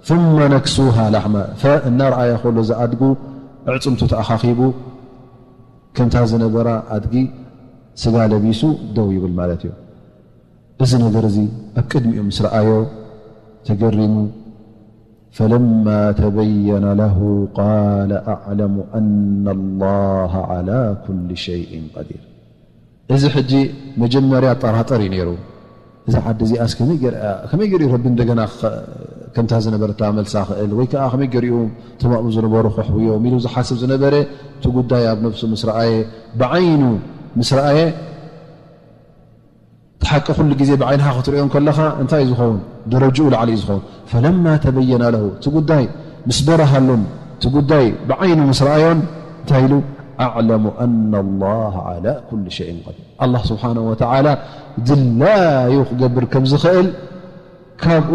ثم نكسوها لحما፣ እናረኣየ ከሎ ዝኣድጉ ኣዕፅምቱ ተኣኻኺቡ ከምታ ዝነበራ ኣድጊ ስጋ ለቢሱ ደው ይብል ማለት እዩ። እዚ ነገር እዚ ኣብ ቅድሚኡ ምስ ረኣዮ ተገሪሙ፣ فلما تبين له قال أعلم أن الله على كل شيء قدير። እዚ ሕጂ መጀመርያ ጠራጠር እዩ ነይሩ። እዛ ዓዲ እዚኣስ ከመይ ገይሩ፣ ከመይ ገይሩ ረቢ እንደገና ከምታ ዝነበረታ መልሳ ክእል፣ ወይ ከዓ ከመይ ገይሩ እቶም ኣብኡ ዝነበሩ ክሕውዮም ኢሉ ዝሓስብ ዝነበረ፣ እቲ ጉዳይ ኣብ ነብሱ ምስ ረኣየ፣ ብዓይኑ ምስ ረኣየ፣ እቲ ሓቂ ኩሉ ግዜ ብዓይንኻ ክትሪኦ እንከለኻ እንታይ እዩ ዝኸውን? ደረጅኡ ላዕሊ እዩ ዝኸውን። ፈለማ ተበየና ለሁ፣ እቲ ጉዳይ ምስ በረሃሉን እቲ ጉዳይ ብዓይኑ ምስ ረኣዮን እንታይ ኢሉ? ኣዕለሙ ኣና ላሃ ዓላ ኩሊ ሸይን ቀዲር። ኣላህ ስብሓነሁ ወተዓላ ድላዩ ክገብር ከም ዝኽእል፣ ካብኡ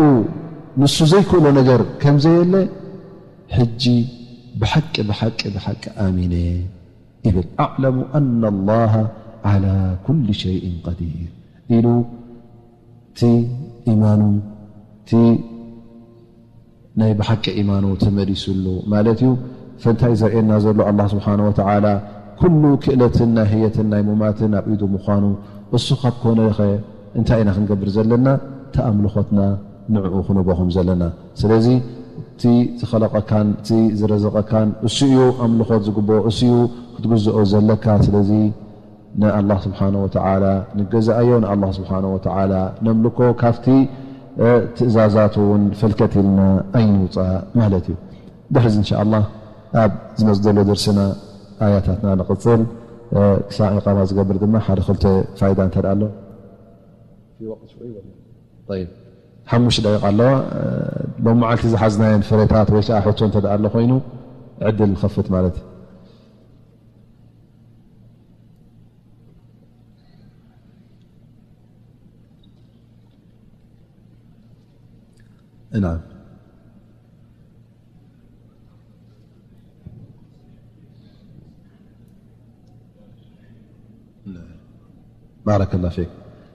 ንሱ ዘይክእሎ ነገር ከም ዘየለ ሕጂ ብሓቂ ብሓቂ ብሓቂ ኣሚነ ይብል። ኣዕለሙ ኣና ላሃ ዓላ ኩሊ ሸይን ቀዲር ኢሉ እቲ ኢማኑ እቲ ናይ ብሓቂ ኢማኑ ተመሊሱሉ ማለት እዩ። ፈንታይ ዘርእየና ዘሎ ኣላህ ስብሓነሁ ወተዓላ ኩሉ ክእለትን ናይ ህየትን ናይ ሙማትን ኣብ ኢዱ ምዃኑ፣ እሱ ካብ ኮነ ኸ እንታይ ኢና ክንገብር ዘለና? እቲ ኣምልኾትና ንዕኡ ክንቦኹም ዘለና። ስለዚ እቲ ዝኸለቐካን እቲ ዝረዘቐካን እሱ እዩ፣ ኣምልኾት ዝግብኦ እሱ እዩ፣ ክትግዝኦ ዘለካ። ስለዚ ንኣላህ ስብሓነ ወተዓላ ንገዝኣዮ፣ ንኣላህ ስብሓነ ወተዓላ ነምልኮ፣ ካብቲ ትእዛዛቱ እውን ፈልከት ኢልና ኣይንውፃእ ማለት እዩ። ድሕዚ እንሻ ኣላህ ኣብ ዝመፅ ዘሎ ደርስና ኣያታትና ንቕፅል። ክሳዕ ኢቃማ ዝገብር ድማ ሓደ ክልተ ፋይዳ እንተ ኣሎ። ጠይብ፣ ሓሙሽተ ደቂቃ ኣለዋ። ሎም መዓልቲ ዝሓዝናየን ፍሬታት ወይ ከዓ ሕቶ እንተ ኣሎ ኮይኑ ዕድል ንኸፍት ማለት እዩ። ናም። ባረከላ ፊክ።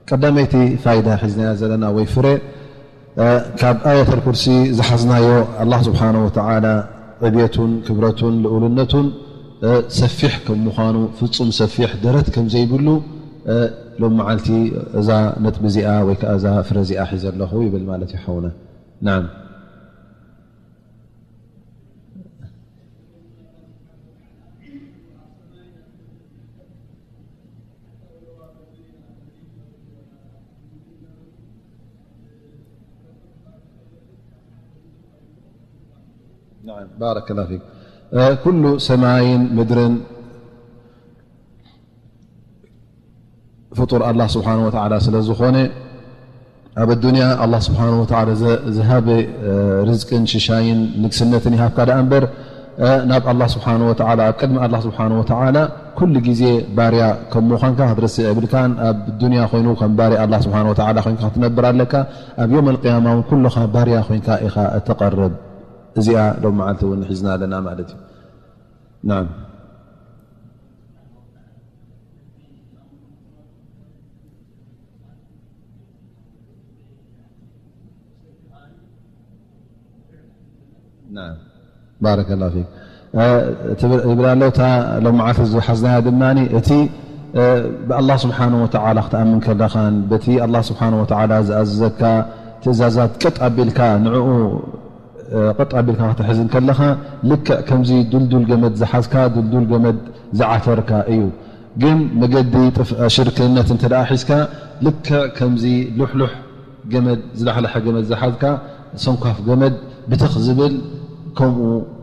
ቀዳመይቲ ፋይዳ ሒዝናያ ዘለና ወይ ፍረ፣ እ፣ ካብ ኣየተል ኩርሲ ዝሓዝናዮ ኣላህ ስብሓነ ወተዓላ ዕብየቱን ክብረቱን ልኡልነቱን፣ እ፣ ሰፊሕ ከም ምዃኑ፣ ፍጹም ሰፊሕ ደረት ከም ዘይብሉ፣ እ፣ ሎም መዓልቲ እዛ ነጥቢ እዚኣ ወይ ከዓ እዛ ፍረ እዚኣ ሒዘ ኣለኹ ይብል ማለት እዩ ሓውና። ናም። ናም፣ ባረከላ ፊክ። እ፣ ኩሉ ሰማይን ምድርን ፍጡር ኣላህ ስብሓነ ወተዓላ ስለ ዝኾነ፣ ኣብ ኣዱንያ ኣላህ ስብሓነ ወተዓላ ዘ-፣ ዝሃበ፣ እ፣ ርዝቅን ሽሻይን ንግስነትን ይሃብካ ደኣ እምበር፣ እ፣ ናብ ኣላህ ስብሓነ ወተዓላ፣ ኣብ ቅድሚ ኣላህ ስብሓነ ወተዓላ ኩሉ ግዜ ባርያ ከም ምዃንካ ክትርስዕ የብልካን። ኣብ ዱንያ ኮይኑ ከም ባርያ ኣላህ ስብሓነ ወተዓላ ኮይንካ ክትነብር ኣለካ። ኣብ ዮም ኣልቅያማ እውን ኩልኻ ባርያ ኮይንካ ኢኻ እትቐርብ። እዚኣ ሎም መዓልቲ እውን ሒዝና ኣለና ማለት እዩ። ናም። ናም። ባረከላ ፊክ። እ፣ ትብል፣ ይብል ኣሎ፣ እታ ሎም መዓልቲ ዝሓዝናያ ድማ እቲ፣ እ፣ ብኣላህ ስብሓነ ወተዓላ ክትኣምን ከለኻን በቲ ኣላህ ስብሓነ ወተዓላ ዝኣዘዘካ ትእዛዛት ቀጥ ኣቢልካ ንዕኡ፣ እ፣ ቀጥ ኣቢልካ ክትሕዝ እንከለኻ ልክዕ ከምዚ ድልዱል ገመድ ዝሓዝካ ድልዱል ገመድ ዝዓተርካ እዩ። ግን መገዲ ጥፍ-፣ ሽርክነት እንተ ደኣ ሒዝካ ልክዕ ከምዚ ልሕሉሕ ገመድ፣ ዝላሕለሐ ገመድ ዝሓዝካ ሰንኳፍ ገመድ ብትኽ ዝብል ከምኡ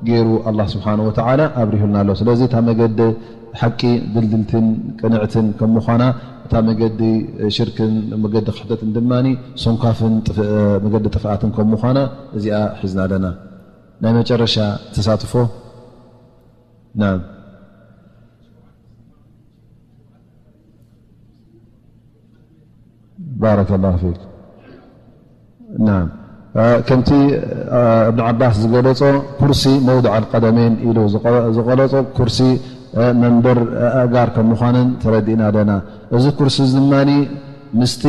ገይሩ ኣላህ ስብሓነ ወተዓላ ኣብሪሁልና ኣሎ። ስለዚ እታ መገዲ ሓቂ ድልድልትን ቅንዕትን ከም ምዃና፣ እታ መገዲ ሽርክን መገዲ ክሕደትን ድማ ሰንኳፍን ጥፍ-፣ መገዲ ጥፍኣትን ከም ምዃና እዚኣ ሒዝና ኣለና። ናይ መጨረሻ ተሳትፎ። ናም። ባረከላሁ ፊክ። ናም። ከምቲ እብን ዓባስ ዝገለጾ፣ ኩርሲ መውድዕ ኣልቀደሜን ኢሉ ዝገለጾ፣ ኩርሲ መንበር ኣእጋር ከም ምዃንን ተረዲእና ኣለና። እዚ ኩርሲ ድማ ምስቲ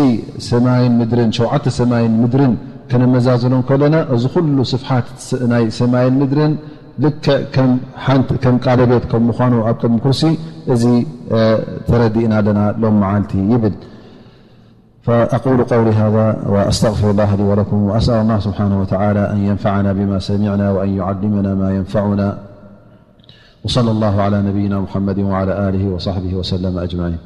ሰማይን ምድርን፣ ሸውዓተ ሰማይን ምድርን ከነመዛዝኖ ከለና፣ እዚ ኩሉ ስፍሓት ናይ ሰማይን ምድርን ልክዕ ከም ሓንቲ፣ ከም ቃለ ቤት ከም ምዃኑ ኣብ ቅድሚ ኩርሲ፣ እዚ ተረዲእና ኣለና ሎም መዓልቲ ይብል። فأقول قولي هذا وأستغفر الله لي ولكم، وأسأل الله سبحانه وتعالى أن ينفعنا بما سمعنا وأن يعلمنا ما ينفعنا. وصلى الله على نبينا محمد وعلى آله وصحبه وسلم أجمعين.